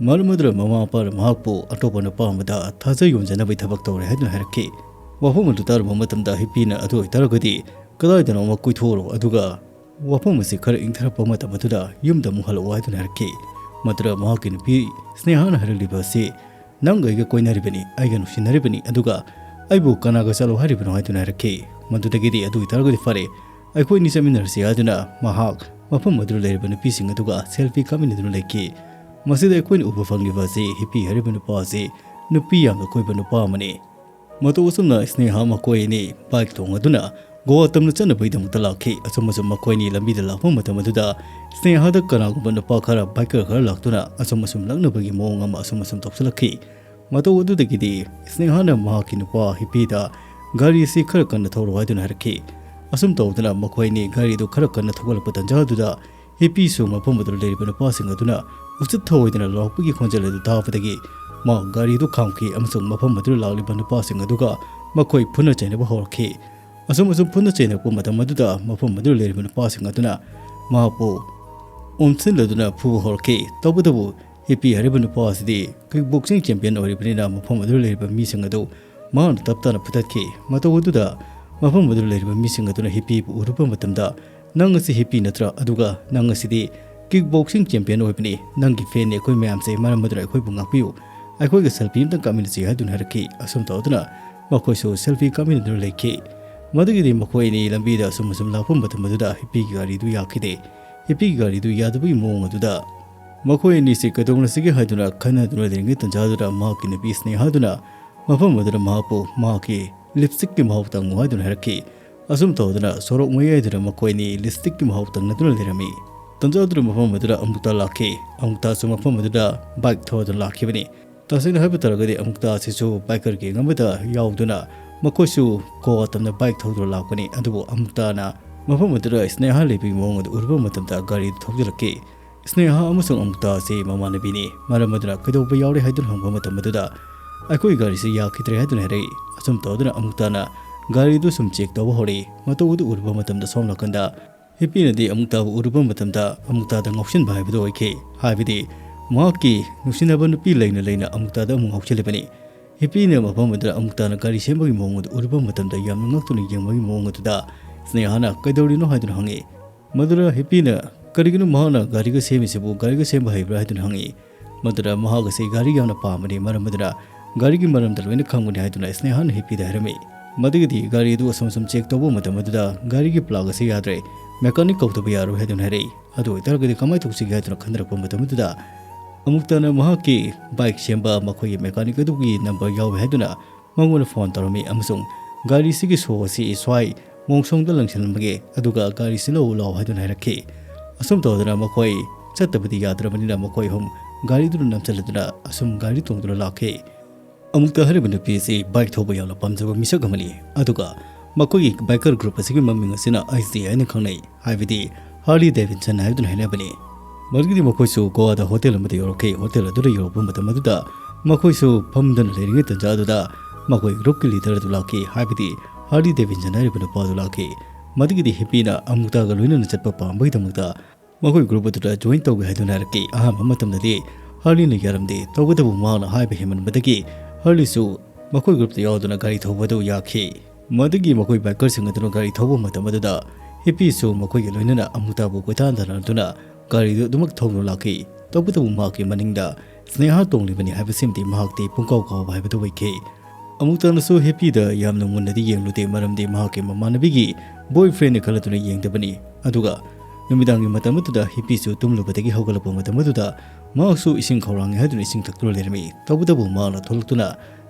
ꯃꯔꯝ ꯑꯗꯨꯅ ꯃꯃꯥ ꯃꯄꯥꯅ ꯃꯍꯥꯛꯄꯨ ꯑꯇꯣꯞꯄ ꯅꯨꯄꯥ ꯑꯃꯗ ꯊꯥꯖ ꯌꯣꯟꯖꯅꯕꯒꯤ ꯊꯕꯛ ꯇꯧꯔꯦ ꯍꯥꯏꯗꯨꯅ ꯍꯥꯏꯔꯛꯈꯤ꯫ ꯋꯥꯐꯝ ꯑꯗꯨ ꯇꯥꯔꯨꯕ ꯃꯇꯝꯗ ꯍꯤꯞꯄꯤꯅ ꯑꯗꯨ ꯑꯣꯏꯇꯥꯔꯒꯗꯤ ꯀꯗꯥꯏꯗꯅꯣ ꯑꯃ ꯀꯣꯏꯊꯣꯛꯎꯔꯣ, ꯑꯗꯨꯒ ꯋꯥꯐꯝ ꯑꯁꯤ ꯈꯔ ꯏꯪꯊꯔꯛꯄ ꯃꯇꯝ ꯑꯗꯨꯗ ꯌꯨꯝꯗ ꯑꯃꯨꯛ ꯍꯜꯂꯛꯑꯣ ꯍꯥꯏꯗꯨꯅ ꯍꯥꯏꯔꯛꯈꯤ꯫ ꯃꯗꯨꯗ ꯃꯍꯥꯛꯀꯤ ꯅꯨꯄꯤ ꯁ꯭ꯅꯦꯍꯥꯅ ꯍꯥꯏꯔꯛꯂꯤꯕ ꯑꯁꯤ, "ꯅꯪꯒ ꯑꯩꯒ ꯀꯣꯏꯅꯔꯤꯕꯅꯤ, ꯑꯩꯒ ꯅꯨꯡꯁꯤꯅꯔꯤꯕꯅꯤ, ꯑꯗꯨꯒ ꯑꯩꯕꯨ ꯀꯅꯥꯒ ꯆꯠꯂꯣ ꯍꯥꯏꯔꯤꯕꯅꯣ?" ꯍꯥꯏꯗꯨꯅ ꯍꯥꯏꯔꯛꯈꯤ꯫ ꯃꯗꯨꯗꯒꯤꯗꯤ, "ꯑꯗꯨ ꯑꯣꯏꯇꯥꯔꯒꯗꯤ ꯐꯔꯦ, ꯑꯩꯈꯣꯏ ꯑꯅꯤ ꯆꯠꯃꯤꯟꯅꯔꯁꯤ" ꯍꯥꯏꯗꯨꯅ ꯃꯍꯥꯛ ꯃꯐꯝ ꯑꯗꯨꯗ ꯂꯩꯔꯤꯕ ꯅꯨꯄꯤꯁꯤꯡ ꯑꯗꯨꯒ ꯁꯦꯜꯐꯤ ꯀꯥꯞꯃꯤꯟꯅꯗꯨꯅ ꯂꯩꯈꯤ꯫ ꯃꯁꯤꯗ ꯑꯩꯈꯣꯏꯅ ꯎꯕ ꯐꯪꯂꯤꯕ ꯑꯁꯤ ꯍꯤꯞꯄꯤ ꯍꯥꯏꯔꯤꯕ ꯅꯨꯄꯥ ꯑꯁꯤ ꯅꯨꯄꯤ ꯌꯥꯝꯅ ꯀꯣꯏꯕ ꯅꯨꯄꯥ ꯑꯃꯅꯤ꯫ ꯃꯇꯧ ꯑꯁꯨꯝꯅ ꯁ꯭ꯅꯦꯍꯥ ꯃꯈꯣꯏ ꯑꯅꯤ ꯕꯥꯏꯛ ꯇꯣꯡꯂꯗꯨꯅ ꯒꯣꯋꯥ ꯇꯝꯅ ꯆꯠꯅꯕꯒꯤꯗꯃꯛꯇ ꯂꯥꯛꯈꯤ꯫ ꯑꯁꯨꯝ ꯑꯁꯨꯝ ꯃꯈꯣꯏ ꯑꯅꯤ ꯂꯝꯕꯤꯗ ꯂꯥꯛꯄ ꯃꯇꯝ ꯑꯗꯨꯗ ꯁ꯭ꯅꯦꯍꯥꯗ ꯀꯅꯥꯒꯨꯝꯕ ꯅꯨꯄꯥ ꯈꯔ, ꯕꯥꯏꯀꯔ ꯈꯔ ꯂꯥꯛꯇꯨꯅ ꯑꯁꯨꯝ ꯑꯁꯨꯝ ꯂꯛꯅꯕꯒꯤ ꯃꯑꯣꯡ ꯑꯃ ꯑꯁꯨꯝ ꯑꯁꯨꯝ ꯇꯧꯁꯤꯜꯂꯛꯈꯤ꯫ ꯃꯇꯧ ꯑꯗꯨꯗꯒꯤꯗꯤ ꯁ꯭ꯅꯦꯍꯥꯅ ꯃꯍꯥꯛꯀꯤ ꯅꯨꯄꯥ ꯍꯤꯞꯄꯤꯗ ꯒꯥꯔꯤ ꯑꯁꯤ ꯈꯔ ꯀꯟꯅ ꯊꯧꯔꯣ ꯍꯥꯏꯗꯨꯅ ꯍꯥꯏꯔꯛꯈꯤ꯫ ꯑꯁꯨꯝ ꯇꯧꯗꯨꯅ ꯃꯈꯣꯏ ꯑꯅꯤ ꯒꯥꯔꯤꯗꯨ ꯈꯔ ꯀꯟꯅ ꯊꯧꯒꯠꯂꯛꯄ ꯇꯟꯖꯥ ꯑꯗꯨꯗ ꯍꯤꯞꯄꯤꯁꯨ ꯃꯐꯝ ꯑꯗꯨꯗ ꯂꯩꯔꯤꯕ ꯅꯨꯄꯥꯁꯤꯡ ꯑꯗꯨꯅ ꯎꯆꯤꯠ ꯊꯑꯣꯏꯗꯅ ꯂꯥꯎꯔꯛꯄꯒꯤ ꯈꯣꯟꯖꯦꯜ ꯑꯗꯨ ꯇꯥꯕꯗꯒꯤ ꯃꯥ ꯒꯥꯔꯤꯗꯨ ꯈꯥꯝꯈꯤ ꯑꯃꯁꯨꯡ ꯃꯐꯝ ꯑꯗꯨꯗ ꯂꯥꯛꯂꯤꯕ ꯅꯨꯄꯥꯁꯤꯡ ꯑꯗꯨꯒ ꯃꯈꯣꯏ ꯐꯨꯅ ꯆꯩꯅꯕ ꯍꯧꯔꯛꯈꯤ꯫ ꯑꯁꯨꯝ ꯑꯁꯨꯝ ꯐꯨꯅ ꯆꯩꯅꯔꯛꯄ ꯃꯇꯝ ꯑꯗꯨꯗ ꯃꯐꯝ ꯑꯗꯨꯗ ꯂꯩꯔꯤꯕ ꯅꯨꯄꯥꯁꯤꯡ ꯑꯗꯨꯅ ꯃꯍꯥꯛꯄꯨ ꯑꯣꯝꯁꯤꯜꯂꯗꯨꯅ ꯐꯨꯕ ꯍꯧꯔꯛꯈꯤ꯫ ꯇꯧꯕꯇꯕꯨ ꯍꯤꯞꯄꯤ ꯍꯥꯏꯔꯤꯕ ꯅꯨꯄꯥ ꯑꯁꯤꯗꯤ ꯀꯤꯛ ꯕꯣꯛꯁꯤꯡ ꯆꯦꯝꯄꯤꯌꯟ ꯑꯣꯏꯔꯤꯕꯅꯤꯅ ꯃꯐꯝ ꯑꯗꯨꯗ ꯂꯩꯔꯤꯕ ꯃꯤꯁꯤꯡ ꯑꯗꯨ ꯃꯍꯥꯛꯅ ꯇꯞ ꯇꯥꯅ ꯐꯨꯊꯠꯈꯤ꯫ ꯃꯇꯧ ꯑꯗꯨꯗ ꯃꯐꯝ ꯑꯗꯨꯗ ꯂꯩꯔꯤꯕ ꯃꯤꯁꯤꯡ ꯑꯗꯨꯅ ꯍꯤꯞꯄꯤꯕꯨ ꯎꯔꯨꯕ ꯃꯇꯝꯗ, "ꯅꯪ ꯑꯁꯤ ꯍꯤꯞꯄꯤ ꯅꯠꯇ꯭ꯔꯥ? ꯑꯗꯨꯒ ꯅꯪ ꯑꯁꯤꯗꯤ ꯀꯤꯛ ꯕꯣꯛꯁꯤꯡ ꯆꯦꯝꯄꯤꯌꯟ ꯑꯣꯏꯕꯅꯤ꯫ ꯅꯪꯒꯤ ꯐꯦꯟꯅꯤ ꯑꯩꯈꯣꯏ ꯃꯌꯥꯝꯁꯦ, ꯃꯔꯝ ꯑꯗꯨꯅ ꯑꯩꯈꯣꯏꯕꯨ ꯉꯥꯛꯄꯤꯌꯨ꯫ ꯑꯩꯈꯣꯏꯒ ꯁꯦꯜꯐꯤ ꯑꯝꯇꯪ ꯀꯥꯞꯃꯤꯟꯅꯁꯤ" ꯍꯥꯏꯗꯨꯅ ꯍꯥꯏꯔꯛꯈꯤ꯫ ꯑꯁꯨꯝ ꯇꯧꯗꯨꯅ ꯃꯈꯣꯏꯁꯨ ꯁꯦꯜꯐꯤ ꯀꯥꯞꯃꯤꯟꯅꯗꯨꯅ ꯂꯩꯈꯤ꯫ ꯃꯗꯨꯒꯤꯗꯤ ꯃꯈꯣꯏ ꯑꯅꯤ ꯂꯝꯕꯤꯗ ꯑꯁꯨꯝ ꯑꯁꯨꯝ ꯂꯥꯛꯄ ꯃꯇꯝ ꯑꯗꯨꯗ ꯍꯤꯞꯄꯤꯒꯤ ꯒꯥꯔꯤꯗꯨ ꯌꯥꯈꯤꯗꯦ꯫ ꯍꯤꯞꯄꯤꯒꯤ ꯒꯥꯔꯤꯗꯨ ꯌꯥꯗꯕꯒꯤ ꯃꯑꯣꯡ ꯑꯗꯨꯗ ꯃꯈꯣꯏ ꯑꯅꯤꯁꯤ ꯀꯩꯗꯧꯅꯁꯤꯒꯦ ꯍꯥꯏꯗꯨꯅ ꯈꯟꯅꯗꯨꯅ ꯂꯩꯔꯤꯉꯩ ꯇꯟꯖꯥꯗꯨꯗ ꯃꯍꯥꯛꯀꯤ ꯅꯨꯄꯤ ꯁ꯭ꯅꯦꯍꯥꯗꯨꯅ ꯃꯐꯝ ꯑꯗꯨꯗ ꯃꯍꯥꯛꯄꯨ ꯃꯍꯥꯛꯀꯤ ꯂꯤꯞꯁꯇꯤꯛꯀꯤ ꯃꯍꯥꯎ ꯇꯪꯉꯨ ꯍꯥꯏꯗꯨꯅ ꯍꯥꯏꯔꯛꯈꯤ꯫ ꯑꯁꯨꯝ ꯇꯧꯗꯨꯅ ꯁꯣꯔꯣꯛ ꯃꯌꯥꯏꯗꯨꯗ ꯃꯈꯣꯏ ꯑꯅꯤ ꯂꯤꯞꯁꯇꯤꯛꯀꯤ ꯃꯍꯥꯎ ꯇꯪꯅꯗꯨꯅ ꯂꯩꯔꯝꯃꯤ꯫ ꯇꯟꯖꯥꯗꯨꯗ ꯃꯐꯝ ꯑꯗꯨꯗ ꯑꯃꯨꯛꯇ ꯂꯥꯛꯈꯤ꯫ ꯑꯃꯨꯛꯇꯁꯨ ꯃꯐꯝ ꯑꯗꯨꯗ ꯕꯥꯏꯛ ꯊꯧꯗꯨꯅ ꯂꯥꯛꯈꯤꯕꯅꯤ꯫ ꯇꯁꯦꯡꯅ ꯍꯥꯏꯕ ꯇꯥꯔꯒꯗꯤ ꯑꯃꯨꯛꯇ ꯑꯁꯤꯁꯨ ꯕꯥꯏꯀꯔ ꯒꯦꯡ ꯑꯃꯗ ꯌꯥꯎꯗꯨꯅ ꯃꯈꯣꯏꯁꯨ ꯒꯣꯋꯥ ꯇꯝꯅ ꯕꯥꯏꯛ ꯊꯧꯗꯨꯅ ꯂꯥꯛꯄꯅꯤ꯫ ꯑꯗꯨꯕꯨ ꯑꯃꯨꯛꯇꯅ ꯃꯐꯝ ꯑꯗꯨꯗ ꯁ꯭ꯅꯦꯍꯥ ꯂꯩꯕꯒꯤ ꯃꯑꯣꯡ ꯑꯗꯨ ꯎꯔꯨꯕ ꯃꯇꯝꯗ ꯒꯥꯔꯤꯗꯨ ꯊꯧꯖꯤꯜꯂꯛꯈꯤ꯫ ꯁ꯭ꯅꯦꯍꯥ ꯑꯃꯁꯨꯡ ꯑꯃꯨꯛꯇ ꯑꯁꯤ ꯃꯃꯥꯟꯅꯕꯤꯅꯤ꯫ ꯃꯔꯝ ꯑꯗꯨꯅ ꯀꯩꯗꯧꯕ ꯌꯥꯎꯔꯦ ꯍꯥꯏꯗꯨꯅ ꯍꯪꯕ ꯃꯇꯝ ꯑꯗꯨꯗ ꯑꯩꯈꯣꯏ ꯒꯥꯔꯤꯁꯤ ꯌꯥꯈꯤꯗ꯭ꯔꯦ ꯍꯥꯏꯗꯨꯅ ꯍꯥꯏꯔꯛꯏ꯫ ꯑꯁꯨꯝ ꯇꯧꯗꯨꯅ ꯑꯃꯨꯛꯇꯅ ꯒꯥꯔꯤꯗꯨ ꯁꯨꯝ ꯆꯦꯛ ꯇꯧꯕ ꯍꯧꯔꯛꯏ꯫ ꯃꯇꯧ ꯑꯗꯨ ꯎꯔꯨꯕ ꯃꯇꯝꯗ ꯁꯣꯝ ꯅꯥꯀꯟꯗ ꯍꯤꯞꯄꯤꯅꯗꯤ ꯑꯃꯨꯛꯇꯕꯨ ꯎꯔꯨꯕ ꯃꯇꯝꯗ ꯑꯃꯨꯛꯇꯗ ꯉꯥꯎꯁꯤꯟꯕ ꯍꯥꯏꯕꯗꯨ ꯑꯣꯏꯈꯤ꯫ ꯍꯥꯏꯕꯗꯤ ꯃꯍꯥꯛꯀꯤ ꯅꯨꯡꯁꯤꯅꯕ ꯅꯨꯄꯤ ꯂꯩꯅ ꯂꯩꯅ ꯑꯃꯨꯛꯇꯗ ꯑꯃꯨꯛ ꯉꯥꯎꯁꯤꯜꯂꯤꯕꯅꯤ꯫ ꯍꯤꯞꯄꯤꯅ ꯃꯐꯝ ꯑꯗꯨꯗ ꯑꯃꯨꯛꯇꯅ ꯒꯥꯔꯤ ꯁꯦꯝꯕꯒꯤ ꯃꯑꯣꯡ ꯑꯗꯨ ꯎꯔꯨꯕ ꯃꯇꯝꯗ ꯌꯥꯝꯅ ꯉꯛꯇꯨꯅ ꯌꯦꯡꯕꯒꯤ ꯃꯑꯣꯡ ꯑꯗꯨꯗ ꯁ꯭ꯅꯦꯍꯥꯅ "ꯀꯩꯗꯧꯔꯤꯅꯣ?" ꯍꯥꯏꯗꯨꯅ ꯍꯪꯉꯤ꯫ ꯃꯗꯨꯗ ꯍꯤꯞꯄꯤꯅ "ꯀꯔꯤꯒꯤꯅꯣ ꯃꯍꯥꯛꯅ ꯒꯥꯔꯤꯒ ꯁꯦꯝꯃꯤꯁꯤꯕꯨ? ꯒꯥꯔꯤꯒ ꯁꯦꯝꯕ ꯍꯩꯕ꯭ꯔꯥ?" ꯍꯥꯏꯗꯨꯅ ꯍꯪꯉꯤ꯫ ꯃꯗꯨꯗ ꯃꯍꯥꯛ ꯑꯁꯤ ꯒꯥꯔꯤ ꯌꯥꯝꯅ ꯄꯥꯝꯕꯅꯤ, ꯃꯔꯝ ꯑꯗꯨꯅ ꯒꯥꯔꯤꯒꯤ ꯃꯔꯝꯗ ꯂꯣꯏꯅ ꯈꯪꯕꯅꯤ ꯍꯥꯏꯗꯨꯅ ꯁ꯭ꯅꯦꯍꯥꯅ ꯍꯤꯞꯄꯤꯗ ꯍꯥꯏꯔꯝꯃꯤ꯫ ꯃꯗꯨꯒꯤꯗꯤ ꯒꯥꯔꯤ ꯑꯗꯨ ꯑꯁꯨꯝ ꯑꯁꯨꯝ ꯆꯦꯛ ꯇꯧꯕ ꯃꯇꯝ ꯑꯗꯨꯗ ꯒꯥꯔꯤꯒꯤ ꯄ꯭ꯂꯥꯛ ꯑꯁꯤ ꯌꯥꯗ꯭ꯔꯦ, ꯃꯦꯀꯥꯅꯤꯛ ꯀꯧꯗꯕ ꯌꯥꯔꯣꯏ ꯍꯥꯏꯗꯨꯅ ꯍꯥꯏꯔꯛꯏ꯫ ꯑꯗꯨ ꯑꯣꯏꯇꯥꯔꯒꯗꯤ ꯀꯃꯥꯏꯅ ꯇꯧꯁꯤꯒꯦ ꯍꯥꯏꯗꯨꯅ ꯈꯟꯅꯔꯛꯄ ꯃꯇꯝ ꯑꯗꯨꯗ ꯑꯃꯨꯛꯇꯅ ꯃꯍꯥꯛꯀꯤ ꯕꯥꯏꯛ ꯁꯦꯝꯕ ꯃꯈꯣꯏꯒꯤ ꯃꯦꯀꯥꯅꯤꯛ ꯑꯗꯨꯒꯤ ꯅꯝꯕꯔ ꯌꯥꯎꯏ ꯍꯥꯏꯗꯨꯅ ꯃꯉꯣꯟꯗ ꯐꯣꯟ ꯇꯧꯔꯝꯃꯤ ꯑꯃꯁꯨꯡ ꯒꯥꯔꯤꯁꯤꯒꯤ ꯁꯣ ꯑꯁꯤ ꯁ꯭ꯋꯥꯏ ꯃꯣꯡꯁꯣꯡꯗ ꯂꯪꯁꯤꯜꯂꯝꯕꯒꯦ, ꯑꯗꯨꯒ ꯒꯥꯔꯤꯁꯤ ꯂꯧ ꯂꯥꯎ ꯍꯥꯏꯗꯨꯅ ꯍꯥꯏꯔꯛꯈꯤ꯫ ꯑꯁꯨꯝ ꯇꯧꯗꯅ ꯃꯈꯣꯏ ꯆꯠꯇꯕꯗꯤ ꯌꯥꯗ꯭ꯔꯕꯅꯤꯅ ꯃꯈꯣꯏ ꯑꯍꯨꯝ ꯒꯥꯔꯤꯗꯨꯗ ꯅꯝꯁꯤꯜꯂꯗꯨꯅ ꯑꯁꯨꯝ ꯒꯥꯔꯤ ꯇꯣꯡꯗꯨꯅ ꯂꯥꯛꯈꯤ꯫ ꯑꯃꯨꯛꯇ ꯍꯥꯏꯔꯤꯕ ꯅꯨꯄꯤ ꯑꯁꯤ ꯕꯥꯏꯛ ꯊꯧꯕ ꯌꯥꯝꯅ ꯄꯥꯝꯖꯕ ꯃꯤꯁꯛ ꯑꯃꯅꯤ, ꯑꯗꯨꯒ ꯃꯈꯣꯏꯒꯤ ꯕꯥꯏꯀꯔ ꯒ꯭ꯔꯨꯞ ꯑꯁꯤꯒꯤ ꯃꯃꯤꯡ ꯑꯁꯤꯅ ꯑꯩꯁ ꯗꯤ ꯍꯥꯏꯅ ꯈꯪꯅꯩ, ꯍꯥꯏꯕꯗꯤ ꯍꯥꯔꯂꯤ ꯗꯦꯚꯤꯟꯁꯟ ꯍꯥꯏꯗꯨꯅ ꯍꯥꯏꯅꯕꯅꯤ꯫ ꯃꯗꯨꯒꯤꯗꯤ ꯃꯈꯣꯏꯁꯨ ꯒꯣꯋꯥꯗ ꯍꯣꯇꯦꯜ ꯑꯃꯗ ꯌꯧꯔꯛꯈꯤ꯫ ꯍꯣꯇꯦꯜ ꯑꯗꯨꯗ ꯌꯧꯔꯛꯄ ꯃꯇꯝ ꯑꯗꯨꯗ ꯃꯈꯣꯏꯁꯨ ꯐꯝꯗꯨꯅ ꯂꯩꯔꯤꯉꯩ ꯇꯟꯖꯥ ꯑꯗꯨꯗ ꯃꯈꯣꯏ ꯒ꯭ꯔꯨꯞꯀꯤ ꯂꯤꯗꯔ ꯑꯗꯨ ꯂꯥꯛꯈꯤ, ꯍꯥꯏꯕꯗꯤ ꯍꯥꯔꯂꯤ ꯗꯦꯚꯤꯟꯁꯟ ꯍꯥꯏꯔꯤꯕ ꯅꯨꯄꯥ ꯑꯗꯨ ꯂꯥꯛꯈꯤ꯫ ꯃꯗꯨꯒꯤꯗꯤ ꯍꯤꯞꯄꯤꯅ ꯑꯃꯨꯛꯇꯥꯒ ꯂꯣꯏꯅꯅ ꯆꯠꯄ ꯄꯥꯝꯕꯒꯤꯗꯃꯛꯇ ꯃꯈꯣꯏ ꯒ꯭ꯔꯨꯞ ꯑꯗꯨꯗ ꯖꯣꯏꯟ ꯇꯧꯒꯦ ꯍꯥꯏꯗꯨꯅ ꯍꯥꯏꯔꯛꯈꯤ꯫ ꯑꯍꯥꯟꯕ ꯃꯇꯝꯗꯗꯤ ꯍꯥꯔꯂꯤꯅ ꯌꯥꯔꯝꯗꯦ, ꯇꯧꯕꯇꯕꯨ ꯃꯍꯥꯛꯅ ꯍꯥꯏꯕ ꯍꯦꯟꯃꯟꯕꯗꯒꯤ ꯍꯥꯔꯂꯤꯁꯨ ꯃꯈꯣꯏ ꯒ꯭ꯔꯨꯞꯇ ꯌꯥꯎꯗꯨꯅ ꯒꯥꯔꯤ ꯊꯧꯕ ꯑꯗꯨ ꯌꯥꯈꯤ꯫ ꯃꯗꯨꯒꯤ ꯃꯈꯣꯏ ꯕꯥꯏꯀꯔꯁꯤꯡ ꯑꯗꯨꯅ ꯒꯥꯔꯤ ꯊꯧꯕ ꯃꯇꯝ ꯑꯗꯨꯗ ꯍꯤꯞꯄꯤꯁꯨ ꯃꯈꯣꯏꯒ ꯂꯣꯏꯅꯅ ꯑꯃꯨꯛꯇꯥꯕꯨ ꯀꯣꯏꯇꯥꯟ ꯇꯥꯟꯅꯗꯨꯅ ꯒꯥꯔꯤꯗꯨ ꯑꯗꯨꯃꯛ ꯊꯧꯗꯨꯅ ꯂꯥꯛꯈꯤ꯫ ꯇꯧꯕꯇꯕꯨ ꯃꯍꯥꯛꯀꯤ ꯃꯅꯤꯡꯗ ꯁ꯭ꯅꯦꯍꯥ ꯇꯣꯡꯂꯤꯕꯅꯤ ꯍꯥꯏꯕꯁꯤꯃꯗꯤ ꯃꯍꯥꯛꯇꯤ ꯄꯨꯡꯀꯥꯎ ꯀꯥꯎꯕ ꯍꯥꯏꯕꯗꯨ ꯑꯣꯏꯈꯤ꯫ ꯑꯃꯨꯛꯇꯅꯁꯨ ꯍꯤꯞꯄꯤꯗ ꯌꯥꯝꯅ ꯃꯨꯟꯅꯗꯤ ꯌꯦꯡꯂꯨꯗꯦ, ꯃꯔꯝꯗꯤ ꯃꯍꯥꯛꯀꯤ ꯃꯃꯥꯟꯅꯕꯤꯒꯤ ꯕꯣꯏ ꯐ꯭ꯔꯦꯟꯅꯤ ꯈꯜꯂꯗꯨꯅ ꯌꯦꯡꯗꯕꯅꯤ꯫ ꯑꯗꯨꯒ ꯅꯨꯃꯤꯗꯥꯡꯒꯤ ꯃꯇꯝ ꯑꯗꯨꯗ ꯍꯤꯞꯄꯤꯁꯨ ꯇꯨꯝꯂꯨꯕꯗꯒꯤ ꯍꯧꯒꯠꯂꯛꯄ ꯃꯇꯝ ꯑꯗꯨꯗ ꯃꯍꯥꯛꯁꯨ ꯏꯁꯤꯡ ꯈꯧꯔꯥꯡꯉꯤ ꯍꯥꯏꯗꯨꯅ ꯏꯁꯤꯡ ꯊꯛꯇꯨꯅ ꯂꯩꯔꯝꯃꯤ꯫ ꯇꯧꯕꯇꯕꯨ ꯃꯍꯥꯛꯅ ꯊꯣꯛꯂꯛꯇꯨꯅ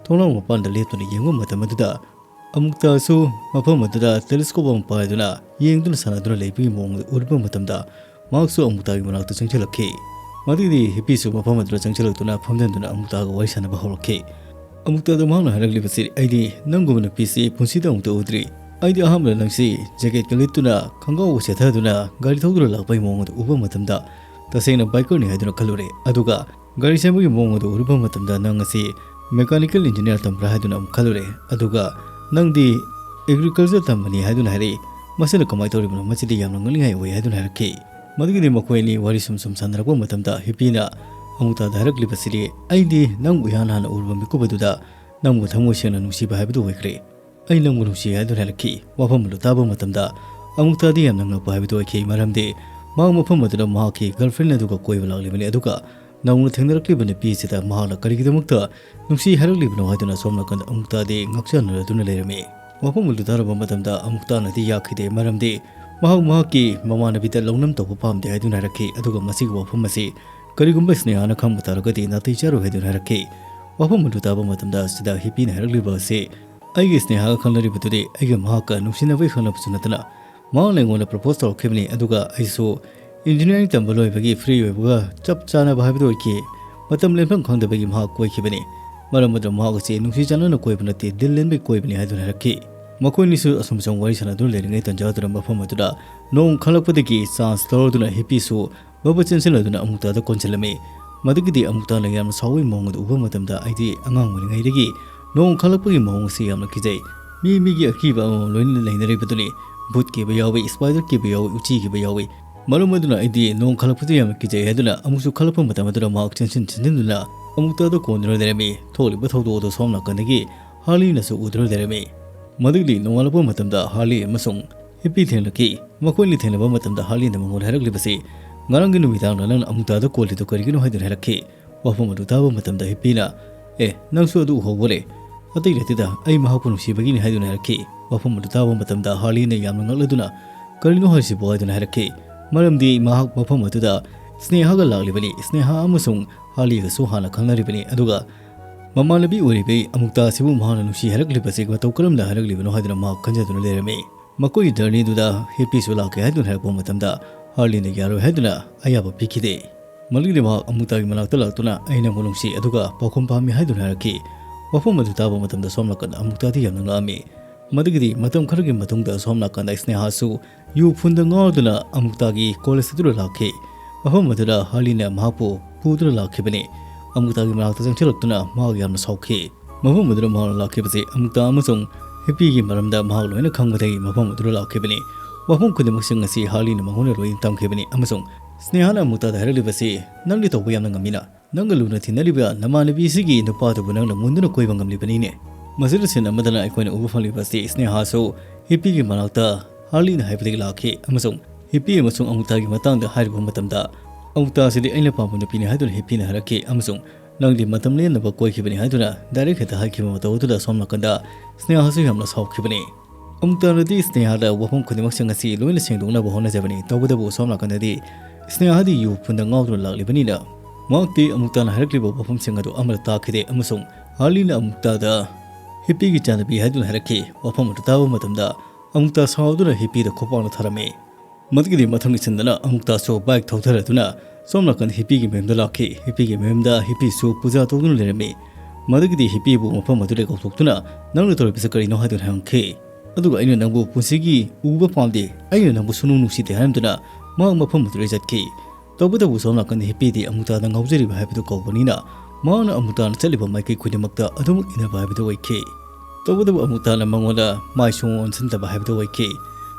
ꯊꯣꯡꯅꯥꯎ ꯃꯄꯥꯟꯗ ꯂꯦꯞꯇꯨꯅ ꯌꯦꯡꯕ ꯃꯇꯝ ꯑꯗꯨꯗ ꯑꯃꯨꯛꯇꯁꯨ ꯃꯐꯝ ꯑꯗꯨꯗ ꯇꯦꯂꯤꯁꯀꯣꯞ ꯑꯃ ꯄꯥꯏꯗꯨꯅ ꯌꯦꯡꯗꯨꯅ ꯁꯥꯟꯅꯗꯨꯅ ꯂꯩꯕꯒꯤ ꯃꯑꯣꯡ ꯑꯗꯨ ꯎꯔꯨꯕ ꯃꯇꯝꯗ ꯃꯍꯥꯛꯁꯨ ꯑꯃꯨꯛꯇꯥꯒꯤ ꯃꯅꯥꯛꯇ ꯆꯪꯁꯤꯜꯂꯛꯈꯤ꯫ ꯃꯗꯨꯒꯤꯗꯤ ꯍꯤꯞꯄꯤꯁꯨ ꯃꯐꯝ ꯑꯗꯨꯗ ꯆꯪꯁꯤꯜꯂꯛꯇꯨꯅ ꯐꯝꯖꯤꯟꯗꯨꯅ ꯑꯃꯨꯛꯇꯥꯒ ꯋꯥꯔꯤ ꯁꯥꯟꯅꯕ ꯍꯧꯔꯛꯈꯤ꯫ ꯑꯃꯨꯛꯇꯗ ꯃꯍꯥꯛꯅ ꯍꯥꯏꯔꯛꯂꯤꯕꯁꯤ, "ꯑꯩꯗꯤ ꯅꯪꯒꯨꯝꯕ ꯅꯨꯄꯤꯁꯤ ꯄꯨꯟꯁꯤꯗ ꯑꯃꯨꯛꯇ ꯎꯗ꯭ꯔꯤ꯫ ꯑꯩꯗꯤ ꯑꯍꯥꯟꯕꯗ ꯅꯪꯁꯤ ꯖꯦꯀꯦꯠꯀ ꯂꯤꯠꯇꯨꯅ ꯈꯪꯒꯥꯎꯒ ꯁꯦꯠꯊꯗꯨꯅ ꯒꯥꯔꯤ ꯊꯧꯗꯨꯅ ꯂꯥꯛꯄꯒꯤ ꯃꯑꯣꯡ ꯑꯗꯨ ꯎꯕ ꯃꯇꯝꯗ ꯇꯁꯦꯡꯅ ꯕꯥꯏꯀꯔꯅꯤ ꯍꯥꯏꯗꯨꯅ ꯈꯜꯂꯨꯔꯦ꯫ ꯑꯗꯨꯒ ꯒꯥꯔꯤ ꯁꯦꯝꯕꯒꯤ ꯃꯑꯣꯡ ꯑꯗꯨ ꯎꯔꯨꯕ ꯃꯇꯝꯗ ꯅꯪ ꯑꯁꯤ ꯃꯦꯀꯥꯅꯤꯀꯦꯜ ꯏꯟꯖꯤꯅꯤꯌꯥꯔ ꯇꯝꯕ꯭ꯔꯥ ꯍꯥꯏꯗꯨꯅ ꯑꯃꯨꯛ ꯈꯜꯂꯨꯔꯦ꯫ ꯑꯗꯨꯒ ꯅꯪꯗꯤ ꯑꯦꯒ꯭ꯔꯤꯀꯜꯆꯔ ꯇꯝꯕꯅꯤ ꯍꯥꯏꯗꯨꯅ ꯍꯥꯏꯔꯛꯏ꯫ ꯃꯁꯤꯅ ꯀꯃꯥꯏꯅ ꯇꯧꯔꯤꯕꯅꯣ? ꯃꯁꯤꯗꯤ ꯌꯥꯝꯅ ꯉꯛꯅꯤꯡꯉꯥꯏ ꯑꯣꯏ" ꯍꯥꯏꯗꯨꯅ ꯍꯥꯏꯔꯛꯈꯤ꯫ ꯃꯗꯨꯒꯤꯗꯤ ꯃꯈꯣꯏ ꯑꯅꯤ ꯋꯥꯔꯤ ꯁꯨꯝ ꯁꯨꯝ ꯁꯥꯟꯅꯔꯛꯄ ꯃꯇꯝꯗ ꯍꯤꯞꯄꯤꯅ ꯑꯃꯨꯛꯇꯗ ꯍꯥꯏꯔꯛꯂꯤꯕꯁꯤꯗꯤ, "ꯑꯩꯗꯤ ꯅꯪꯕꯨ ꯏꯍꯥꯟ ꯍꯥꯟꯅ ꯎꯔꯨꯕ ꯃꯤꯀꯨꯞ ꯑꯗꯨꯗ ꯅꯪꯕꯨ ꯊꯃꯣꯏ ꯁꯦꯡꯅ ꯅꯨꯡꯁꯤꯕ ꯍꯥꯏꯕꯗꯨ ꯑꯣꯏꯈ꯭ꯔꯦ꯫ ꯑꯩ ꯅꯪꯕꯨ ꯅꯨꯡꯁꯤ" ꯍꯥꯏꯗꯨꯅ ꯍꯥꯏꯔꯛꯈꯤ꯫ ꯋꯥꯐꯝ ꯑꯗꯨ ꯇꯥꯕ ꯃꯇꯝꯗ ꯑꯃꯨꯛꯇꯗꯤ ꯌꯥꯝꯅ ꯉꯛꯄ ꯍꯥꯏꯕꯗꯨ ꯑꯣꯏꯈꯤ, ꯃꯔꯝꯗꯤ ꯃꯍꯥꯛ ꯃꯐꯝ ꯑꯗꯨꯗ ꯃꯍꯥꯛꯀꯤ girlfriend ꯑꯗꯨꯒ ꯀꯣꯏꯕ ꯂꯥꯛꯂꯤꯕꯅꯤ, ꯑꯗꯨꯒ ꯅꯧꯅ ꯊꯦꯡꯅꯔꯛꯂꯤꯕ ꯅꯨꯄꯤ ꯑꯁꯤꯗ ꯃꯍꯥꯛꯅ ꯀꯔꯤꯒꯤꯗꯃꯛꯇ ꯅꯨꯡꯁꯤ ꯍꯥꯏꯔꯛꯂꯤꯕꯅꯣ ꯍꯥꯏꯗꯨꯅ ꯁꯣꯝ ꯅꯥꯀꯟꯗ ꯑꯃꯨꯛꯇꯗꯤ ꯉꯥꯛꯆꯅꯔꯗꯨꯅ ꯂꯩꯔꯝꯃꯤ꯫ ꯋꯥꯐꯝ ꯑꯗꯨ ꯇꯥꯔꯕ ꯃꯇꯝꯗ ꯑꯃꯨꯛꯇꯅꯗꯤ ꯌꯥꯈꯤꯗꯦ, ꯃꯔꯝꯗꯤ ꯃꯍꯥꯛ ꯃꯍꯥꯛꯀꯤ ꯃꯃꯥꯟꯅꯕꯤꯗ ꯂꯧꯅꯝ ꯇꯧꯕ ꯄꯥꯝꯗꯦ ꯍꯥꯏꯗꯨꯅ ꯍꯥꯏꯔꯛꯈꯤ꯫ ꯑꯗꯨꯒ ꯃꯁꯤꯒꯤ ꯋꯥꯐꯝ ꯑꯁꯤ ꯀꯔꯤꯒꯨꯝꯕ ꯁ꯭ꯅꯦꯍꯥꯅ ꯈꯪꯕ ꯇꯥꯔꯒꯗꯤ ꯅꯥꯇꯩ ꯆꯥꯔꯣꯏ ꯍꯥꯏꯗꯨꯅ ꯍꯥꯏꯔꯛꯈꯤ꯫ ꯋꯥꯐꯝ ꯑꯗꯨ ꯇꯥꯕ ꯃꯇꯝꯗ ꯑꯁꯤꯗ ꯍꯦꯄꯤꯅ ꯍꯥꯏꯔꯛꯂꯤꯕ ꯑꯁꯤ, "ꯑꯩꯒꯤ ꯁ꯭ꯅꯦꯍꯥꯒ ꯈꯪꯅꯔꯤꯕꯗꯨꯗꯤ ꯑꯩꯒ ꯃꯍꯥꯛꯀ ꯅꯨꯡꯁꯤꯅꯕꯒꯤ ꯈꯪꯅꯕꯁꯨ ꯅꯠꯇꯅ ꯃꯍꯥꯛꯅ ꯑꯩꯉꯣꯟꯗ propose ꯇꯧꯔꯛꯈꯤꯕꯅꯤ, ꯑꯗꯨꯒ ꯑꯩꯁꯨ engineering ꯇꯝꯕ ꯂꯣꯏꯕꯒꯤ free ꯑꯣꯏꯕꯒ ꯆꯞ ꯆꯥꯅꯕ ꯍꯥꯏꯕꯗꯨ ꯑꯣꯏꯈꯤ꯫ ꯃꯇꯝ ꯂꯦꯟꯐꯝ ꯈꯪꯗꯕꯒꯤ ꯃꯍꯥꯛ ꯀꯣꯏꯈꯤꯕꯅꯤ꯫ ꯃꯔꯝ ꯑꯗꯨꯅ ꯃꯍꯥꯛ ꯑꯁꯤ ꯅꯨꯡꯁꯤ ꯆꯥꯟꯅꯅ ꯀꯣꯏꯕ ꯅꯠꯇꯦ, ꯗꯤꯜ ꯂꯦꯟꯕꯒꯤ ꯀꯣꯏꯕꯅꯤ" ꯍꯥꯏꯗꯨꯅ ꯍꯥꯏꯔꯛꯈꯤ꯫ ꯃꯈꯣꯏꯅꯤꯁꯨ ꯑꯁꯨꯝ ꯁꯨꯝ ꯋꯥꯔꯤ ꯁꯥꯟꯅꯗꯨꯅ ꯂꯩꯔꯤꯉꯩ ꯇꯟꯖꯥ ꯑꯗꯨꯗ ꯃꯐꯝ ꯑꯗꯨꯗ ꯅꯣꯡ ꯈꯜꯂꯛꯄꯗꯒꯤ chance ꯂꯧꯔꯗꯨꯅ ꯍꯦꯄꯤꯁꯨ ꯕꯕ ꯆꯦꯟꯁꯤꯜꯂꯗꯨꯅ ꯑꯃꯨꯛꯇꯗ ꯀꯣꯟꯁꯤꯜꯂꯝꯃꯤ꯫ ꯃꯗꯨꯒꯤꯗꯤ ꯑꯃꯨꯛꯇꯅ ꯌꯥꯝꯅ ꯁꯥꯎꯕꯒꯤ ꯃꯑꯣꯡ ꯑꯗꯨ ꯎꯕ ꯃꯇꯝꯗ, "ꯑꯩꯗꯤ ꯑꯉꯥꯡ ꯑꯣꯏꯔꯤꯉꯩꯗꯒꯤ ꯅꯣꯡ ꯈꯜꯂꯛꯄꯒꯤ ꯃꯑꯣꯡ ꯑꯁꯤ ꯌꯥꯝꯅ ꯀꯤꯖꯩ꯫ ꯃꯤ ꯃꯤꯒꯤ ꯑꯀꯤꯕ ꯑꯃꯃꯝ ꯂꯣꯏꯅꯅ ꯂꯩꯅꯔꯤꯕꯗꯨꯅꯤ꯫ ꯚꯨꯠ ꯀꯤꯕ ꯌꯥꯎꯏ, spider ꯀꯤꯕ ꯌꯥꯎꯏ, ꯎꯆꯤ ꯀꯤꯕ ꯌꯥꯎꯏ꯫ ꯃꯔꯝ ꯑꯗꯨꯅ ꯑꯩꯗꯤ ꯅꯣꯡ ꯈꯜꯂꯛꯄꯁꯤ ꯌꯥꯝꯅ ꯀꯤꯖꯩ" ꯍꯥꯏꯗꯨꯅ ꯑꯃꯨꯛꯁꯨ ꯈꯜꯂꯛꯄ ꯃꯇꯝ ꯑꯗꯨꯗ ꯃꯍꯥꯛ ꯆꯦꯟꯁꯤꯟ ꯆꯦꯟꯁꯤꯟꯗꯨꯅ ꯑꯃꯨꯛꯇꯗ ꯀꯣꯟꯗꯨꯅ ꯂꯩꯔꯝꯃꯤ꯫ ꯊꯣꯛꯂꯤꯕ ꯊꯧꯗꯣꯛ ꯑꯗꯨ ꯁꯣꯝ ꯅꯥꯀꯟꯗꯒꯤ ꯍꯥꯔꯂꯤꯅꯁꯨ ꯎꯗꯨꯅ ꯂꯩꯔꯝꯃꯤ꯫ ꯃꯗꯨꯒꯤꯗꯤ ꯅꯣꯡꯉꯥꯜꯂꯛꯄ ꯃꯇꯝꯗ ꯍꯥꯔꯂꯤ ꯑꯃꯁꯨꯡ ꯍꯦꯄꯤ ꯊꯦꯡꯅꯈꯤ꯫ ꯃꯈꯣꯏꯅꯤ ꯊꯦꯡꯅꯕ ꯃꯇꯝꯗ ꯍꯥꯔꯂꯤꯅ ꯃꯉꯣꯟꯗ ꯍꯥꯏꯔꯛꯂꯤꯕꯁꯤ, "ꯉꯔꯥꯡꯒꯤ ꯅꯨꯃꯤꯗꯥꯡꯗ ꯅꯪꯅ ꯑꯃꯨꯛꯇꯗ ꯀꯣꯜꯂꯤꯗꯨ ꯀꯔꯤꯒꯤꯅꯣ?" ꯍꯥꯏꯗꯨꯅ ꯍꯥꯏꯔꯛꯈꯤ꯫ ꯋꯥꯐꯝ ꯑꯗꯨ ꯇꯥꯕ ꯃꯇꯝꯗ ꯍꯦꯄꯤꯅ, "ꯑꯦ, ꯅꯪꯁꯨ ꯑꯗꯨ ꯎꯍꯧꯕ꯭ꯔꯦ?" "ꯑꯇꯩ ꯅꯠꯇꯦꯗ, ꯑꯩ ꯃꯍꯥꯛꯄꯨ ꯅꯨꯡꯁꯤꯕꯒꯤꯅꯤ" ꯍꯥꯏꯗꯨꯅ ꯍꯥꯏꯔꯛꯈꯤ꯫ ꯋꯥꯐꯝ ꯑꯗꯨ ꯇꯥꯕ ꯃꯇꯝꯗ ꯍꯥꯔꯂꯤꯅ ꯌꯥꯝꯅ ꯉꯛꯂꯗꯨꯅ, "ꯀꯔꯤꯅꯣ ꯍꯥꯏꯁꯤꯕꯣ?" ꯍꯥꯏꯗꯨꯅ ꯍꯥꯏꯔꯛꯈꯤ꯫ ꯃꯔꯝꯗꯤ ꯃꯍꯥꯛ ꯃꯐꯝ ꯑꯗꯨꯗ ꯁ꯭ꯅꯦꯍꯥꯒ ꯂꯥꯛꯂꯤꯕꯅꯤ꯫ ꯁ꯭ꯅꯦꯍꯥ ꯑꯃꯁꯨꯡ ꯍꯥꯔꯂꯤꯒꯁꯨ ꯍꯥꯟꯅ ꯈꯪꯅꯔꯤꯕꯅꯤ꯫ ꯑꯗꯨꯒ ꯃꯃꯥꯟꯅꯕꯤ ꯑꯣꯏꯔꯤꯕꯤ ꯑꯃꯨꯛꯇ ꯑꯁꯤꯕꯨ ꯃꯍꯥꯛꯅ ꯅꯨꯡꯁꯤ ꯍꯥꯏꯔꯛꯂꯤꯕꯁꯤ ꯃꯇꯧ ꯀꯔꯝꯅ ꯍꯥꯏꯔꯛꯂꯤꯕꯅꯣ ꯍꯥꯏꯗꯨꯅ ꯃꯍꯥꯛ ꯈꯟꯖꯗꯨꯅ ꯂꯩꯔꯝꯃꯤ꯫ ꯃꯈꯣꯏꯒꯤ journeyꯗꯨꯗ ꯍꯦꯄꯤꯁꯨ ꯂꯥꯛꯀꯦ ꯍꯥꯏꯗꯨꯅ ꯍꯥꯏꯔꯛꯄ ꯃꯇꯝꯗ ꯍꯥꯔꯂꯤꯅ ꯌꯥꯔꯣꯏ ꯍꯥꯏꯗꯨꯅ ꯑꯌꯥꯕ ꯄꯤꯈꯤꯗꯦ꯫ ꯃꯗꯨꯒꯤꯗꯤ ꯃꯍꯥꯛ ꯑꯃꯨꯛꯇꯒꯤ ꯃꯅꯥꯛꯇ ꯂꯥꯛꯇꯨꯅ, "ꯑꯩ ꯅꯪꯕꯨ ꯅꯨꯡꯁꯤ, ꯑꯗꯨꯒ ꯄꯥꯎꯈꯨꯝ ꯄꯥꯝꯃꯤ" ꯍꯥꯏꯗꯨꯅ ꯍꯥꯏꯔꯛꯈꯤ꯫ ꯋꯥꯐꯝ ꯑꯗꯨ ꯇꯥꯕ ꯃꯇꯝꯗ ꯁꯣꯝ ꯅꯥꯀꯟꯗ ꯑꯃꯨꯛꯇꯗꯤ ꯌꯥꯝꯅ ꯉꯛꯑꯝꯃꯤ꯫ ꯃꯗꯨꯒꯤꯗꯤ ꯃꯇꯝ ꯈꯔꯒꯤ ꯃꯇꯨꯡꯗ ꯁꯣꯝ ꯅꯥꯀꯟꯗ ꯁ꯭ꯅꯦꯍꯥꯁꯨ ꯌꯨ ꯐꯨꯟꯗ ꯉꯥꯎꯗꯨꯅ ꯑꯃꯨꯛꯇꯒꯤ college ꯑꯗꯨꯗ ꯂꯥꯛꯈꯤ꯫ ꯃꯐꯝ ꯑꯗꯨꯗ ꯍꯥꯔꯂꯤꯅ ꯃꯍꯥꯛꯄꯨ ꯄꯨꯗꯨꯅ ꯂꯥꯛꯈꯤꯕꯅꯤ꯫ ꯑꯃꯨꯛꯇꯒꯤ ꯃꯅꯥꯛꯇ ꯆꯪꯁꯤꯜꯂꯛꯇꯨꯅ ꯃꯍꯥꯛ ꯌꯥꯝꯅ ꯁꯥꯎꯈꯤ꯫ ꯃꯐꯝ ꯑꯗꯨꯗ ꯃꯍꯥꯛꯅ ꯂꯥꯛꯈꯤꯕꯁꯤ ꯑꯃꯨꯛꯇ ꯑꯃꯁꯨꯡ ꯍꯦꯄꯤꯒꯤ ꯃꯔꯝꯗ ꯃꯍꯥꯛ ꯂꯣꯏꯅ ꯈꯪꯕꯗꯒꯤ ꯃꯐꯝ ꯑꯗꯨꯗ ꯂꯥꯛꯈꯤꯕꯅꯤ꯫ ꯋꯥꯐꯝ ꯈꯨꯗꯤꯡꯃꯛꯁꯤꯡ ꯑꯁꯤ ꯍꯥꯔꯂꯤꯅ ꯃꯉꯣꯟꯗ ꯂꯣꯏꯅ ꯇꯝꯈꯤꯕꯅꯤ ꯑꯃꯁꯨꯡ ꯁ꯭ꯅꯦꯍꯥꯅ ꯑꯃꯨꯛꯇꯗ ꯍꯥꯏꯔꯛꯂꯤꯕꯁꯤ, "ꯅꯪꯗꯤ ꯇꯧꯕ ꯌꯥꯝꯅ ꯉꯝꯃꯤꯅ꯫ ꯅꯪꯒ ꯂꯨꯅ ꯇꯤꯟꯅꯔꯤꯕ ꯅꯃꯥꯟꯅꯕꯤꯁꯤꯒꯤ ꯅꯨꯄꯥꯗꯨꯕꯨ ꯅꯪꯅ ꯃꯨꯟꯗꯨꯅ ꯀꯣꯏꯕ ꯉꯝꯂꯤꯕꯅꯤꯅꯦ"꯫ ꯃꯁꯤꯗ scene ꯑꯃꯗꯅ ꯑꯩꯈꯣꯏꯅ ꯎꯕ ꯐꯪꯂꯤꯕ ꯑꯁꯤ ꯁ꯭ꯅꯦꯍꯥꯁꯨ ꯍꯦꯄꯤꯒꯤ ꯃꯅꯥꯛꯇ ꯍꯥꯔꯂꯤꯅ ꯍꯥꯏꯕꯗꯒꯤ ꯂꯥꯛꯈꯤ ꯑꯃꯁꯨꯡ ꯍꯤꯞꯄꯤ ꯑꯃꯁꯨꯡ ꯑꯃꯨꯛꯇꯥꯒꯤ ꯃꯇꯥꯡꯗ ꯍꯥꯏꯔꯨꯕ ꯃꯇꯝꯗ, "ꯑꯃꯨꯛꯇꯥꯁꯤꯗꯤ ꯑꯩꯅ ꯄꯥꯝꯕ ꯅꯨꯄꯤꯅꯤ" ꯍꯥꯏꯗꯨꯅ ꯍꯤꯞꯄꯤꯅ ꯍꯥꯏꯔꯛꯈꯤ, ꯑꯃꯁꯨꯡ "ꯅꯪꯗꯤ ꯃꯇꯝ ꯂꯦꯟꯅꯕ ꯀꯣꯏꯈꯤꯕꯅꯤ" ꯍꯥꯏꯗꯨꯅ ꯗꯥꯏꯔꯦꯛ ꯍꯦꯛꯇ ꯍꯥꯏꯈꯤꯕ ꯃꯇꯧ ꯑꯗꯨꯗ ꯁꯣꯝ ꯅꯥꯀꯟꯗ ꯁ꯭ꯅꯦꯍꯥꯁꯨ ꯌꯥꯝꯅ ꯁꯥꯎꯈꯤꯕꯅꯤ꯫ ꯑꯃꯨꯛꯇꯥꯅꯗꯤ ꯁ꯭ꯅꯦꯍꯥꯗ ꯋꯥꯐꯝ ꯈꯨꯗꯤꯡꯃꯛꯁꯤꯡ ꯑꯁꯤ ꯂꯣꯏꯅ ꯁꯦꯡꯗꯣꯛꯅꯕ ꯍꯣꯠꯅꯖꯕꯅꯤ, ꯇꯧꯕꯇꯕꯨ ꯁꯣꯝ ꯅꯥꯀꯟꯗꯗꯤ ꯁ꯭ꯅꯦꯍꯥꯗꯤ ꯌꯨ ꯄꯨꯟꯗ ꯉꯥꯎꯗꯨꯅ ꯂꯥꯛꯂꯤꯕꯅꯤꯅ, ꯃꯍꯥꯛꯇꯤ ꯑꯃꯨꯛꯇꯥꯅ ꯍꯥꯏꯔꯛꯂꯤꯕ ꯋꯥꯐꯝꯁꯤꯡ ꯑꯗꯨ ꯑꯃꯠꯇ ꯇꯥꯈꯤꯗꯦ, ꯑꯃꯁꯨꯡ ꯍꯥꯔꯂꯤꯅ ꯑꯃꯨꯛꯇꯥꯗ ꯍꯤꯞꯄꯤꯒꯤ ꯆꯥꯅꯕꯤ ꯍꯥꯏꯗꯨꯅ ꯍꯥꯏꯔꯛꯈꯤ꯫ ꯋꯥꯐꯝ ꯑꯗꯨ ꯇꯥꯕ ꯃꯇꯝꯗ ꯑꯃꯨꯛꯇꯥ ꯁꯥꯎꯗꯨꯅ ꯍꯤꯞꯄꯤꯗ ꯈꯨꯄꯥꯛꯅ ꯊꯥꯔꯝꯃꯤ꯫ ꯃꯗꯨꯒꯤꯗꯤ ꯃꯊꯪ ꯏꯆꯟꯗꯅ ꯑꯃꯨꯛꯇꯥꯁꯨ ꯕꯥꯏꯛ ꯊꯧꯊꯔꯗꯨꯅ ꯁꯣꯝ ꯅꯥꯀꯟ ꯍꯤꯞꯄꯤꯒꯤ ꯃꯌꯨꯝꯗ ꯂꯥꯛꯈꯤ꯫ ꯍꯤꯞꯄꯤꯒꯤ ꯃꯌꯨꯝꯗ ꯍꯤꯞꯄꯤꯁꯨ ꯄꯨꯖꯥ ꯇꯧꯗꯨꯅ ꯂꯩꯔꯝꯃꯤ꯫ ꯃꯗꯨꯒꯤꯗꯤ ꯍꯤꯞꯄꯤꯕꯨ ꯃꯐꯝ ꯑꯗꯨꯗ ꯀꯧꯊꯣꯛꯇꯨꯅ, "ꯅꯪꯅ ꯇꯧꯔꯤꯕꯁꯤ ꯀꯔꯤꯅꯣ?" ꯍꯥꯏꯗꯨꯅ ꯍꯪꯈꯤ꯫ ꯑꯗꯨꯒ "ꯑꯩꯅ ꯅꯪꯕꯨ ꯄꯨꯟꯁꯤꯒꯤ ꯎꯕ ꯄꯥꯝꯗꯦ, ꯑꯩꯅ ꯅꯪꯕꯨ ꯁꯨꯅꯨꯡ ꯅꯨꯡꯁꯤꯗꯦ" ꯍꯥꯏꯔꯝꯗꯨꯅ ꯃꯍꯥꯛ ꯃꯐꯝ ꯑꯗꯨꯗ ꯆꯠꯈꯤ꯫ ꯇꯧꯕꯇꯕꯨ ꯁꯣꯝ ꯅꯥꯀꯟꯗ ꯍꯤꯞꯄꯤꯗꯤ ꯑꯃꯨꯛꯇꯥꯗ ꯉꯥꯎꯖꯔꯤꯕ ꯍꯥꯏꯕꯗꯨ ꯀꯧꯕꯅꯤꯅ, ꯃꯍꯥꯛꯅ ꯑꯃꯨꯛꯇꯥꯅ ꯆꯠꯂꯤꯕ ꯃꯥꯏꯀꯩ ꯈꯨꯗꯤꯡꯃꯛꯇ ꯑꯗꯨꯃꯛ ꯏꯟꯅꯕ ꯍꯥꯏꯕꯗꯨ ꯑꯣꯏꯈꯤ꯫ ꯇꯧꯕꯇꯕꯨ ꯑꯃꯨꯛꯇꯥꯅ ꯃꯉꯣꯟꯗ ꯃꯥꯏ ꯁꯨꯡꯑꯣꯟ ꯑꯣꯟꯁꯤꯟꯗꯕ ꯍꯥꯏꯕꯗꯨ ꯑꯣꯏꯈꯤ꯫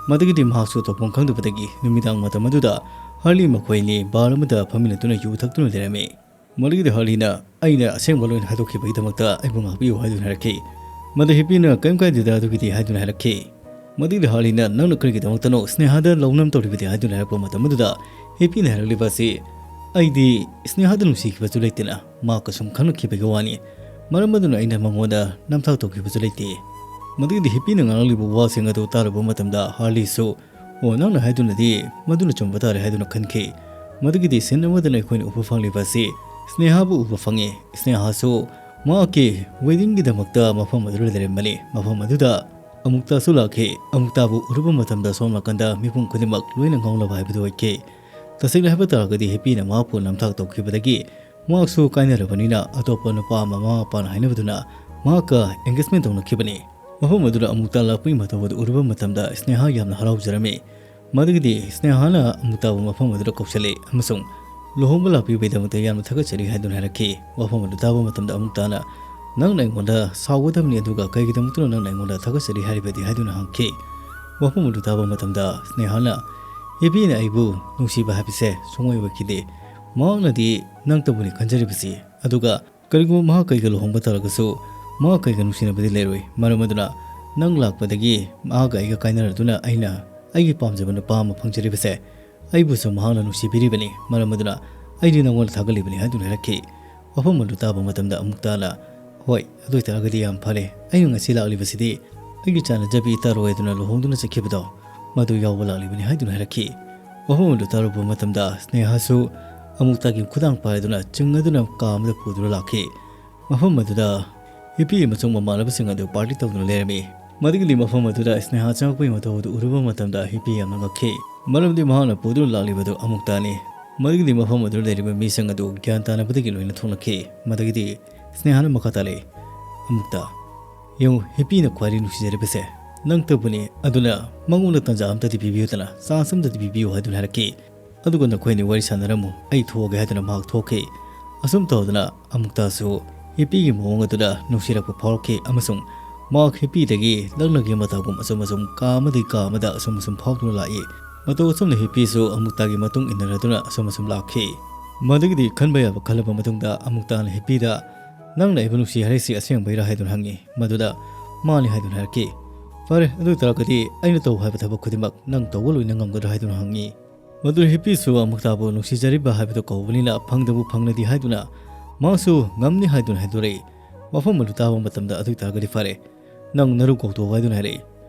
ꯃꯗꯨꯒꯤꯗꯤ ꯃꯍꯥꯛꯁꯨ ꯇꯧꯐꯝ ꯈꯪꯗꯕꯗꯒꯤ ꯅꯨꯃꯤꯗꯥꯡ ꯃꯇꯝ ꯑꯗꯨꯗ ꯍꯥꯔꯂꯤ ꯃꯈꯣꯏ ꯑꯅꯤ ꯕꯥꯔ ꯑꯃꯗ ꯐꯝꯃꯤꯟꯅꯗꯨꯅ ꯌꯨ ꯊꯛꯇꯨꯅ ꯂꯩꯔꯝꯃꯤ꯫ ꯃꯗꯨꯒꯤꯗꯤ ꯍꯥꯔꯂꯤꯅ "ꯑꯩꯅ ꯑꯁꯦꯡꯕ ꯂꯣꯏꯅ ꯍꯥꯏꯗꯣꯛꯈꯤꯕꯒꯤꯗꯃꯛꯇ ꯑꯩꯕꯨ ꯉꯥꯛꯄꯤꯌꯨ" ꯍꯥꯏꯗꯨꯅ ꯍꯥꯏꯔꯛꯈꯤ꯫ ꯃꯗꯨ ꯍꯤꯞꯄꯤꯅ "ꯀꯔꯤꯝ ꯀꯥꯏꯗꯦꯗ ꯑꯗꯨꯒꯤꯗꯤ" ꯍꯥꯏꯗꯨꯅ ꯍꯥꯏꯔꯛꯈꯤ꯫ ꯃꯗꯨꯒꯤꯗꯤ ꯍꯥꯔꯂꯤꯅ "ꯅꯪꯅ ꯀꯔꯤꯒꯤꯗꯃꯛꯇꯅꯣ ꯁ꯭ꯅꯦꯍꯥꯗ ꯂꯧꯅꯝ ꯇꯧꯔꯤꯕꯗꯤ?" ꯍꯥꯏꯗꯨꯅ ꯍꯥꯏꯔꯛꯄ ꯃꯇꯝ ꯑꯗꯨꯗ ꯍꯤꯞꯄꯤꯅ ꯍꯥꯏꯔꯛꯂꯤꯕ ꯑꯁꯤ, "ꯑꯩꯗꯤ ꯁ꯭ꯅꯦꯍꯥꯗ ꯅꯨꯡꯁꯤꯈꯤꯕꯁꯨ ꯂꯩꯇꯅ, ꯃꯍꯥꯛꯀ ꯁꯨꯝ ꯈꯪꯅꯈꯤꯕꯒꯤ ꯋꯥꯅꯤ꯫ ꯃꯔꯝ ꯑꯗꯨꯅ ꯑꯩꯅ ꯃꯉꯣꯟꯗ ꯅꯝꯊꯥꯛ ꯇꯧꯈꯤꯕꯁꯨ ꯂꯩꯇꯦ"꯫ ꯃꯗꯨꯒꯤꯗꯤ ꯍꯤꯞꯄꯤꯅ ꯉꯥꯡꯂꯛꯂꯤꯕ ꯋꯥꯁꯤꯡ ꯑꯗꯨ ꯇꯥꯔꯨꯕ ꯃꯇꯝꯗ ꯍꯥꯔꯂꯤꯁꯨ, "ꯑꯣ, ꯅꯪꯅ ꯍꯥꯏꯗꯨꯅꯗꯤ ꯃꯗꯨꯅ ꯆꯨꯝꯕ ꯇꯥꯔꯦ" ꯍꯥꯏꯗꯨꯅ ꯈꯟꯈꯤ꯫ ꯃꯗꯨꯒꯤꯗꯤ ꯁꯤꯟ ꯑꯃꯗꯅ ꯑꯩꯈꯣꯏꯅ ꯎꯕ ꯐꯪꯂꯤꯕ ꯑꯁꯤ ꯁ꯭ꯅꯦꯍꯥꯕꯨ ꯎꯕ ꯐꯪꯉꯤ꯫ ꯁ꯭ꯅꯦꯍꯥꯁꯨ ꯃꯍꯥꯛꯀꯤ ꯋꯦꯗꯤꯡꯒꯤꯗꯃꯛꯇ ꯃꯐꯝ ꯑꯗꯨꯗ ꯂꯩꯔꯝꯕꯅꯤ꯫ ꯃꯐꯝ ꯑꯗꯨꯗ ꯑꯃꯨꯛꯇꯥꯁꯨ ꯂꯥꯛꯈꯤ꯫ ꯑꯃꯨꯛꯇꯥꯕꯨ ꯎꯔꯨꯕ ꯃꯇꯝꯗ ꯁꯣꯝ ꯅꯥꯀꯟꯗ ꯃꯤꯄꯨꯝ ꯈꯨꯗꯤꯡꯃꯛ ꯂꯣꯏꯅ ꯉꯥꯎꯅꯕ ꯍꯥꯏꯕꯗꯨ ꯑꯣꯏꯈꯤ꯫ ꯇꯁꯦꯡꯅ ꯍꯥꯏꯕ ꯇꯥꯔꯒꯗꯤ ꯍꯤꯞꯄꯤꯅ ꯃꯍꯥꯛꯄꯨ ꯅꯝꯊꯥꯛ ꯇꯧꯈꯤꯕꯗꯒꯤ ꯃꯍꯥꯛꯁꯨ ꯀꯥꯏꯅꯔꯕꯅꯤꯅ ꯑꯇꯣꯞꯄ ꯅꯨꯄꯥ ꯑꯃ ꯃꯃꯥ ꯃꯄꯥꯅ ꯍꯥꯏꯅꯕꯗꯨꯅ ꯃꯍꯥꯛꯀ engagement ꯇꯧꯅꯈꯤꯕꯅꯤ꯫ ꯃꯐꯝ ꯑꯗꯨꯗ ꯑꯃꯨꯛꯇ ꯂꯥꯛꯄꯒꯤ ꯃꯇꯧ ꯑꯗꯨ ꯎꯔꯨꯕ ꯃꯇꯝꯗ ꯁ꯭ꯅꯦꯍꯥ ꯌꯥꯝꯅ ꯍꯔꯥꯎꯖꯔꯝꯃꯤ꯫ ꯃꯗꯨꯒꯤꯗꯤ ꯁ꯭ꯅꯦꯍꯥꯅ ꯑꯃꯨꯛꯇꯕꯨ ꯃꯐꯝ ꯑꯗꯨꯗ ꯀꯧꯁꯤꯜꯂꯤ ꯑꯃꯁꯨꯡ "ꯂꯨꯍꯣꯡꯕ ꯂꯥꯛꯄꯤꯕꯒꯤꯗꯃꯛꯇ ꯌꯥꯝꯅ ꯊꯥꯒꯠꯆꯔꯤ" ꯍꯥꯏꯗꯨꯅ ꯍꯥꯏꯔꯛꯈꯤ꯫ ꯋꯥꯐꯝ ꯑꯗꯨ ꯇꯥꯕ ꯃꯇꯝꯗ ꯑꯃꯨꯛꯇꯅ, "ꯅꯪꯅ ꯑꯩꯉꯣꯟꯗ ꯁꯥꯎꯒꯗꯕꯅꯤ, ꯑꯗꯨꯒ ꯀꯩꯒꯤꯗꯃꯛꯇꯅꯣ ꯅꯪꯅ ꯑꯩꯉꯣꯟꯗ ꯊꯥꯒꯠꯆꯔꯤ ꯍꯥꯏꯔꯤꯕꯗꯤ?" ꯍꯥꯏꯗꯨꯅ ꯍꯪꯈꯤ꯫ ꯋꯥꯐꯝ ꯑꯗꯨ ꯇꯥꯕ ꯃꯇꯝꯗ ꯁ꯭ꯅꯦꯍꯥꯅ, "ꯍꯤꯞꯄꯤꯅ ꯑꯩꯕꯨ ꯅꯨꯡꯁꯤꯕ ꯍꯥꯏꯕꯁꯦ ꯁꯨꯡꯑꯣꯏ ꯑꯣꯏꯈꯤꯗꯦ꯫ ꯃꯍꯥꯛꯅꯗꯤ ꯅꯪꯇꯕꯨꯅꯤ ꯈꯟꯖꯔꯤꯕꯁꯤ꯫ ꯑꯗꯨꯒ ꯀꯔꯤꯒꯨꯝꯕ ꯃꯍꯥꯛ ꯑꯩꯒ ꯂꯨꯍꯣꯡꯕ ꯇꯥꯔꯒꯁꯨ, ꯃꯍꯥꯛ ꯑꯩꯒ ꯅꯨꯡꯁꯤꯅꯕꯗꯤ ꯂꯩꯔꯣꯏ꯫ ꯃꯔꯝ ꯑꯗꯨꯅ ꯅꯪ ꯂꯥꯛꯄꯗꯒꯤ ꯃꯍꯥꯛꯀ ꯑꯩꯒ ꯀꯥꯏꯅꯔꯗꯨꯅ ꯑꯩꯅ ꯑꯩꯒꯤ ꯄꯥꯝꯖꯕ ꯅꯨꯄꯥ ꯑꯃ ꯐꯪꯖꯔꯤꯕꯁꯦ ꯑꯩꯕꯨꯁꯨ ꯃꯍꯥꯛꯅ ꯅꯨꯡꯁꯤꯕꯤꯔꯤꯕꯅꯤ, ꯃꯔꯝ ꯑꯗꯨꯅ ꯑꯩꯗꯤ ꯅꯉꯣꯟꯗ ꯊꯥꯒꯠꯂꯤꯕꯅꯤ" ꯍꯥꯏꯗꯨꯅ ꯍꯥꯏꯔꯛꯈꯤ꯫ ꯋꯥꯐꯝ ꯑꯗꯨ ꯇꯥꯕ ꯃꯇꯝꯗ ꯑꯃꯨꯛꯇꯥꯅ, "ꯍꯣꯏ, ꯑꯗꯨ ꯑꯣꯏꯇꯥꯔꯒꯗꯤ ꯌꯥꯝ ꯐꯔꯦ꯫ ꯑꯩꯅ ꯉꯁꯤ ꯂꯥꯛꯂꯤꯕꯁꯤꯗꯤ ꯑꯩꯒꯤ ꯆꯥꯟꯅꯖꯕꯤ ꯏꯇꯥꯔꯣꯏ ꯑꯗꯨꯅ ꯂꯨꯍꯣꯡꯗꯨꯅ ꯆꯠꯈꯤꯕꯗꯣ, ꯃꯗꯨ ꯌꯥꯎꯕ ꯂꯥꯛꯂꯤꯕꯅꯤ" ꯍꯥꯏꯗꯨꯅ ꯍꯥꯏꯔꯛꯈꯤ꯫ ꯋꯥꯐꯝ ꯑꯗꯨ ꯇꯥꯔꯨꯕ ꯃꯇꯝꯗ ꯁ꯭ꯅꯦꯍꯥꯁꯨ ꯑꯃꯨꯛꯇꯥꯒꯤ ꯈꯨꯗꯥꯡ ꯄꯥꯏꯗꯨꯅ ꯆꯤꯡꯅꯗꯨꯅ ꯀꯥ ꯑꯃꯗ ꯄꯨꯗꯨꯅ ꯂꯥꯛꯈꯤ꯫ ꯃꯐꯝ ꯑꯗꯨꯗ ꯍꯤꯄꯤ ꯑꯃꯁꯨꯡ ꯃꯃꯥꯟꯅꯕꯁꯤꯡ ꯑꯗꯨ ꯄꯥꯔꯇꯤ ꯇꯧꯗꯨꯅ ꯂꯩꯔꯝꯃꯤ꯫ ꯃꯗꯨꯒꯤꯗꯤ ꯃꯐꯝ ꯑꯗꯨꯗ ꯁ꯭ꯅꯦꯍꯥ ꯆꯪꯂꯛꯄꯒꯤ ꯃꯇꯧ ꯑꯗꯨ ꯎꯔꯨꯕ ꯃꯇꯝꯗ ꯍꯤꯄꯤ ꯌꯥꯝꯅ ꯉꯛꯈꯤ, ꯃꯔꯝꯗꯤ ꯃꯍꯥꯛꯅ ꯄꯨꯗꯨꯅ ꯂꯥꯛꯂꯤꯕꯗꯨ ꯑꯃꯨꯛꯇꯥꯅꯤ꯫ ꯃꯗꯨꯒꯤꯗꯤ ꯃꯐꯝ ꯑꯗꯨꯗ ꯂꯩꯔꯤꯕ ꯃꯤꯁꯤꯡ ꯑꯗꯨ ꯒ꯭ꯌꯥꯟ ꯇꯥꯅꯕꯗꯒꯤ ꯂꯣꯏꯅ ꯊꯣꯛꯂꯛꯈꯤ꯫ ꯃꯗꯨꯒꯤꯗꯤ ꯁ꯭ꯅꯦꯍꯥꯅ ꯃꯈꯥ ꯇꯥꯔꯛꯏ, "ꯑꯃꯨꯛꯇꯥ, ꯌꯦꯡꯉꯨ, ꯍꯤꯄꯤꯅ ꯈ꯭ꯋꯥꯏꯗꯒꯤ ꯅꯨꯡꯁꯤꯖꯔꯤꯕꯁꯦ ꯅꯪꯇꯕꯨꯅꯤ, ꯑꯗꯨꯅ ꯃꯉꯣꯟꯗ ꯇꯥꯟꯖꯥ ꯑꯝꯇꯗꯤ ꯄꯤꯕꯤꯌꯨꯗꯅ, ꯆꯥꯟꯁ ꯑꯝꯇꯗꯤ ꯄꯤꯕꯤꯌꯨ" ꯍꯥꯏꯗꯨꯅ ꯍꯥꯏꯔꯛꯈꯤ꯫ "ꯑꯗꯨꯒ ꯅꯈꯣꯏ ꯑꯅꯤ ꯋꯥꯔꯤ ꯁꯥꯟꯅꯔꯝꯃꯨ, ꯑꯩ ꯊꯣꯛꯑꯒꯦ" ꯍꯥꯏꯗꯨꯅ ꯃꯍꯥꯛ ꯊꯣꯛꯈꯤ꯫ ꯑꯁꯨꯝ ꯇꯧꯗꯅ ꯑꯃꯨꯛꯇꯥꯁꯨ ꯍꯤꯄꯤꯒꯤ ꯃꯑꯣꯡ ꯑꯗꯨꯗ ꯅꯨꯡꯁꯤꯔꯛꯄ ꯐꯥꯎꯔꯛꯈꯤ, ꯑꯃꯁꯨꯡ ꯃꯍꯥꯛ ꯍꯤꯄꯤꯗꯒꯤ ꯂꯛꯅꯒꯦ ꯃꯇꯧꯒꯨꯝ ꯑꯁꯨꯝ ꯑꯁꯨꯝ ꯀꯥ ꯑꯃꯗꯒꯤ ꯀꯥ ꯑꯃꯗ ꯑꯁꯨꯝ ꯑꯁꯨꯝ ꯐꯥꯎꯗꯨꯅ ꯂꯥꯛꯏ꯫ ꯃꯇꯧ ꯑꯁꯨꯝꯅ ꯍꯤꯄꯤꯁꯨ ꯑꯃꯨꯛꯇꯥꯒꯤ ꯃꯇꯨꯡ ꯏꯟꯅꯔꯗꯨꯅ ꯑꯁꯨꯝ ꯑꯁꯨꯝ ꯂꯥꯛꯈꯤ꯫ ꯃꯗꯨꯒꯤꯗꯤ ꯈꯟꯕ ꯌꯥꯕ ꯈꯜꯂꯕ ꯃꯇꯨꯡꯗ ꯑꯃꯨꯛꯇꯥꯅ ꯍꯤꯄꯤꯗ, "ꯅꯪꯅ ꯑꯩꯕꯨ ꯅꯨꯡꯁꯤ ꯍꯥꯏꯔꯤꯁꯤ ꯑꯁꯦꯡꯕꯩꯔꯥ?" ꯍꯥꯏꯗꯨꯅ ꯍꯪꯉꯤ꯫ ꯃꯗꯨꯗ "ꯃꯥꯅꯤ" ꯍꯥꯏꯗꯨꯅ ꯍꯥꯏꯔꯛꯈꯤ꯫ "ꯐꯔꯦ, ꯑꯗꯨ ꯑꯣꯏꯇꯥꯔꯒꯗꯤ ꯑꯩꯅ ꯇꯧ ꯍꯥꯏꯕ ꯊꯕꯛ ꯈꯨꯗꯤꯡꯃꯛ ꯅꯪ ꯇꯧꯕ ꯂꯣꯏꯅ ꯉꯝꯒꯗ꯭ꯔꯥ?" ꯍꯥꯏꯗꯨꯅ ꯍꯪꯉꯤ꯫ ꯃꯗꯨ ꯍꯤꯄꯤꯁꯨ ꯑꯃꯨꯛꯇꯥꯕꯨ ꯅꯨꯡꯁꯤꯖꯔꯤꯕ ꯍꯥꯏꯕꯗꯨ ꯀꯧꯕꯅꯤꯅ ꯐꯪꯗꯕꯨ ꯐꯪꯂꯗꯤ ꯍꯥꯏꯗꯨꯅ ꯃꯥꯁꯨ ꯉꯝꯅꯤ ꯍꯥꯏꯗꯨꯅ ꯍꯥꯏꯗꯣꯔꯛꯏ꯫ ꯋꯥꯐꯝ ꯑꯗꯨ ꯇꯥꯕ ꯃꯇꯝꯗ "ꯑꯗꯨ ꯑꯣꯏꯇꯥꯔꯒꯗꯤ ꯐꯔꯦ, ꯅꯪ ꯅꯔꯨ ꯀꯣꯛꯊꯣꯛꯑꯣ" ꯍꯥꯏꯗꯨꯅ ꯍꯥꯏꯔꯛꯏ꯫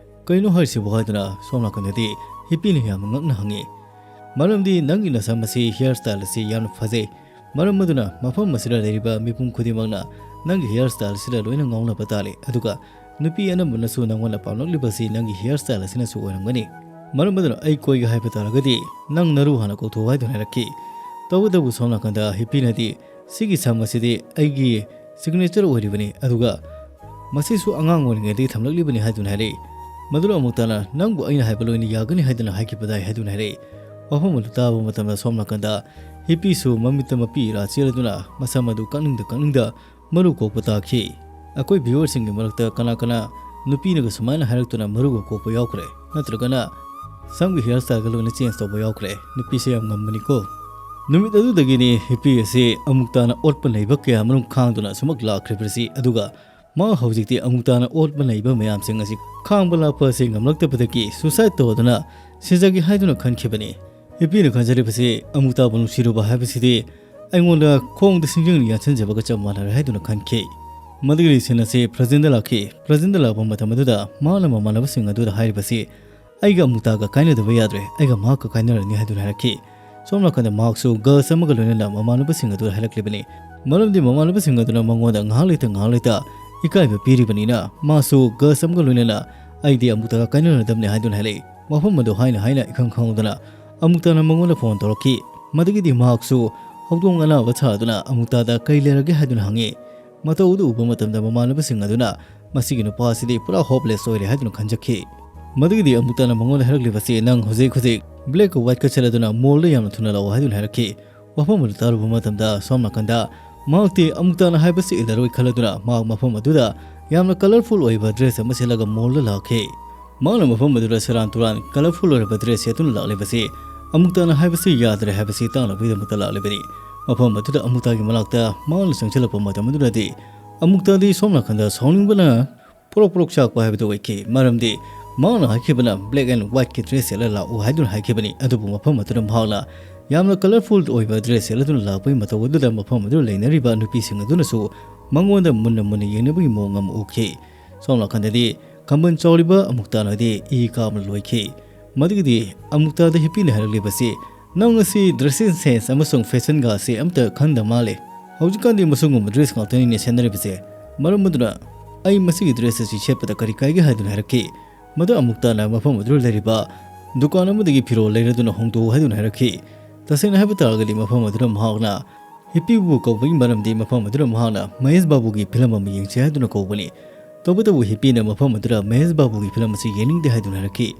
"ꯀꯩꯅꯣ ꯍꯥꯏꯔꯤꯁꯤꯕꯨ?" ꯍꯥꯏꯗꯨꯅ ꯁꯣꯝ ꯅꯥꯀꯟꯗꯗꯤ ꯍꯤꯄꯤꯅ ꯌꯥꯝꯅ ꯉꯛꯅ ꯍꯪꯉꯤ꯫ "ꯃꯔꯝꯗꯤ ꯅꯪꯒꯤ ꯅꯁꯝ ꯑꯁꯤ, ꯍꯤꯌꯔ ꯁ꯭ꯇꯥꯏꯜ ꯑꯁꯤ ꯌꯥꯝꯅ ꯐꯖꯩ꯫ ꯃꯔꯝ ꯑꯗꯨꯅ ꯃꯐꯝ ꯑꯁꯤꯗ ꯂꯩꯔꯤꯕ ꯃꯤꯄꯨꯝ ꯈꯨꯗꯤꯡꯃꯛꯅ ꯅꯪꯒꯤ ꯍꯤꯌꯔ ꯁ꯭ꯇꯥꯏꯜ ꯑꯁꯤꯗ ꯂꯣꯏꯅ ꯉꯥꯎꯅꯕ ꯇꯥꯔꯦ꯫ ꯑꯗꯨꯒ ꯅꯨꯄꯤ ꯑꯅꯝꯕꯅꯁꯨ ꯅꯪꯉꯣꯟꯗ ꯄꯥꯝꯂꯛꯂꯤꯕꯁꯤ ꯅꯪꯒꯤ ꯍꯤꯌꯔ ꯁ꯭ꯇꯥꯏꯜ ꯑꯁꯤꯅꯁꯨ ꯑꯣꯏꯔꯝꯒꯅꯤ꯫ ꯃꯔꯝ ꯑꯗꯨꯅ ꯑꯩ ꯀꯣꯏꯒꯦ ꯍꯥꯏꯕ ꯇꯥꯔꯒꯗꯤ ꯅꯪ ꯅꯔꯨ ꯍꯥꯟꯅ ꯀꯣꯛꯊꯣꯛꯎ" ꯍꯥꯏꯗꯨꯅ ꯍꯥꯏꯔꯛꯈꯤ꯫ ꯇꯧꯕꯇꯕꯨ ꯁꯣꯝ ꯅꯥꯀꯟꯗ ꯍꯤꯄꯤꯅꯗꯤ, "ꯁꯤꯒꯤ ꯁꯝ ꯑꯁꯤꯗꯤ ꯑꯩꯒꯤ ꯁꯤꯒꯅꯦꯆꯔ ꯑꯣꯏꯔꯤꯕꯅꯤ, ꯑꯗꯨꯒ ꯃꯁꯤꯁꯨ ꯑꯉꯥꯡ ꯑꯣꯏꯔꯤꯉꯩꯗꯒꯤ ꯊꯝꯂꯛꯂꯤꯕꯅꯤ" ꯍꯥꯏꯗꯨꯅ ꯍꯥꯏꯔꯛꯏ꯫ ꯃꯗꯨꯅ ꯑꯃꯨꯛꯇꯥꯅ "ꯅꯪꯕꯨ ꯑꯩꯅ ꯍꯥꯏꯕ ꯂꯣꯏꯅ ꯌꯥꯒꯅꯤ" ꯍꯥꯏꯗꯨꯅ ꯍꯥꯏꯈꯤꯕꯗꯥꯏ ꯍꯥꯏꯗꯨꯅ ꯍꯥꯏꯔꯛꯏ꯫ ꯋꯥꯐꯝ ꯑꯗꯨ ꯇꯥꯕ ꯃꯇꯝꯗ ꯁꯣꯝ ꯅꯥꯀꯟꯗ ꯍꯤꯄꯤꯁꯨ ꯃꯃꯤꯠꯇ ꯃꯄꯤ ꯏꯔꯥ ꯆꯦꯜꯂꯗꯨꯅ ꯃꯁꯝ ꯑꯗꯨ ꯀꯛꯅꯤꯡꯗ ꯀꯛꯅꯤꯡꯗ ꯃꯔꯨ ꯀꯣꯛꯄ ꯇꯥꯈꯤ꯫ ꯑꯩꯈꯣꯏ ꯚ꯭ꯌꯨꯋꯔꯁꯤꯡꯒꯤ ꯃꯔꯛꯇ ꯀꯅꯥ ꯀꯅꯥ ꯅꯨꯄꯤꯅꯒ ꯁꯨꯃꯥꯏꯅ ꯍꯥꯏꯔꯛꯇꯨꯅ ꯃꯔꯨꯒ ꯀꯣꯛꯄ ꯌꯥꯎꯈ꯭ꯔꯦ? ꯅꯠꯇ꯭ꯔꯒꯅ ꯁꯝꯒꯤ ꯍꯤꯌꯔ ꯁ꯭ꯇꯥꯏꯜꯒ ꯂꯣꯏꯅ ꯆꯦꯟꯖ ꯇꯧꯕ ꯌꯥꯎꯈ꯭ꯔꯦ? ꯅꯨꯄꯤꯁꯦ ꯌꯥꯝ ꯉꯝꯕꯅꯤꯀꯣ꯫ ꯅꯨꯃꯤꯠ ꯑꯗꯨꯗꯒꯤꯅꯤ ꯍꯤꯄꯤ ꯑꯁꯤ ꯑꯃꯨꯛꯇꯥꯅ ꯑꯣꯠꯄ ꯅꯩꯕ ꯀꯌꯥ ꯃꯔꯨꯝ ꯈꯥꯡꯗꯨꯅ ꯑꯁꯨꯃꯛ ꯂꯥꯛꯈ꯭ꯔꯤꯕꯁꯤ, ꯑꯗꯨꯒ ꯃꯥ ꯍꯧꯖꯤꯛꯇꯤ ꯑꯃꯨꯛꯇꯥꯅ ꯑꯣꯠꯄ ꯅꯩꯕ ꯃꯌꯥꯝꯁꯤꯡ ꯑꯁꯤ ꯈꯥꯡꯕ ꯂꯥꯛꯄ ꯑꯁꯤ ꯉꯝꯂꯛꯇꯕꯗꯒꯤ suicide ꯇꯧꯗꯨꯅ ꯁꯤꯖꯒꯦ ꯍꯥꯏꯗꯨꯅ ꯈꯟꯈꯤꯕꯅꯤ꯫ ꯍꯤꯞꯄꯤꯅ ꯈꯟꯖꯔꯤꯕꯁꯤ ꯑꯃꯨꯛꯇꯥꯕꯨ ꯅꯨꯡꯁꯤꯔꯨꯕ ꯍꯥꯏꯕꯁꯤꯗꯤ ꯑꯩꯉꯣꯟꯗ ꯈꯣꯡꯗ ꯁꯤꯡꯖꯪꯅ ꯌꯥꯟꯁꯤꯟꯖꯕꯒ ꯆꯞ ꯃꯥꯟꯅꯔꯦ ꯍꯥꯏꯗꯨꯅ ꯈꯟꯈꯤ꯫ ꯃꯗꯨꯒꯤ scene ꯑꯁꯤ ꯄ꯭ꯔꯖꯦꯟꯗ ꯂꯥꯛꯈꯤ꯫ ꯄ꯭ꯔꯖꯦꯟꯗ ꯂꯥꯛꯄ ꯃꯇꯝ ꯑꯗꯨꯗ ꯃꯥꯅ ꯃꯃꯥꯟꯅꯕꯁꯤꯡ ꯑꯗꯨꯗ ꯍꯥꯏꯔꯤꯕꯁꯤ, "ꯑꯩꯒ ꯑꯃꯨꯛꯇꯥꯒ ꯀꯥꯏꯅꯗꯕ ꯌꯥꯗ꯭ꯔꯦ, ꯑꯩꯒ ꯃꯍꯥꯛꯀ ꯀꯥꯏꯅꯔꯅꯤ" ꯍꯥꯏꯗꯨꯅ ꯍꯥꯏꯔꯛꯈꯤ꯫ ꯁꯣꯝ ꯅꯥꯀꯟꯗ ꯃꯍꯥꯛꯁꯨ ꯒꯁ ꯑꯃꯒ ꯂꯣꯏꯅꯅ ꯃꯃꯥꯟꯅꯕꯁꯤꯡ ꯑꯗꯨꯗ ꯍꯥꯏꯔꯛꯂꯤꯕꯅꯤ꯫ ꯃꯔꯝꯗꯤ ꯃꯃꯥꯟꯅꯕꯁꯤꯡ ꯑꯗꯨꯅ ꯃꯉꯣꯟꯗ ꯉꯥꯏꯍꯥꯛ ꯂꯩꯇ ꯉꯥꯏꯍꯥꯛ ꯂꯩꯇ ꯏꯀꯥꯏꯕ ꯄꯤꯔꯤꯕꯅꯤꯅ, ꯃꯥꯁꯨ ꯒꯁ ꯑꯃꯒ ꯂꯣꯏꯅꯅ "ꯑꯩꯗꯤ ꯑꯃꯨꯛꯇꯥꯒ ꯀꯥꯏꯅꯔꯗꯕꯅꯤ" ꯍꯥꯏꯗꯨꯅ ꯍꯥꯏꯔꯛꯏ꯫ ꯃꯐꯝ ꯑꯗꯨ ꯍꯥꯏꯅ ꯍꯥꯏꯅ ꯏꯈꯪ ꯈꯪꯍꯧꯗꯅ ꯑꯃꯨꯛꯇꯥꯅ ꯃꯉꯣꯟꯗ ꯐꯣꯟ ꯇꯧꯔꯛꯈꯤ꯫ ꯃꯗꯨꯒꯤꯗꯤ ꯃꯍꯥꯛꯁꯨ ꯍꯧꯗꯣꯡ ꯑꯅꯥꯕ ꯁꯥꯗꯨꯅ ꯑꯃꯨꯛꯇꯥꯗ ꯀꯩ ꯂꯩꯔꯒꯦ ꯍꯥꯏꯗꯨꯅ ꯍꯪꯉꯤ꯫ ꯃꯇꯧ ꯑꯗꯨ ꯎꯕ ꯃꯇꯝꯗ ꯃꯃꯥꯟꯅꯕꯁꯤꯡ ꯑꯗꯨꯅ ꯃꯁꯤꯒꯤ ꯅꯨꯄꯥꯁꯤꯗꯤ ꯄꯨꯔꯥ hopeless ꯑꯣꯏꯔꯦ ꯍꯥꯏꯗꯨꯅ ꯈꯟꯖꯈꯤ꯫ ꯃꯗꯨꯒꯤꯗꯤ ꯑꯃꯨꯛꯇꯥꯅ ꯃꯉꯣꯟꯗ ꯍꯥꯏꯔꯛꯂꯤꯕꯁꯤ, "ꯅꯪ ꯍꯧꯖꯤꯛ ꯍꯧꯖꯤꯛ black ꯀ white ꯀ ꯁꯦꯠꯂꯗꯨꯅ mall ꯗ ꯌꯥꯝꯅ ꯊꯨꯅ ꯂꯥꯛꯑꯣ" ꯍꯥꯏꯗꯨꯅ ꯍꯥꯏꯔꯛꯈꯤ꯫ ꯋꯥꯐꯝ ꯑꯗꯨ ꯇꯥꯔꯨꯕ ꯃꯇꯝꯗ ꯁꯣꯝ ꯅꯥꯀꯟꯗ ꯃꯍꯥꯛꯇꯤ ꯑꯃꯨꯛꯇꯥꯅ ꯍꯥꯏꯕꯁꯤ ꯏꯜꯂꯔꯣꯏ ꯈꯜꯂꯗꯨꯅ ꯃꯍꯥꯛ ꯃꯐꯝ ꯑꯗꯨꯗ ꯌꯥꯝꯅ colourful ꯑꯣꯏꯕ dress ꯑꯃ ꯁꯦꯠꯂꯒ mall ꯗ ꯂꯥꯛꯈꯤ꯫ ꯃꯍꯥꯛꯅ ꯃꯐꯝ ꯑꯗꯨꯗ ꯁꯦꯔꯥꯟ ꯇꯨꯔꯥꯟ colourful ꯑꯣꯏꯔꯕ dress ꯁꯦꯠꯇꯨꯅ ꯂꯥꯛꯂꯤꯕꯁꯤ ꯑꯃꯨꯛꯇꯥꯅ ꯍꯥꯏꯕꯁꯤ ꯌꯥꯗ꯭ꯔꯦ ꯍꯥꯏꯕꯁꯤ ꯇꯥꯛꯅꯕꯒꯤꯗꯃꯛꯇ ꯂꯥꯛꯂꯤꯕꯅꯤ꯫ ꯃꯐꯝ ꯑꯗꯨꯗ ꯑꯃꯨꯛꯇꯥꯒꯤ ꯃꯅꯥꯛꯇ ꯃꯍꯥꯛꯅ ꯆꯪꯁꯤꯜꯂꯛꯄ ꯃꯇꯝ ꯑꯗꯨꯗꯗꯤ ꯑꯃꯨꯛꯇꯥꯗꯤ ꯁꯣꯝ ꯅꯥꯀꯟꯗ ꯁꯥꯎꯅꯤꯡꯕꯅ ꯄ꯭ꯔꯣꯛ ꯄ꯭ꯔꯣꯛ ꯆꯥꯛꯄ ꯍꯥꯏꯕꯗꯨ ꯑꯣꯏꯈꯤ꯫ ꯃꯔꯝꯗꯤ ꯃꯍꯥꯛꯅ ꯍꯥꯏꯈꯤꯕꯅ black and white ꯀꯤ dress ꯁꯦꯠꯂ ꯂꯥꯛꯎ ꯍꯥꯏꯗꯨꯅ ꯍꯥꯏꯈꯤꯕꯅꯤ꯫ ꯑꯗꯨꯕꯨ ꯃꯐꯝ ꯑꯗꯨꯗ ꯃꯍꯥꯛꯅ ꯌꯥꯝꯅ colourful ꯑꯣꯏꯕ dress ꯁꯦꯠꯂꯗꯨꯅ ꯂꯥꯛꯄꯒꯤ ꯃꯇꯧ ꯑꯗꯨꯗ ꯃꯐꯝ ꯑꯗꯨꯗ ꯂꯩꯅꯔꯤꯕ ꯅꯨꯄꯤꯁꯤꯡ ꯑꯗꯨꯅꯁꯨ ꯃꯉꯣꯟꯗ ꯃꯨꯟꯅ ꯃꯨꯟꯅ ꯌꯦꯡꯅꯕꯒꯤ ꯃꯑꯣꯡ ꯑꯃ ꯎꯈꯤ꯫ ꯁꯣꯝ ꯅꯥꯀꯟꯗꯗꯤ ꯈꯝꯕꯟ ꯆꯥꯎꯔꯤꯕ ꯑꯃꯨꯛꯇꯥꯅꯗꯤ ꯏ ꯀꯥꯕꯅ ꯂꯣꯏꯈꯤ꯫ ꯃꯗꯨꯒꯤꯗꯤ ꯑꯃꯨꯛꯇꯥꯗ ꯍꯤꯞꯄꯤꯅ ꯍꯥꯏꯔꯛꯂꯤꯕꯁꯤ, "ꯅꯪ ꯑꯁꯤ dressing sense ꯑꯃꯁꯨꯡ fashion ꯒꯁꯤ ꯑꯝꯇ ꯈꯪꯗ ꯃꯥꯜꯂꯦ꯫ ꯍꯧꯖꯤꯛꯀꯥꯟꯗꯤ ꯃꯁꯤꯒꯨꯝꯕ dress ꯉꯥꯛꯇꯅꯤꯅꯦ ꯁꯦꯠꯅꯔꯤꯕꯁꯦ꯫ ꯃꯔꯝ ꯑꯗꯨꯅ ꯑꯩ ꯃꯁꯤꯒꯤ dress ꯑꯁꯤ ꯁꯦꯠꯄꯗ ꯀꯔꯤ ꯀꯥꯏꯒꯦ?" ꯍꯥꯏꯗꯨꯅ ꯍꯥꯏꯔꯛꯈꯤ꯫ ꯃꯗꯨ ꯑꯃꯨꯛꯇꯥꯅ ꯃꯐꯝ ꯑꯗꯨꯗ ꯂꯩꯔꯤꯕ ꯗꯨꯀꯥꯟ ꯑꯃꯗꯒꯤ ꯐꯤꯔꯣꯜ ꯂꯩꯔꯗꯨꯅ ꯍꯣꯡꯗꯣꯛꯎ ꯍꯥꯏꯗꯨꯅ ꯍꯥꯏꯔꯛꯈꯤ꯫ ꯇꯁꯦꯡꯅ ꯍꯥꯏꯕ ꯇꯥꯔꯒꯗꯤ ꯃꯐꯝ ꯑꯗꯨꯗ ꯃꯍꯥꯛꯅ ꯍꯤꯞꯄꯤꯕꯨ ꯀꯧꯕꯒꯤ ꯃꯔꯝꯗꯤ ꯃꯐꯝ ꯑꯗꯨꯗ ꯃꯍꯥꯛꯅ ꯃꯍꯦꯁ ꯕꯥꯕꯨꯒꯤ ꯐꯤꯂꯝ ꯑꯃ ꯌꯦꯡꯁꯤ ꯍꯥꯏꯗꯨꯅ ꯀꯧꯕꯅꯤ꯫ ꯇꯧꯕꯇꯕꯨ ꯍꯤꯞꯄꯤꯅ ꯃꯐꯝ ꯑꯗꯨꯗ ꯃꯍꯦꯁ ꯕꯥꯕꯨꯒꯤ ꯐꯤꯂꯝ ꯑꯁꯤ ꯌꯦꯡꯅꯤꯡꯗꯦ ꯍꯥꯏꯗꯨꯅ ꯍꯥꯏꯔꯛꯈꯤ꯫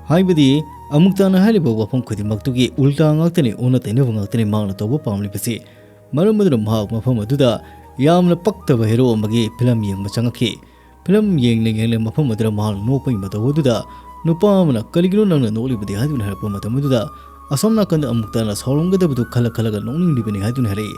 ꯍꯥꯏꯕꯗꯤ ꯑꯃꯨꯛꯇꯥꯅ ꯍꯥꯏꯔꯤꯕ ꯋꯥꯐꯝ ꯈꯨꯗꯤꯡꯃꯛꯇꯨꯒꯤ ꯎꯜꯇꯥ ꯉꯥꯛꯇꯅꯤ, ꯑꯣꯟꯅ ꯇꯩꯅꯕ ꯉꯥꯛꯇꯅꯤ ꯃꯍꯥꯛꯅ ꯇꯧꯕ ꯄꯥꯝꯂꯤꯕꯁꯤ꯫ ꯃꯔꯝ ꯑꯗꯨꯅ ꯃꯍꯥꯛ ꯃꯐꯝ ꯑꯗꯨꯗ ꯌꯥꯝꯅ ꯄꯛꯇꯕ ꯍꯦꯔꯣ ꯑꯃꯒꯤ ꯐꯤꯂꯝ ꯌꯦꯡꯕ ꯆꯪꯉꯛꯈꯤ꯫ ꯐꯤꯂꯝ ꯌꯦꯡꯅ ꯌꯦꯡꯅ ꯃꯐꯝ ꯑꯗꯨꯗ ꯃꯍꯥꯛꯅ ꯅꯣꯛꯄꯒꯤ ꯃꯇꯧ ꯑꯗꯨꯗ ꯅꯨꯄꯥ ꯑꯃꯅ, "ꯀꯔꯤꯒꯤꯅꯣ ꯅꯪꯅ ꯅꯣꯛꯂꯤꯕꯗꯤ?" ꯍꯥꯏꯗꯨꯅ ꯍꯥꯏꯔꯛꯄ ꯃꯇꯝ ꯑꯗꯨꯗ ꯑꯁꯣꯝ ꯅꯥꯀꯟꯗ ꯑꯃꯨꯛꯇꯥꯅ ꯁꯥꯎꯔꯝꯒꯗꯕꯗꯨ ꯈꯜꯂ ꯈꯜꯂꯒ ꯅꯣꯛꯅꯤꯡꯂꯤꯕꯅꯤ ꯍꯥꯏꯗꯨꯅ ꯍꯥꯏꯔꯛꯏ꯫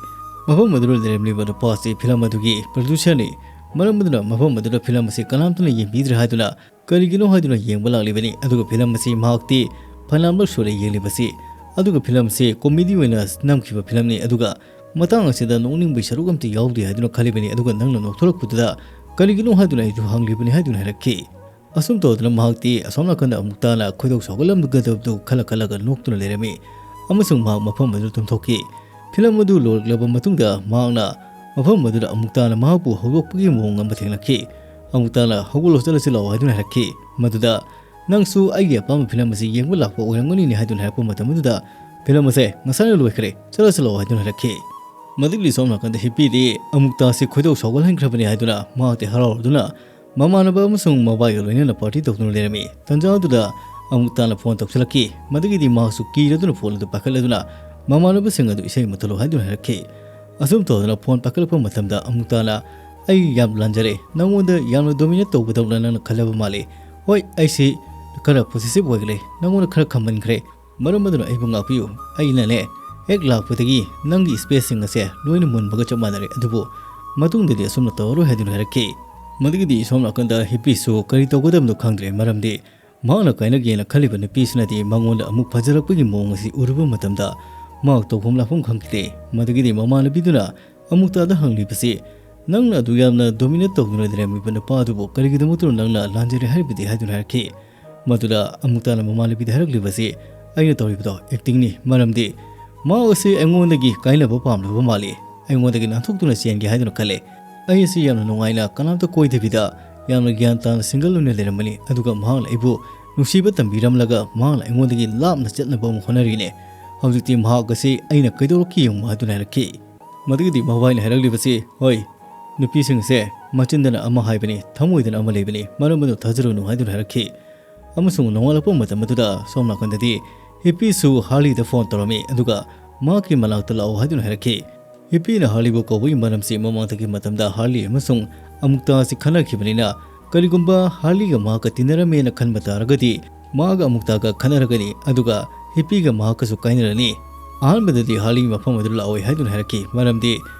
ꯃꯐꯝ ꯑꯗꯨꯗ ꯂꯩꯔꯝꯂꯤꯕ ꯅꯨꯄꯥ ꯑꯁꯤ ꯐꯤꯂꯝ ꯑꯗꯨꯒꯤ producer ꯅꯤ꯫ ꯃꯔꯝ ꯑꯗꯨꯅ ꯃꯐꯝ ꯑꯗꯨꯗ ꯐꯤꯂꯝ ꯑꯁꯤ ꯀꯅꯥꯝꯇꯅ ꯌꯦꯡꯕꯤꯗ꯭ꯔꯦ ꯍꯥꯏꯗꯨꯅ ꯀꯔꯤꯒꯤꯅꯣ ꯍꯥꯏꯗꯨꯅ ꯌꯦꯡꯕ ꯂꯥꯛꯂꯤꯕꯅꯤ꯫ ꯑꯗꯨꯒ ꯐꯤꯂꯝ ꯑꯁꯤ ꯃꯍꯥꯛꯇꯤ ꯐꯅꯌꯥꯝꯂꯛ ꯁꯨꯔꯦ ꯌꯦꯡꯂꯤꯕꯁꯤ꯫ ꯑꯗꯨꯒ ꯐꯤꯂꯝ ꯑꯁꯤ ꯀꯣꯃꯦꯗꯤ ꯑꯣꯏꯅ ꯅꯝꯈꯤꯕ ꯐꯤꯂꯝꯅꯤ꯫ ꯑꯗꯨꯒ ꯃꯇꯥꯡ ꯑꯁꯤꯗ ꯅꯣꯛꯅꯤꯡꯕꯒꯤ ꯁꯔꯨꯛ ꯑꯝꯇ ꯌꯥꯎꯗꯦ ꯍꯥꯏꯗꯨꯅ ꯈꯜꯂꯤꯕꯅꯤ꯫ ꯑꯗꯨꯒ ꯅꯪꯅ ꯅꯣꯛꯊꯣꯔꯛꯄꯗꯨꯗ ꯀꯔꯤꯒꯤꯅꯣ ꯍꯥꯏꯗꯨꯅ ꯑꯩꯁꯨ ꯍꯪꯂꯤꯕꯅꯤ ꯍꯥꯏꯗꯨꯅ ꯍꯥꯏꯔꯛꯈꯤ꯫ ꯑꯁꯨꯝ ꯇꯧꯗꯅ ꯃꯍꯥꯛꯇꯤ ꯑꯁꯣꯝ ꯅꯥꯀꯟꯗ ꯑꯃꯨꯛ ꯇꯥꯅ ꯈꯣꯏꯗꯧ ꯁꯥꯎꯒꯠꯂꯝꯒꯗꯕꯗꯨ ꯈꯜꯂ ꯈꯜꯂꯒ ꯅꯣꯛꯇꯨꯅ ꯂꯩꯔꯝꯃꯤ꯫ ꯑꯃꯁꯨꯡ ꯃꯍꯥꯛ ꯃꯐꯝ ꯑꯗꯨꯗ ꯇꯨꯝꯊꯣꯛꯈꯤ꯫ ꯐꯤꯂꯝ ꯑꯗꯨ ꯂꯣꯏꯔꯛꯂꯕ ꯃꯇꯨꯡꯗ ꯃꯍꯥꯛꯅ ꯃꯐꯝ ꯑꯗꯨꯗ ꯑꯃꯨꯛ ꯇꯥꯅ ꯃꯍꯥꯛꯄꯨ ꯍꯧꯗꯣꯛꯄꯒꯤ ꯃꯑꯣꯡ ꯑꯃ ꯊꯦꯡꯅꯈꯤ꯫ ꯑꯃꯨꯛ ꯇꯥꯅ "ꯍꯧꯒꯠꯂꯣ, ꯆꯠꯂꯁꯤ ꯂꯥꯛꯑꯣ" ꯍꯥꯏꯗꯨꯅ ꯍꯥꯏꯔꯛꯈꯤ꯫ ꯃꯗꯨꯗ "ꯅꯪꯁꯨ ꯑꯩꯒꯤ ꯑꯄꯥꯝꯕ ꯐꯤꯂꯝ ꯑꯁꯤ ꯌꯦꯡꯕ ꯂꯥꯛꯄ ꯑꯣꯏꯔꯝꯒꯅꯤꯅꯦ" ꯍꯥꯏꯗꯨꯅ ꯍꯥꯏꯔꯛꯄ ꯃꯇꯝ ꯑꯗꯨꯗ "ꯐꯤꯂꯝ ꯑꯁꯦ ꯉꯁꯥꯏꯅ ꯂꯣꯏꯈ꯭ꯔꯦ, ꯆꯠꯂꯁꯤ ꯂꯥꯛꯑꯣ" ꯍꯥꯏꯗꯨꯅ ꯍꯥꯏꯔꯛꯈꯤ꯫ ꯃꯗꯨꯒꯤ ꯁꯣꯝ ꯅꯥꯀꯟꯗ ꯍꯤꯞꯄꯤꯗꯤ ꯑꯃꯨꯛ ꯇꯥꯁꯤ ꯈꯣꯏꯗꯧ ꯁꯥꯎꯒꯠꯍꯟꯈ꯭ꯔꯕꯅꯤ ꯍꯥꯏꯗꯨꯅ ꯃꯍꯥꯛꯇꯤ ꯍꯔꯥꯎꯔꯗꯨꯅ ꯃꯃꯥꯟꯅꯕ ꯑꯃꯁꯨꯡ ꯃꯕꯥꯏꯒ ꯂꯣꯏꯅꯅ ꯄꯥꯔꯇꯤ ꯇꯧꯗꯨꯅ ꯂꯩꯔꯝꯃꯤ꯫ ꯇꯟꯖꯥ ꯑꯗꯨꯗ ꯑꯃꯨꯛ ꯇꯥꯅ ꯐꯣꯟ ꯇꯧꯁꯤꯜꯂꯛꯈꯤ꯫ ꯃꯗꯨꯒꯤꯗꯤ ꯃꯍꯥꯛꯁꯨ ꯀꯤꯔꯗꯨꯅ ꯐꯣꯟ ꯑꯗꯨ ꯄꯥꯏꯈꯠꯂꯗꯨꯅ ꯃꯃꯥꯟꯅꯕꯁꯤꯡ ꯑꯗꯨ ꯏꯁꯩ ꯃꯨꯊꯠꯂꯣ ꯍꯥꯏꯗꯨꯅ ꯍꯥꯏꯔꯛꯈꯤ꯫ ꯑꯁꯨꯝ ꯇꯧꯗꯅ ꯐꯣꯟ ꯄꯥꯏꯈꯠꯂꯛꯄ ꯃꯇꯝꯗ ꯑꯃꯨꯛ ꯇꯥꯅ "ꯑꯩ ꯌꯥꯝ ꯂꯥꯟꯖꯔꯦ, ꯅꯉꯣꯟꯗ ꯌꯥꯝꯅ ꯗꯣꯃꯤꯅꯦꯠ ꯇꯧꯒꯗꯧꯅ ꯅꯪꯅ ꯈꯜꯂꯕ ꯃꯥꯜꯂꯤ꯫ ꯍꯣꯏ, ꯑꯩꯁꯤ ꯈꯔ ꯄꯣꯁꯦꯁꯤꯚ ꯑꯣꯏꯒꯂꯦ, ꯅꯉꯣꯟꯗ ꯈꯔ ꯈꯝꯃꯟꯈ꯭ꯔꯦ꯫ ꯃꯔꯝ ꯑꯗꯨꯅ ꯑꯩꯕꯨ ꯉꯥꯛꯄꯤꯌꯨ꯫ ꯑꯩꯅꯅꯦ, ꯍꯦꯛ ꯂꯥꯛꯄꯗꯒꯤ ꯅꯪꯒꯤ ꯁ꯭ꯄꯦꯁꯁꯤꯡ ꯑꯁꯦ ꯂꯣꯏꯅ ꯃꯨꯟꯕꯒ ꯆꯞ ꯃꯥꯟꯅꯔꯦ, ꯑꯗꯨꯕꯨ ꯃꯇꯨꯡꯗꯗꯤ ꯑꯁꯨꯝꯅ ꯇꯧꯔꯔꯣꯏ" ꯍꯥꯏꯗꯨꯅ ꯍꯥꯏꯔꯛꯈꯤ꯫ ꯃꯗꯨꯒꯤꯗꯤ ꯁꯣꯝ ꯅꯥꯀꯟꯗ ꯍꯤꯞꯄꯤꯁꯨ ꯀꯔꯤ ꯇꯧꯒꯗꯕꯅꯣ ꯈꯪꯗ꯭ꯔꯦ, ꯃꯔꯝꯗꯤ ꯃꯍꯥꯛꯅ ꯀꯥꯏꯅꯒꯦꯅ ꯈꯜꯂꯤꯕ ꯅꯨꯄꯤꯁꯤꯅꯗꯤ ꯃꯉꯣꯟꯗ ꯑꯃꯨꯛ ꯐꯖꯔꯛꯄꯒꯤ ꯃꯑꯣꯡ ꯑꯁꯤ ꯎꯔꯨꯕ ꯃꯇꯝꯗ ꯃꯍꯥꯛ ꯇꯧꯐꯝ ꯂꯥꯛꯐꯝ ꯈꯪꯈꯤꯗꯦ꯫ ꯃꯗꯨꯒꯤꯗꯤ ꯃꯃꯥꯟꯅꯕꯤꯗꯨꯅ ꯑꯃꯨꯛꯇꯗ ꯍꯪꯂꯤꯕꯁꯤ, "ꯅꯪꯅ ꯑꯗꯨ ꯌꯥꯝꯅ ꯗꯣꯃꯤꯅꯦꯠ ꯇꯧꯗꯨꯅ ꯂꯩꯔꯝꯃꯤꯕ ꯅꯨꯄꯥ ꯑꯗꯨꯕꯨ ꯀꯔꯤꯒꯤꯗꯃꯛꯇꯅꯣ ꯅꯪꯅ ꯂꯥꯟꯖꯔꯦ ꯍꯥꯏꯔꯤꯕꯗꯤ?" ꯍꯥꯏꯗꯨꯅ ꯍꯥꯏꯔꯛꯈꯤ꯫ ꯃꯗꯨꯗ ꯑꯃꯨꯛꯇꯅ ꯃꯃꯥꯟꯅꯕꯤꯗ ꯍꯥꯏꯔꯛꯂꯤꯕꯁꯤ, "ꯑꯩꯅ ꯇꯧꯔꯤꯕꯗꯣ ꯑꯦꯛꯇꯤꯡꯅꯤ, ꯃꯔꯝꯗꯤ ꯃꯍꯥꯛ ꯑꯁꯤ ꯑꯩꯉꯣꯟꯗꯒꯤ ꯀꯥꯏꯅꯕ ꯄꯥꯝꯂꯕ ꯃꯥꯜꯂꯤ, ꯑꯩꯉꯣꯟꯗꯒꯤ ꯅꯥꯟꯊꯣꯛꯇꯨꯅ ꯆꯦꯟꯒꯦ ꯍꯥꯏꯗꯨꯅ ꯈꯜꯂꯦ꯫ ꯑꯩ ꯑꯁꯤ ꯌꯥꯝꯅ ꯅꯨꯡꯉꯥꯏꯅ ꯀꯅꯥꯝꯇ ꯀꯣꯏꯗꯕꯤꯗ ꯌꯥꯝꯅ ꯒ꯭ꯌꯥꯟ ꯇꯥꯅ ꯁꯤꯡꯒꯜ ꯑꯣꯏꯅ ꯂꯩꯔꯝꯕꯅꯤ, ꯑꯗꯨꯒ ꯃꯍꯥꯛꯅ ꯑꯩꯕꯨ ꯅꯨꯡꯁꯤꯕ ꯇꯝꯕꯤꯔꯝꯂꯒ ꯃꯍꯥꯛꯅ ꯑꯩꯉꯣꯟꯗꯒꯤ ꯂꯥꯞꯅ ꯆꯠꯅꯕ ꯑꯃꯨꯛ ꯍꯣꯠꯅꯔꯤꯅꯦ꯫ ꯍꯧꯖꯤꯛꯇꯤ ꯃꯍꯥꯛ ꯑꯁꯤ ꯑꯩꯅ ꯀꯩꯗꯧꯔꯛꯀꯦ ꯌꯦꯡꯉꯨ" ꯍꯥꯏꯗꯨꯅ ꯍꯥꯏꯔꯛꯈꯤ꯫ ꯃꯗꯨꯒꯤꯗꯤ ꯃꯕꯥꯏꯅ ꯍꯥꯏꯔꯛꯂꯤꯕꯁꯤ, "ꯍꯣꯏ, ꯅꯨꯄꯤꯁꯤꯡꯁꯦ ꯃꯆꯤꯟꯗꯅ ꯑꯃ ꯍꯥꯏꯕꯅꯤ, ꯊꯃꯣꯏꯗꯅ ꯑꯃ ꯂꯩꯕꯅꯤ, ꯃꯔꯝ ꯑꯗꯨ ꯊꯥꯖꯔꯨꯅꯨ" ꯍꯥꯏꯗꯨꯅ ꯍꯥꯏꯔꯛꯈꯤ꯫ ꯑꯃꯁꯨꯡ ꯅꯣꯡꯉꯥꯜꯂꯛꯄ ꯃꯇꯝ ꯑꯗꯨꯗ ꯁꯣꯝ ꯅꯥꯀꯟꯗꯗꯤ ꯍꯤꯞꯄꯤꯁꯨ ꯍꯥꯔꯂꯤꯗ ꯐꯣꯟ ꯇꯧꯔꯝꯃꯤ, ꯑꯗꯨꯒ ꯃꯍꯥꯛꯀꯤ ꯃꯅꯥꯛꯇ ꯂꯥꯛꯑꯣ ꯍꯥꯏꯗꯨꯅ ꯍꯥꯏꯔꯛꯈꯤ꯫ ꯍꯤꯞꯄꯤꯅ ꯍꯥꯔꯂꯤꯕꯨ ꯀꯧꯕꯒꯤ ꯃꯔꯝꯁꯤ ꯃꯃꯥꯡꯗꯒꯤ ꯃꯇꯝꯗ ꯍꯥꯔꯂꯤ ꯑꯃꯁꯨꯡ ꯑꯃꯨꯛꯇꯥꯁꯤ ꯈꯟꯅꯈꯤꯕꯅꯤꯅ, ꯀꯔꯤꯒꯨꯝꯕ ꯍꯥꯔꯂꯤꯒ ꯃꯍꯥꯛꯀ ꯇꯤꯟꯅꯔꯝꯃꯦꯅ ꯈꯟꯕ ꯇꯥꯔꯒꯗꯤ, ꯃꯍꯥꯛ ꯑꯃꯨꯛꯇꯥꯒ ꯈꯟꯅꯔꯒꯅꯤ, ꯑꯗꯨꯒ ꯍꯤꯞꯄꯤꯒ ꯃꯍꯥꯛꯀꯁꯨ ꯀꯥꯏꯅꯔꯅꯤ꯫ ꯑꯍꯥꯟꯕꯗꯗꯤ ꯍꯥꯔꯂꯤ ꯃꯐꯝ ꯑꯗꯨ ꯂꯥꯛꯑꯣꯏ ꯍꯥꯏꯗꯨꯅ ꯍꯥꯏꯔꯛꯈꯤ, ꯃꯔꯝꯗꯤ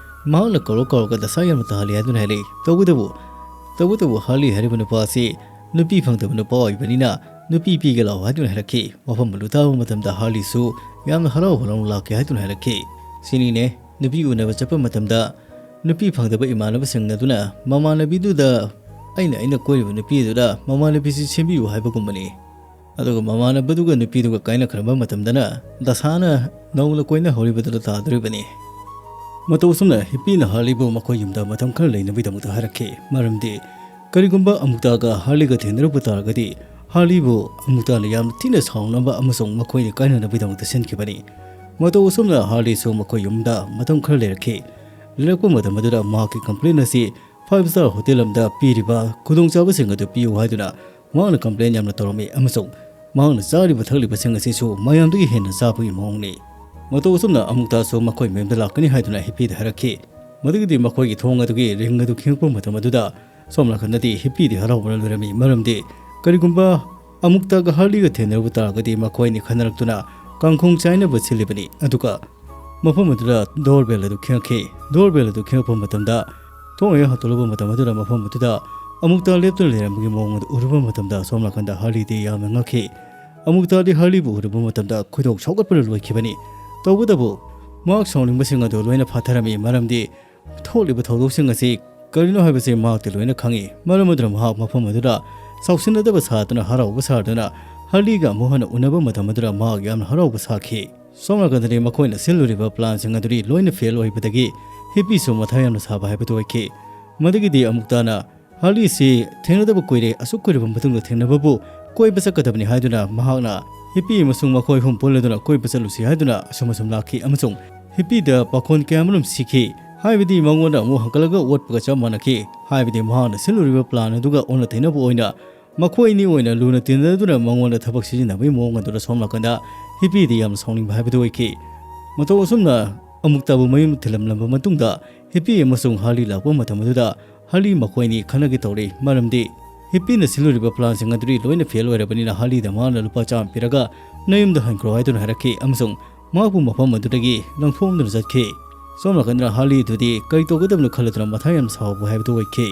ꯃꯍꯥꯛꯅ ꯀꯧꯔ ꯀꯧꯔꯒ ꯗꯁꯥ ꯌꯥꯝꯅ ꯇꯥꯍꯜꯂꯤ ꯍꯥꯏꯗꯨꯅ ꯍꯥꯏꯔꯛꯏ꯫ ꯇꯧꯕꯇꯕꯨ ꯇꯧꯕꯇꯕꯨ ꯍꯥꯔꯂꯤ ꯍꯥꯏꯔꯤꯕ ꯅꯨꯄꯥ ꯑꯁꯤ ꯅꯨꯄꯤ ꯐꯪꯗꯕ ꯅꯨꯄꯥ ꯑꯣꯏꯕꯅꯤꯅ ꯅꯨꯄꯤ ꯄꯤꯒꯦ ꯂꯥꯛꯑꯣ ꯍꯥꯏꯗꯨꯅ ꯍꯥꯏꯔꯛꯈꯤ꯫ ꯃꯐꯝ ꯑꯗꯨ ꯇꯥꯕ ꯃꯇꯝꯗ ꯍꯥꯔꯂꯤꯁꯨ ꯌꯥꯝꯅ ꯍꯔꯥꯎ ꯍꯔꯥꯎꯅ ꯂꯥꯛꯀꯦ ꯍꯥꯏꯗꯨꯅ ꯍꯥꯏꯔꯛꯈꯤ꯫ ꯁꯤꯅꯤꯅꯦ, ꯅꯨꯄꯤ ꯎꯅꯕ ꯆꯠꯄ ꯃꯇꯝꯗ ꯅꯨꯄꯤ ꯐꯪꯗꯕ ꯏꯃꯥꯟꯅꯕꯁꯤꯡ ꯑꯗꯨꯅ ꯃꯃꯥꯟꯅꯕꯤꯗꯨꯗ "ꯑꯩꯅ ꯑꯩꯅ ꯀꯣꯏꯔꯤꯕ ꯅꯨꯄꯤꯗꯨꯗ ꯃꯃꯥꯟꯅꯕꯤꯁꯤ ꯁꯦꯝꯕꯤꯌꯨ" ꯍꯥꯏꯕꯒꯨꯝꯕꯅꯤ꯫ ꯑꯗꯨꯒ ꯃꯃꯥꯟꯅꯕꯗꯨꯒ ꯅꯨꯄꯤꯗꯨꯒ ꯀꯥꯏꯅꯈ꯭ꯔꯕ ꯃꯇꯝꯗꯅ ꯗꯁꯥꯅ ꯅꯧꯅ ꯀꯣꯏꯅꯍꯧꯔꯤꯕꯗꯨꯗ ꯇꯥꯗꯣꯔꯤꯕꯅꯤ꯫ ꯃꯇꯧ ꯑꯁꯨꯝꯅ ꯍꯤꯞꯄꯤꯅ ꯍꯥꯔꯂꯤꯕꯨ ꯃꯈꯣꯏ ꯌꯨꯝꯗ ꯃꯇꯝ ꯈꯔ ꯂꯩꯅꯕꯒꯤꯗꯃꯛꯇ ꯍꯥꯏꯔꯛꯈꯤ꯫ ꯃꯔꯝꯗꯤ ꯀꯔꯤꯒꯨꯝꯕ ꯑꯃꯨꯛꯇꯥꯒ ꯍꯥꯔꯂꯤꯒ ꯊꯦꯡꯅꯔꯨꯕ ꯇꯥꯔꯒꯗꯤ ꯍꯥꯔꯂꯤꯕꯨ ꯑꯃꯨꯛꯇꯥꯅ ꯌꯥꯝꯅ ꯊꯤꯅ ꯁꯥꯎꯅꯕ ꯑꯃꯁꯨꯡ ꯃꯈꯣꯏꯅ ꯀꯥꯏꯅꯅꯕꯒꯤꯗꯃꯛꯇ ꯁꯤꯟꯈꯤꯕꯅꯤ꯫ ꯃꯇꯧ ꯑꯁꯨꯝꯅ ꯍꯥꯔꯂꯤꯁꯨ ꯃꯈꯣꯏ ꯌꯨꯝꯗ ꯃꯇꯝ ꯈꯔ ꯂꯩꯔꯛꯈꯤ꯫ ꯂꯩꯔꯛꯄ ꯃꯇꯝ ꯑꯗꯨꯗ ꯃꯍꯥꯛꯀꯤ ꯀꯝꯄ꯭ꯂꯦꯟ ꯑꯁꯤ ꯐꯥꯏꯚ ꯁ꯭ꯇꯥꯔ ꯍꯣꯇꯦꯜ ꯑꯃꯗ ꯄꯤꯔꯤꯕ ꯈꯨꯗꯣꯡꯆꯥꯕꯁꯤꯡ ꯑꯗꯨ ꯄꯤꯌꯨ ꯍꯥꯏꯗꯨꯅ ꯃꯍꯥꯛꯅ ꯀꯝꯄ꯭ꯂꯦꯟ ꯌꯥꯝꯅ ꯇꯧꯔꯝꯃꯤ ꯑꯃꯁꯨꯡ ꯃꯍꯥꯛꯅ ꯆꯥꯔꯤꯕ ꯊꯛꯂꯤꯕꯁꯤꯡ ꯑꯁꯤꯁꯨ ꯃꯌꯥꯝꯗꯒꯤ ꯍꯦꯟꯅ ꯆꯥꯕꯒꯤ ꯃꯑꯣꯡꯅꯤ꯫ ꯃꯇꯧ ꯑꯁꯨꯝꯅ ꯑꯃꯨꯛꯇꯁꯨ ꯃꯈꯣꯏ ꯃꯌꯨꯝꯗ ꯂꯥꯛꯀꯅꯤ ꯍꯥꯏꯗꯨꯅ ꯍꯤꯞꯄꯤꯗ ꯍꯥꯏꯔꯛꯈꯤ꯫ ꯃꯗꯨꯒꯤꯗꯤ ꯃꯈꯣꯏꯒꯤ ꯊꯣꯡ ꯑꯗꯨꯒꯤ ꯔꯤꯡ ꯑꯗꯨ ꯈꯤꯡꯉꯛꯄ ꯃꯇꯝ ꯑꯗꯨꯗ ꯁꯣꯝ ꯅꯥꯀꯟꯗꯗꯤ ꯍꯤꯞꯄꯤꯗꯤ ꯍꯔꯥꯎꯕꯅ ꯂꯣꯏꯔꯝꯃꯤ꯫ ꯃꯔꯝꯗꯤ ꯀꯔꯤꯒꯨꯝꯕ ꯑꯃꯨꯛꯇꯒ ꯍꯥꯔꯂꯤꯒ ꯊꯦꯡꯅꯔꯨꯕ ꯇꯥꯔꯒꯗꯤ ꯃꯈꯣꯏ ꯑꯅꯤ ꯈꯟꯅꯔꯛꯇꯨꯅ ꯀꯥꯡꯈꯣꯡ ꯆꯥꯏꯅꯕ ꯁꯤꯜꯂꯤꯕꯅꯤ꯫ ꯑꯗꯨꯒ ꯃꯐꯝ ꯑꯗꯨꯗ ꯗꯣꯔꯕꯦꯜ ꯑꯗꯨ ꯈꯤꯡꯉꯛꯈꯤ꯫ ꯗꯣꯔꯕꯦꯜ ꯑꯗꯨ ꯈꯤꯡꯉꯛꯄ ꯃꯇꯝꯗ ꯊꯣꯡ ꯍꯦꯛ ꯍꯥꯡꯗꯣꯛꯂꯨꯕ ꯃꯇꯝ ꯑꯗꯨꯗ ꯃꯐꯝ ꯑꯗꯨꯗ ꯑꯃꯨꯛꯇ ꯂꯦꯞꯇꯨꯅ ꯂꯩꯔꯝꯕꯒꯤ ꯃꯑꯣꯡ ꯑꯗꯨ ꯎꯔꯨꯕ ꯃꯇꯝꯗ ꯁꯣꯝ ꯅꯥꯀꯟꯗ ꯍꯥꯔꯂꯤꯗꯤ ꯌꯥꯝꯅ ꯉꯛꯈꯤ꯫ ꯑꯃꯨꯛꯇꯗꯤ ꯍꯥꯔꯂꯤꯕꯨ ꯎꯔꯨꯕ ꯃꯇꯝꯗ ꯈꯣꯏꯗꯧ ꯁꯥꯎꯒꯠꯄꯅ ꯂꯣꯏꯈꯤꯕꯅꯤ꯫ ꯇꯧꯕꯇꯕꯨ ꯃꯍꯥꯛ ꯁꯥꯎꯅꯤꯡꯕꯁꯤꯡ ꯑꯗꯨ ꯂꯣꯏꯅ ꯐꯥꯊꯔꯝꯃꯤ꯫ ꯃꯔꯝꯗꯤ ꯊꯣꯛꯂꯤꯕ ꯊꯧꯗꯣꯛꯁꯤꯡ ꯑꯁꯤ ꯀꯔꯤꯅꯣ ꯍꯥꯏꯕꯁꯤ ꯃꯍꯥꯛꯇꯤ ꯂꯣꯏꯅ ꯈꯪꯏ꯫ ꯃꯔꯝ ꯑꯗꯨꯅ ꯃꯍꯥꯛ ꯃꯐꯝ ꯑꯗꯨꯗ ꯁꯥꯎꯁꯤꯟꯅꯗꯕ ꯁꯥꯗꯨꯅ ꯍꯔꯥꯎꯕ ꯁꯥꯗꯨꯅ ꯍꯥꯔꯂꯤꯒ ꯑꯃꯨꯛ ꯍꯟꯅ ꯎꯅꯕ ꯃꯇꯝ ꯑꯗꯨꯗ ꯃꯍꯥꯛ ꯌꯥꯝꯅ ꯍꯔꯥꯎꯕ ꯁꯥꯈꯤ꯫ ꯁꯣꯝ ꯅꯥꯀꯟꯗꯗꯤ ꯃꯈꯣꯏꯅ ꯁꯤꯜꯂꯨꯔꯤꯕ ꯄ꯭ꯂꯥꯟꯁꯤꯡ ꯑꯗꯨꯗꯤ ꯂꯣꯏꯅ ꯐꯦꯜ ꯑꯣꯏꯕꯗꯒꯤ ꯍꯤꯞꯄꯤꯁꯨ ꯃꯊꯥ ꯌꯥꯝꯅ ꯁꯥꯕ ꯍꯥꯏꯕꯗꯨ ꯑꯣꯏꯈꯤ꯫ ꯃꯗꯨꯒꯤꯗꯤ ꯑꯃꯨꯛꯇꯅ ꯍꯥꯔꯂꯤꯁꯤ ꯊꯦꯡꯅꯗꯕ ꯀꯨꯏꯔꯦ, ꯑꯁꯨꯛ ꯀꯨꯏꯔꯕ ꯃꯇꯨꯡꯗ ꯊꯦꯡꯅꯕꯕꯨ ꯀꯣꯏꯕ ꯆꯠꯀꯗꯕꯅꯤ ꯍꯥꯏꯗꯨꯅ ꯃꯍꯥꯛꯅ ꯍꯤꯞꯄꯤ ꯑꯃꯁꯨꯡ ꯃꯈꯣꯏ ꯑꯍꯨꯝ ꯄꯨꯜꯂꯗꯨꯅ ꯀꯣꯏꯕ ꯆꯠꯂꯨꯁꯤ ꯍꯥꯏꯗꯨꯅ ꯑꯁꯨꯝ ꯑꯁꯨꯝ ꯂꯥꯛꯈꯤ ꯑꯃꯁꯨꯡ ꯍꯤꯞꯄꯤꯗ ꯄꯥꯈꯣꯟ ꯀꯌꯥꯃꯔꯨꯝ ꯁꯤꯈꯤ꯫ ꯍꯥꯏꯕꯗꯤ ꯃꯉꯣꯟꯗ ꯑꯃꯨꯛ ꯍꯟꯀꯠꯂꯒ ꯑꯣꯠꯄꯒ ꯆꯞ ꯃꯥꯟꯅꯈꯤ꯫ ꯍꯥꯏꯕꯗꯤ ꯃꯍꯥꯛꯅ ꯁꯤꯜꯂꯨꯔꯤꯕ ꯄ꯭ꯂꯥꯟ ꯑꯗꯨꯒ ꯑꯣꯟꯅ ꯇꯩꯅꯕ ꯑꯣꯏꯅ ꯃꯈꯣꯏ ꯑꯅꯤ ꯑꯣꯏꯅ ꯂꯨꯅ ꯇꯤꯟꯅꯗꯨꯅ ꯃꯉꯣꯟꯗ ꯊꯕꯛ ꯁꯤꯖꯤꯟꯅꯕꯒꯤ ꯃꯑꯣꯡ ꯑꯗꯨꯗ ꯁꯣꯝ ꯅꯥꯀꯟꯗ ꯍꯤꯞꯄꯤꯗꯤ ꯌꯥꯝꯅ ꯁꯥꯎꯅꯤꯡꯕ ꯍꯥꯏꯕꯗꯨ ꯑꯣꯏꯈꯤ꯫ ꯃꯇꯧ ꯑꯁꯨꯝꯅ ꯑꯃꯨꯛꯇꯕꯨ ꯃꯌꯨꯝ ꯊꯤꯜꯂꯝꯂꯕ ꯃꯇꯨꯡꯗ ꯍꯤꯞꯄꯤ ꯑꯃꯁꯨꯡ ꯍꯥꯔꯂꯤ ꯂꯥꯛꯄ ꯃꯇꯝ ꯑꯗꯨꯗ ꯍꯥꯔꯂꯤ ꯃꯈꯣꯏ ꯑꯅꯤ ꯈꯟꯅꯒꯦ ꯇꯧꯔꯤ꯫ ꯃꯔꯝꯗꯤ ꯍꯤꯞꯄꯤꯅ ꯁꯤꯜꯂꯨꯔꯤꯕ ꯄ꯭ꯂꯥꯟꯁꯤꯡ ꯑꯗꯨꯗꯤ ꯂꯣꯏꯅ ꯐꯦꯜ ꯑꯣꯏꯔꯕꯅꯤꯅ ꯍꯥꯔꯂꯤꯗ ꯃꯍꯥꯛꯅ ꯂꯨꯄꯥ ꯆꯥꯝꯃ ꯄꯤꯔꯒ ꯅꯌꯨꯝꯗ ꯍꯟꯈ꯭ꯔꯣ ꯍꯥꯏꯗꯨꯅ ꯍꯥꯏꯔꯛꯈꯤ ꯑꯃꯁꯨꯡ ꯃꯍꯥꯛꯄꯨ ꯃꯐꯝ ꯑꯗꯨꯗꯒꯤ ꯂꯪꯊꯣꯛꯂꯗꯨꯅ ꯆꯠꯈꯤ꯫ ꯁꯣꯝ ꯅꯥꯀꯟꯗꯅ ꯍꯥꯔꯂꯤ ꯑꯗꯨꯗꯤ ꯀꯔꯤ ꯇꯧꯒꯗꯕꯅꯣ ꯈꯜꯂꯗꯨꯅ ꯃꯊꯥ ꯌꯥꯝ ꯁꯥꯎꯕ ꯍꯥꯏꯕꯗꯨ ꯑꯣꯏꯈꯤ꯫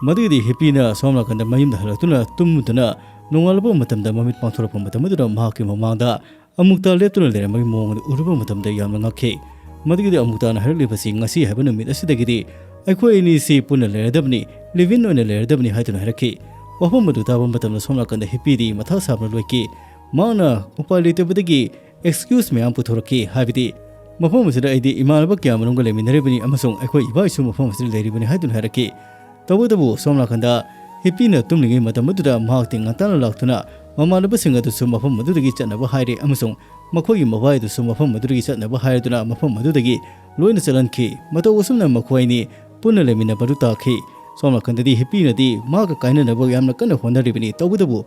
ꯃꯗꯨꯒꯤꯗꯤ ꯍꯤꯞꯄꯤꯅ ꯁꯣꯝ ꯅꯥꯀꯟꯗ ꯃꯌꯨꯝꯗ ꯍꯜꯂꯛꯇꯨꯅ ꯇꯨꯝꯃꯨꯗꯨꯅ ꯅꯣꯡꯉꯥꯜꯂꯛꯄ ꯃꯇꯝꯗ ꯃꯃꯤꯠ ꯄꯥꯡꯊꯣꯔꯛꯄ ꯃꯇꯝ ꯑꯗꯨꯗ ꯃꯍꯥꯛꯀꯤ ꯃꯃꯥꯡꯗ ꯑꯃꯨꯛꯇ ꯂꯦꯞꯇꯨꯅ ꯂꯩꯔꯝꯕꯒꯤ ꯃꯑꯣꯡ ꯑꯗꯨ ꯎꯔꯨꯕ ꯃꯇꯝꯗ ꯌꯥꯝꯅ ꯉꯛꯈꯤ꯫ ꯃꯗꯨꯒꯤꯗꯤ ꯑꯃꯨꯛꯇꯅ ꯍꯥꯏꯔꯛꯂꯤꯕꯁꯤ ꯉꯁꯤ ꯍꯥꯏꯕ ꯅꯨꯃꯤꯠ ꯑꯁꯤꯗꯒꯤꯗꯤ ꯑꯩꯈꯣꯏ ꯑꯅꯤꯁꯤ ꯄꯨꯟꯅ ꯂꯩꯔꯗꯕꯅꯤ, ꯂꯤꯚ ꯏꯟ ꯑꯣꯏꯅ ꯂꯩꯔꯗꯕꯅꯤ ꯍꯥꯏꯗꯨꯅ ꯍꯥꯏꯔꯛꯈꯤ꯫ ꯋꯥꯐꯝ ꯑꯗꯨ ꯇꯥꯕ ꯃꯇꯝꯗ ꯁꯣꯝ ꯅꯥꯀꯟꯗ ꯍꯤꯞꯄꯤꯗꯤ ꯃꯊꯥ ꯁꯥꯕꯅ ꯂꯣꯏꯈꯤ꯫ ꯃꯍꯥꯛꯅ ꯎꯄꯥꯏ ꯂꯩꯇꯕꯗꯒꯤ ꯑꯦꯛꯁꯀ꯭ꯌꯨꯁ ꯃꯌꯥꯝ ꯄꯨꯊꯣꯔꯛꯈꯤ꯫ ꯍꯥꯏꯕꯗꯤ ꯃꯐꯝ ꯑꯁꯤꯗ ꯑꯩꯗꯤ ꯏꯃꯥꯟꯅꯕ ꯀꯌꯥ ꯃꯔꯨꯝꯒ ꯂꯩꯃꯤꯟꯅꯔꯤꯕꯅꯤ ꯑꯃꯁꯨꯡ ꯑꯩꯈꯣꯏ ꯏꯕꯥ ꯏꯁꯨ ꯃꯐꯝ ꯑꯁꯤꯗ ꯂꯩꯔꯤꯕꯅꯤ ꯍꯥꯏꯗꯨꯅ ꯍꯥꯏꯔꯛꯈꯤ꯫ ꯇꯧꯕꯇꯕꯨ ꯁꯣꯝ ꯅꯥꯀꯟꯗ ꯍꯤꯞꯄꯤꯅ ꯇꯨꯝꯂꯤꯉꯩ ꯃꯇꯝ ꯑꯗꯨꯗ ꯃꯍꯥꯛꯇꯤ ꯉꯟꯇꯥꯅ ꯂꯥꯛꯇꯨꯅ ꯃꯃꯥꯟꯅꯕꯁꯤꯡ ꯑꯗꯨꯁꯨ ꯃꯐꯝ ꯑꯗꯨꯗꯒꯤ ꯆꯠꯅꯕ ꯍꯥꯏꯔꯦ ꯑꯃꯁꯨꯡ ꯃꯈꯣꯏꯒꯤ ꯃꯕꯥꯏ ꯑꯗꯨꯁꯨ ꯃꯐꯝ ꯑꯗꯨꯗꯒꯤ ꯆꯠꯅꯕ ꯍꯥꯏꯗꯨꯅ ꯃꯐꯝ ꯑꯗꯨꯗꯒꯤ ꯂꯣꯏꯅ ꯆꯠꯍꯟꯈꯤ꯫ ꯃꯇꯧ ꯑꯁꯨꯝꯅ ꯃꯈꯣꯏ ꯑꯅꯤ ꯄꯨꯟꯅ ꯂꯩꯃꯤꯟꯅꯕꯗꯨ ꯇꯥꯈꯤ꯫ ꯁꯣꯝ ꯅꯥꯀꯟꯗꯗꯤ ꯍꯤꯞꯄꯤꯅꯗꯤ ꯃꯍꯥꯛꯀ ꯀꯥꯏꯅꯅꯕ ꯌꯥꯝꯅ ꯀꯟꯅ ꯍꯣꯠꯅꯔꯤꯕꯅꯤ꯫ ꯇꯧꯕꯇꯕꯨ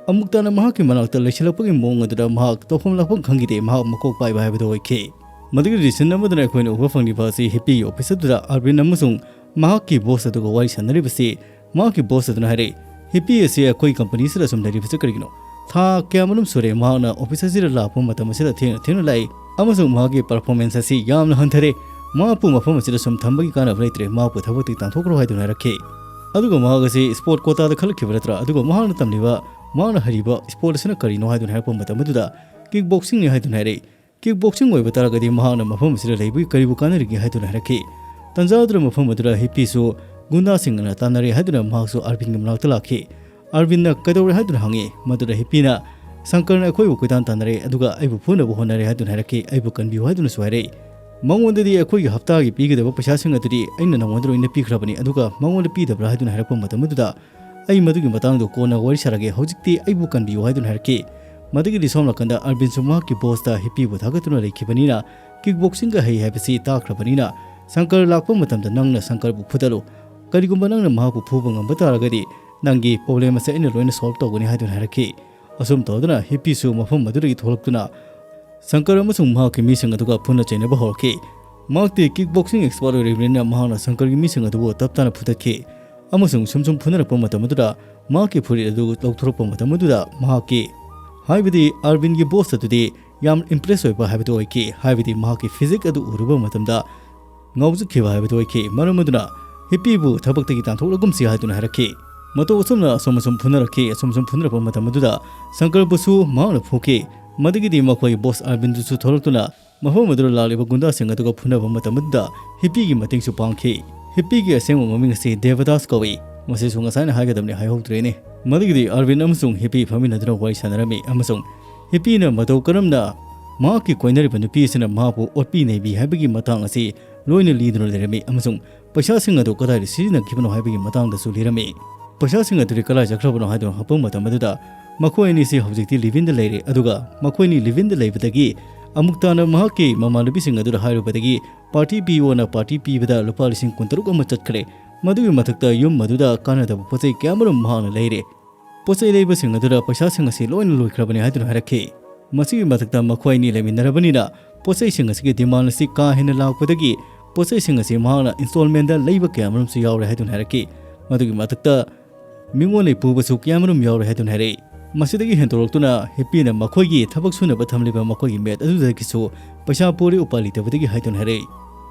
ꯑꯃꯨꯛ ꯇꯥꯅ ꯃꯍꯥꯛꯀꯤ ꯃꯅꯥꯛꯇ ꯂꯩꯁꯤꯜꯂꯛꯄꯒꯤ ꯃꯑꯣꯡ ꯑꯗꯨꯗ ꯃꯍꯥꯛ ꯇꯧꯐꯝ ꯂꯥꯛꯐꯝ ꯈꯪꯈꯤꯗꯦ, ꯃꯍꯥꯛ ꯃꯀꯣꯛ ꯄꯥꯏꯕ ꯍꯥꯏꯕꯗꯨ ꯑꯣꯏꯈꯤ꯫ ꯃꯗꯨꯒꯤ ꯔꯤꯖꯟ ꯑꯃꯗꯅ ꯑꯩꯈꯣꯏꯅ ꯎꯕ ꯐꯪꯂꯤꯕ ꯑꯁꯤ ꯍꯤꯞꯄꯤꯒꯤ ꯑꯣꯐꯤꯁ ꯑꯗꯨꯗ ꯑꯥꯔꯕꯤꯟ ꯑꯃꯁꯨꯡ ꯃꯍꯥꯛꯀꯤ ꯕꯣꯁ ꯑꯗꯨꯒ ꯋꯥꯔꯤ ꯁꯥꯟꯅꯔꯤꯕꯁꯤ꯫ ꯃꯍꯥꯛꯀꯤ ꯕꯣꯁ ꯑꯗꯨꯅ ꯍꯥꯏꯔꯛꯏ, "ꯍꯤꯞꯄꯤ ꯑꯁꯤ ꯑꯩꯈꯣꯏ ꯀꯝꯄꯅꯤ ꯑꯁꯤꯗ ꯁꯨꯝ ꯂꯩꯔꯤꯕꯁꯤ ꯀꯔꯤꯒꯤꯅꯣ? ꯊꯥ ꯀꯌꯥ ꯃꯔꯨꯝ ꯁꯨꯔꯦ ꯃꯍꯥꯛꯅ ꯑꯣꯐꯤꯁ ꯑꯁꯤꯗ ꯂꯥꯛꯄ ꯃꯇꯝ ꯑꯁꯤꯗ ꯊꯦꯡꯅ ꯊꯦꯡꯅ ꯂꯥꯛꯏ ꯑꯃꯁꯨꯡ ꯃꯍꯥꯛꯀꯤ ꯄꯔꯐꯣꯔꯃꯦꯟꯁ ꯑꯁꯤ ꯌꯥꯝꯅ ꯍꯟꯊꯔꯦ꯫ ꯃꯍꯥꯛꯄꯨ ꯃꯐꯝ ꯑꯁꯤꯗ ꯁꯨꯝ ꯊꯝꯕꯒꯤ ꯀꯥꯟꯅꯕ ꯂꯩꯇ꯭ꯔꯦ, ꯃꯍꯥꯛꯄꯨ ꯊꯕꯛꯇꯒꯤ ꯇꯥꯟꯊꯣꯛꯈ꯭ꯔꯣ" ꯍꯥꯏꯗꯨꯅ ꯍꯥꯏꯔꯛꯈꯤ꯫ ꯑꯗꯨꯒ ꯃꯍꯥꯛ ꯑꯁꯤ ꯁ꯭ꯄꯣꯔꯠ ꯀꯣꯇꯥꯗ ꯈꯜꯂꯛꯈꯤꯕ ꯅꯠꯇ꯭ꯔꯥ? ꯑꯗꯨꯒ ꯃꯍꯥꯛꯅ ꯇꯝꯂꯤꯕ, ꯃꯍꯥꯛꯅ ꯍꯩꯔꯤꯕ ꯁ꯭ꯄꯣꯔꯠ ꯑꯁꯤꯅ ꯀꯔꯤꯅꯣ ꯍꯥꯏꯗꯨꯅ ꯍꯥꯏꯔꯛꯄ ꯃꯇꯝ ꯑꯗꯨꯗ ꯀꯤꯛ ꯕꯣꯛꯁꯤꯡꯅꯤ ꯍꯥꯏꯗꯨꯅ ꯍꯥꯏꯔꯛꯏ꯫ ꯀꯤꯛ ꯕꯣꯛꯁꯤꯡ ꯑꯣꯏꯕ ꯇꯥꯔꯒꯗꯤ ꯃꯍꯥꯛꯅ ꯃꯐꯝ ꯑꯁꯤꯗ ꯂꯩꯕꯒꯤ ꯀꯔꯤꯕꯨ ꯀꯥꯟꯅꯔꯤꯒꯦ ꯍꯥꯏꯗꯨꯅ ꯍꯥꯏꯔꯛꯈꯤ꯫ ꯇꯟꯖꯥ ꯑꯗꯨꯗ ꯃꯐꯝ ꯑꯗꯨꯗ ꯍꯤꯞꯄꯤꯁꯨ ꯒꯨꯟꯗꯥꯁꯤꯡꯅ ꯇꯥꯟꯅꯔꯦ ꯍꯥꯏꯗꯨꯅ ꯃꯍꯥꯛꯁꯨ ꯑꯥꯔꯕꯤꯟꯒꯤ ꯃꯅꯥꯛꯇ ꯂꯥꯛꯈꯤ꯫ ꯑꯥꯔꯕꯤꯟꯅ ꯀꯩꯗꯧꯔꯦ ꯍꯥꯏꯗꯨꯅ ꯍꯪꯉꯤ꯫ ꯃꯗꯨꯗ ꯍꯤꯞꯄꯤꯅ, "ꯁꯪꯀꯔꯅ ꯑꯩꯈꯣꯏꯕꯨ ꯀꯣꯏꯇꯥꯟ ꯇꯥꯟꯅꯔꯦ, ꯑꯗꯨꯒ ꯑꯩꯕꯨ ꯐꯨꯅꯕ ꯍꯣꯠꯅꯔꯦ ꯍꯥꯏꯗꯨꯅ ꯍꯥꯏꯔꯛꯈꯤ, ꯑꯩꯕꯨ ꯀꯟꯕꯤꯌꯨ" ꯍꯥꯏꯗꯨꯅꯁꯨ ꯍꯥꯏꯔꯛꯏ꯫ ꯃꯉꯣꯟꯗꯗꯤ ꯑꯩꯈꯣꯏꯒꯤ ꯍꯞꯇꯥꯒꯤ ꯄꯤꯒꯗꯕ ꯄꯩꯁꯥꯁꯤꯡ ꯑꯗꯨꯗꯤ ꯑꯩꯅ ꯅꯉꯣꯟꯗ ꯂꯣꯏꯅ ꯄꯤꯈ꯭ꯔꯕꯅꯤ, ꯑꯗꯨꯒ ꯃꯉꯣꯟꯗ ꯄꯤꯗꯕ꯭ꯔꯥ ꯍꯥꯏꯗꯨꯅ ꯍꯥꯏꯔꯛꯄ ꯃꯇꯝ ꯑꯗꯨꯗ, "ꯑꯩ ꯃꯗꯨꯒꯤ ꯃꯇꯥꯡꯗ ꯀꯣꯟꯅ ꯋꯥꯔꯤ ꯁꯥꯔꯒꯦ, ꯍꯧꯖꯤꯛꯇꯤ ꯑꯩꯕꯨ ꯀꯟꯕꯤꯌꯨ" ꯍꯥꯏꯗꯨꯅ ꯍꯥꯏꯔꯛꯈꯤ꯫ ꯃꯗꯨꯒꯤꯗꯤ ꯁꯣꯝ ꯅꯥꯀꯟꯗ ꯑꯥꯔꯕꯤꯟꯁꯨ ꯃꯍꯥꯛꯀꯤ ꯕꯣꯁꯇ ꯍꯤꯞꯄꯤꯕꯨ ꯊꯥꯒꯠꯇꯨꯅ ꯂꯩꯈꯤꯕꯅꯤꯅ, ꯀꯤꯛ ꯕꯣꯛꯁꯤꯡꯒ ꯍꯩ ꯍꯥꯏꯕꯁꯤ ꯇꯥꯈ꯭ꯔꯕꯅꯤꯅ, "ꯁꯪꯀꯔ ꯂꯥꯛꯄ ꯃꯇꯝꯗ ꯅꯪꯅ ꯁꯪꯀꯔꯕꯨ ꯐꯨꯗꯠꯂꯨ꯫ ꯀꯔꯤꯒꯨꯝꯕ ꯅꯪꯅ ꯃꯍꯥꯛꯄꯨ ꯐꯨꯕ ꯉꯝꯕ ꯇꯥꯔꯒꯗꯤ, ꯅꯪꯒꯤ ꯄ꯭ꯔꯣꯕ꯭ꯂꯦꯝ ꯑꯁꯦ ꯑꯩꯅ ꯂꯣꯏꯅ ꯁꯣꯜꯕ ꯇꯧꯒꯅꯤ" ꯍꯥꯏꯗꯨꯅ ꯍꯥꯏꯔꯛꯈꯤ꯫ ꯑꯁꯨꯝ ꯇꯧꯗꯨꯅ ꯍꯤꯞꯄꯤꯁꯨ ꯃꯐꯝ ꯑꯗꯨꯗꯒꯤ ꯊꯣꯛꯂꯛꯇꯨꯅ ꯁꯪꯀꯔ ꯑꯃꯁꯨꯡ ꯃꯍꯥꯛꯀꯤ ꯃꯤꯁꯤꯡ ꯑꯗꯨꯒ ꯐꯨꯅ ꯆꯩꯅꯕ ꯍꯧꯔꯛꯈꯤ꯫ ꯃꯍꯥꯛꯇꯤ ꯀꯤꯛ ꯕꯣꯛꯁꯤꯡ ꯑꯦꯛꯁꯄꯔꯠ ꯑꯣꯏꯔꯤꯕꯅꯤꯅ ꯃꯍꯥꯛꯅ ꯁꯪꯀꯔꯒꯤ ꯃꯤꯁꯤꯡ ꯑꯗꯨꯕꯨ ꯇꯞ ꯇꯥꯅ ꯐꯨꯗꯠꯈꯤ ꯑꯃꯁꯨꯡ ꯁꯨꯝ ꯁꯨꯝ ꯐꯨꯅꯔꯛꯄ ꯃꯇꯝ ꯑꯗꯨꯗ ꯃꯍꯥꯛꯀꯤ ꯐꯨꯔꯤꯠ ꯑꯗꯨ ꯂꯧꯊꯣꯔꯛꯄ ꯃꯇꯝ ꯑꯗꯨꯗ ꯃꯍꯥꯛꯀꯤ, ꯍꯥꯏꯕꯗꯤ ꯑꯥꯔꯕꯤꯟꯒꯤ ꯕꯣꯁ ꯑꯗꯨꯗꯤ ꯌꯥꯝ ꯏꯝꯄ꯭ꯔꯦꯁ ꯑꯣꯏꯕ ꯍꯥꯏꯕꯗꯨ ꯑꯣꯏꯈꯤ꯫ ꯍꯥꯏꯕꯗꯤ ꯃꯍꯥꯛꯀꯤ ꯐꯤꯖꯤꯛ ꯑꯗꯨ ꯎꯔꯨꯕ ꯃꯇꯝꯗ ꯉꯥꯎꯖꯈꯤꯕ ꯍꯥꯏꯕꯗꯨ ꯑꯣꯏꯈꯤ꯫ ꯃꯔꯝ ꯑꯗꯨꯅ ꯍꯤꯞꯄꯤꯕꯨ ꯊꯕꯛꯇꯒꯤ ꯇꯥꯟꯊꯣꯛꯂꯒꯨꯝꯁꯤ ꯍꯥꯏꯗꯨꯅ ꯍꯥꯏꯔꯛꯈꯤ꯫ ꯃꯇꯧ ꯑꯁꯨꯝꯅ ꯑꯁꯨꯝ ꯑꯁꯨꯝ ꯐꯨꯅꯔꯛꯈꯤ꯫ ꯑꯁꯨꯝ ꯑꯁꯨꯝ ꯐꯨꯅꯔꯛꯄ ꯃꯇꯝ ꯑꯗꯨꯗ ꯁꯪꯀꯔꯕꯨꯁꯨ ꯃꯍꯥꯛꯅ ꯐꯨꯈꯤ꯫ ꯃꯗꯨꯒꯤꯗꯤ ꯃꯈꯣꯏ ꯕꯣꯁ ꯑꯥꯔꯕꯤꯟꯗꯨꯁꯨ ꯊꯣꯛꯂꯛꯇꯨꯅ ꯃꯐꯝ ꯑꯗꯨꯗ ꯂꯥꯛꯂꯤꯕ ꯒꯨꯟꯗꯥꯁꯤꯡ ꯑꯗꯨꯒ ꯐꯨꯅꯕ ꯃꯇꯝ ꯑꯗꯨꯗ ꯍꯤꯞꯄꯤꯒꯤ ꯃꯇꯦꯡꯁꯨ ꯄꯥꯡꯈꯤ꯫ ꯍꯤꯞꯄꯤꯒꯤ ꯑꯁꯦꯡꯕ ꯃꯃꯤꯡ ꯑꯁꯤ ꯗꯦꯕꯗꯥꯁ ꯀꯧꯏ꯫ ꯃꯁꯤꯁꯨ ꯉꯁꯥꯏꯅ ꯍꯥꯏꯒꯗꯕꯅꯤ, ꯍꯥꯏꯍꯧꯗ꯭ꯔꯦꯅꯦ꯫ ꯃꯗꯨꯒꯤꯗꯤ ꯑꯥꯔꯕꯤꯟ ꯑꯃꯁꯨꯡ ꯍꯤꯞꯄꯤ ꯐꯝꯃꯤꯟꯅꯗꯨꯅ ꯋꯥꯔꯤ ꯁꯥꯟꯅꯔꯝꯃꯤ ꯑꯃꯁꯨꯡ ꯍꯤꯞꯄꯤꯅ ꯃꯇꯧ ꯀꯔꯝꯅ ꯃꯍꯥꯛꯀꯤ ꯀꯣꯏꯅꯔꯤꯕ ꯅꯨꯄꯤ ꯑꯁꯤꯅ ꯃꯍꯥꯛꯄꯨ ꯑꯣꯠꯄꯤ ꯅꯩꯕꯤ ꯍꯥꯏꯕꯒꯤ ꯃꯇꯥꯡ ꯑꯁꯤ ꯂꯣꯏꯅ ꯂꯤꯗꯨꯅ ꯂꯩꯔꯝꯃꯤ ꯑꯃꯁꯨꯡ ꯄꯩꯁꯥꯁꯤꯡ ꯑꯗꯨ ꯀꯗꯥꯏꯗ ꯁꯤꯖꯤꯟꯅꯈꯤꯕꯅꯣ ꯍꯥꯏꯕꯒꯤ ꯃꯇꯥꯡꯗꯁꯨ ꯂꯤꯔꯝꯃꯤ꯫ ꯄꯩꯁꯥꯁꯤꯡ ꯑꯗꯨꯗꯤ ꯀꯗꯥꯏ ꯆꯠꯈ꯭ꯔꯕꯅꯣ ꯍꯥꯏꯗꯨꯅ ꯍꯪꯂꯛꯄ ꯃꯇꯝ ꯑꯗꯨꯗ ꯃꯈꯣꯏ ꯑꯅꯤꯁꯤ ꯍꯧꯖꯤꯛꯇꯤ ꯂꯤꯚꯤꯟꯗ ꯂꯩꯔꯦ, ꯑꯗꯨꯒ ꯃꯈꯣꯏ ꯑꯅꯤ ꯂꯤꯚꯤꯟꯗ ꯂꯩꯕꯗꯒꯤ ꯑꯃꯨꯛꯇꯥꯅ ꯃꯍꯥꯛꯀꯤ ꯃꯃꯥꯟꯅꯕꯤꯁꯤꯡ ꯑꯗꯨꯗ ꯍꯥꯏꯔꯨꯕꯗꯒꯤ ꯄꯥꯔꯇꯤ ꯄꯤꯌꯣꯅ ꯄꯥꯔꯇꯤ ꯄꯤꯕꯗ ꯂꯨꯄꯥ ꯂꯤꯁꯤꯡ ꯀꯨꯟꯇꯔꯨꯛ ꯑꯃ ꯆꯠꯈ꯭ꯔꯦ꯫ ꯃꯗꯨꯒꯤ ꯃꯊꯛꯇ ꯌꯨꯝ ꯑꯗꯨꯗ ꯀꯥꯟꯅꯗꯕ ꯄꯣꯠ ꯆꯩ ꯀꯌꯥꯃꯔꯨꯝ ꯃꯍꯥꯛꯅ ꯂꯩꯔꯦ꯫ ꯄꯣꯠ ꯆꯩ ꯂꯩꯕꯁꯤꯡ ꯑꯗꯨꯗ ꯄꯩꯁꯥꯁꯤꯡ ꯑꯁꯤ ꯂꯣꯏꯅ ꯂꯣꯏꯈ꯭ꯔꯕꯅꯤ ꯍꯥꯏꯗꯨꯅ ꯍꯥꯏꯔꯛꯈꯤ꯫ ꯃꯁꯤꯒꯤ ꯃꯊꯛꯇ ꯃꯈꯣꯏ ꯑꯅꯤ ꯂꯩꯃꯤꯟꯅꯔꯕꯅꯤꯅ ꯄꯣꯠ ꯆꯩꯁꯤꯡ ꯑꯁꯤꯒꯤ ꯗꯤꯃꯥꯟ ꯑꯁꯤ ꯀꯥ ꯍꯦꯟꯅ ꯂꯥꯛꯄꯗꯒꯤ ꯄꯣꯠ ꯆꯩꯁꯤꯡ ꯑꯁꯤ ꯃꯍꯥꯛꯅ ꯏꯟꯁꯇꯣꯜꯃꯦꯟꯗ ꯂꯩꯕ ꯀꯌꯥꯃꯔꯨꯝꯁꯨ ꯌꯥꯎꯔꯦ ꯍꯥꯏꯗꯨꯅ ꯍꯥꯏꯔꯛꯈꯤ꯫ ꯃꯗꯨꯒꯤ ꯃꯊꯛꯇ ꯃꯤꯉꯣꯟꯗꯒꯤ ꯄꯨꯕꯁꯨ ꯀꯌꯥꯃꯔꯨꯝ ꯌꯥꯎꯔꯦ ꯍꯥꯏꯗꯨꯅ ꯍꯥꯏꯔꯛꯏ꯫ ꯃꯁꯤꯗꯒꯤ ꯍꯦꯟꯗꯣꯔꯛꯇꯨꯅ ꯍꯤꯞꯄꯤꯅ ꯃꯈꯣꯏꯒꯤ ꯊꯕꯛ ꯁꯨꯅꯕ ꯊꯝꯂꯤꯕ ꯃꯈꯣꯏꯒꯤ ꯃꯦꯠ ꯑꯗꯨꯗꯒꯤꯁꯨ ꯄꯩꯁꯥ ꯄꯨꯔꯦ ꯎꯄꯥꯏ ꯂꯩꯇꯕꯗꯒꯤ ꯍꯥꯏꯗꯨꯅ ꯍꯥꯏꯔꯛꯏ꯫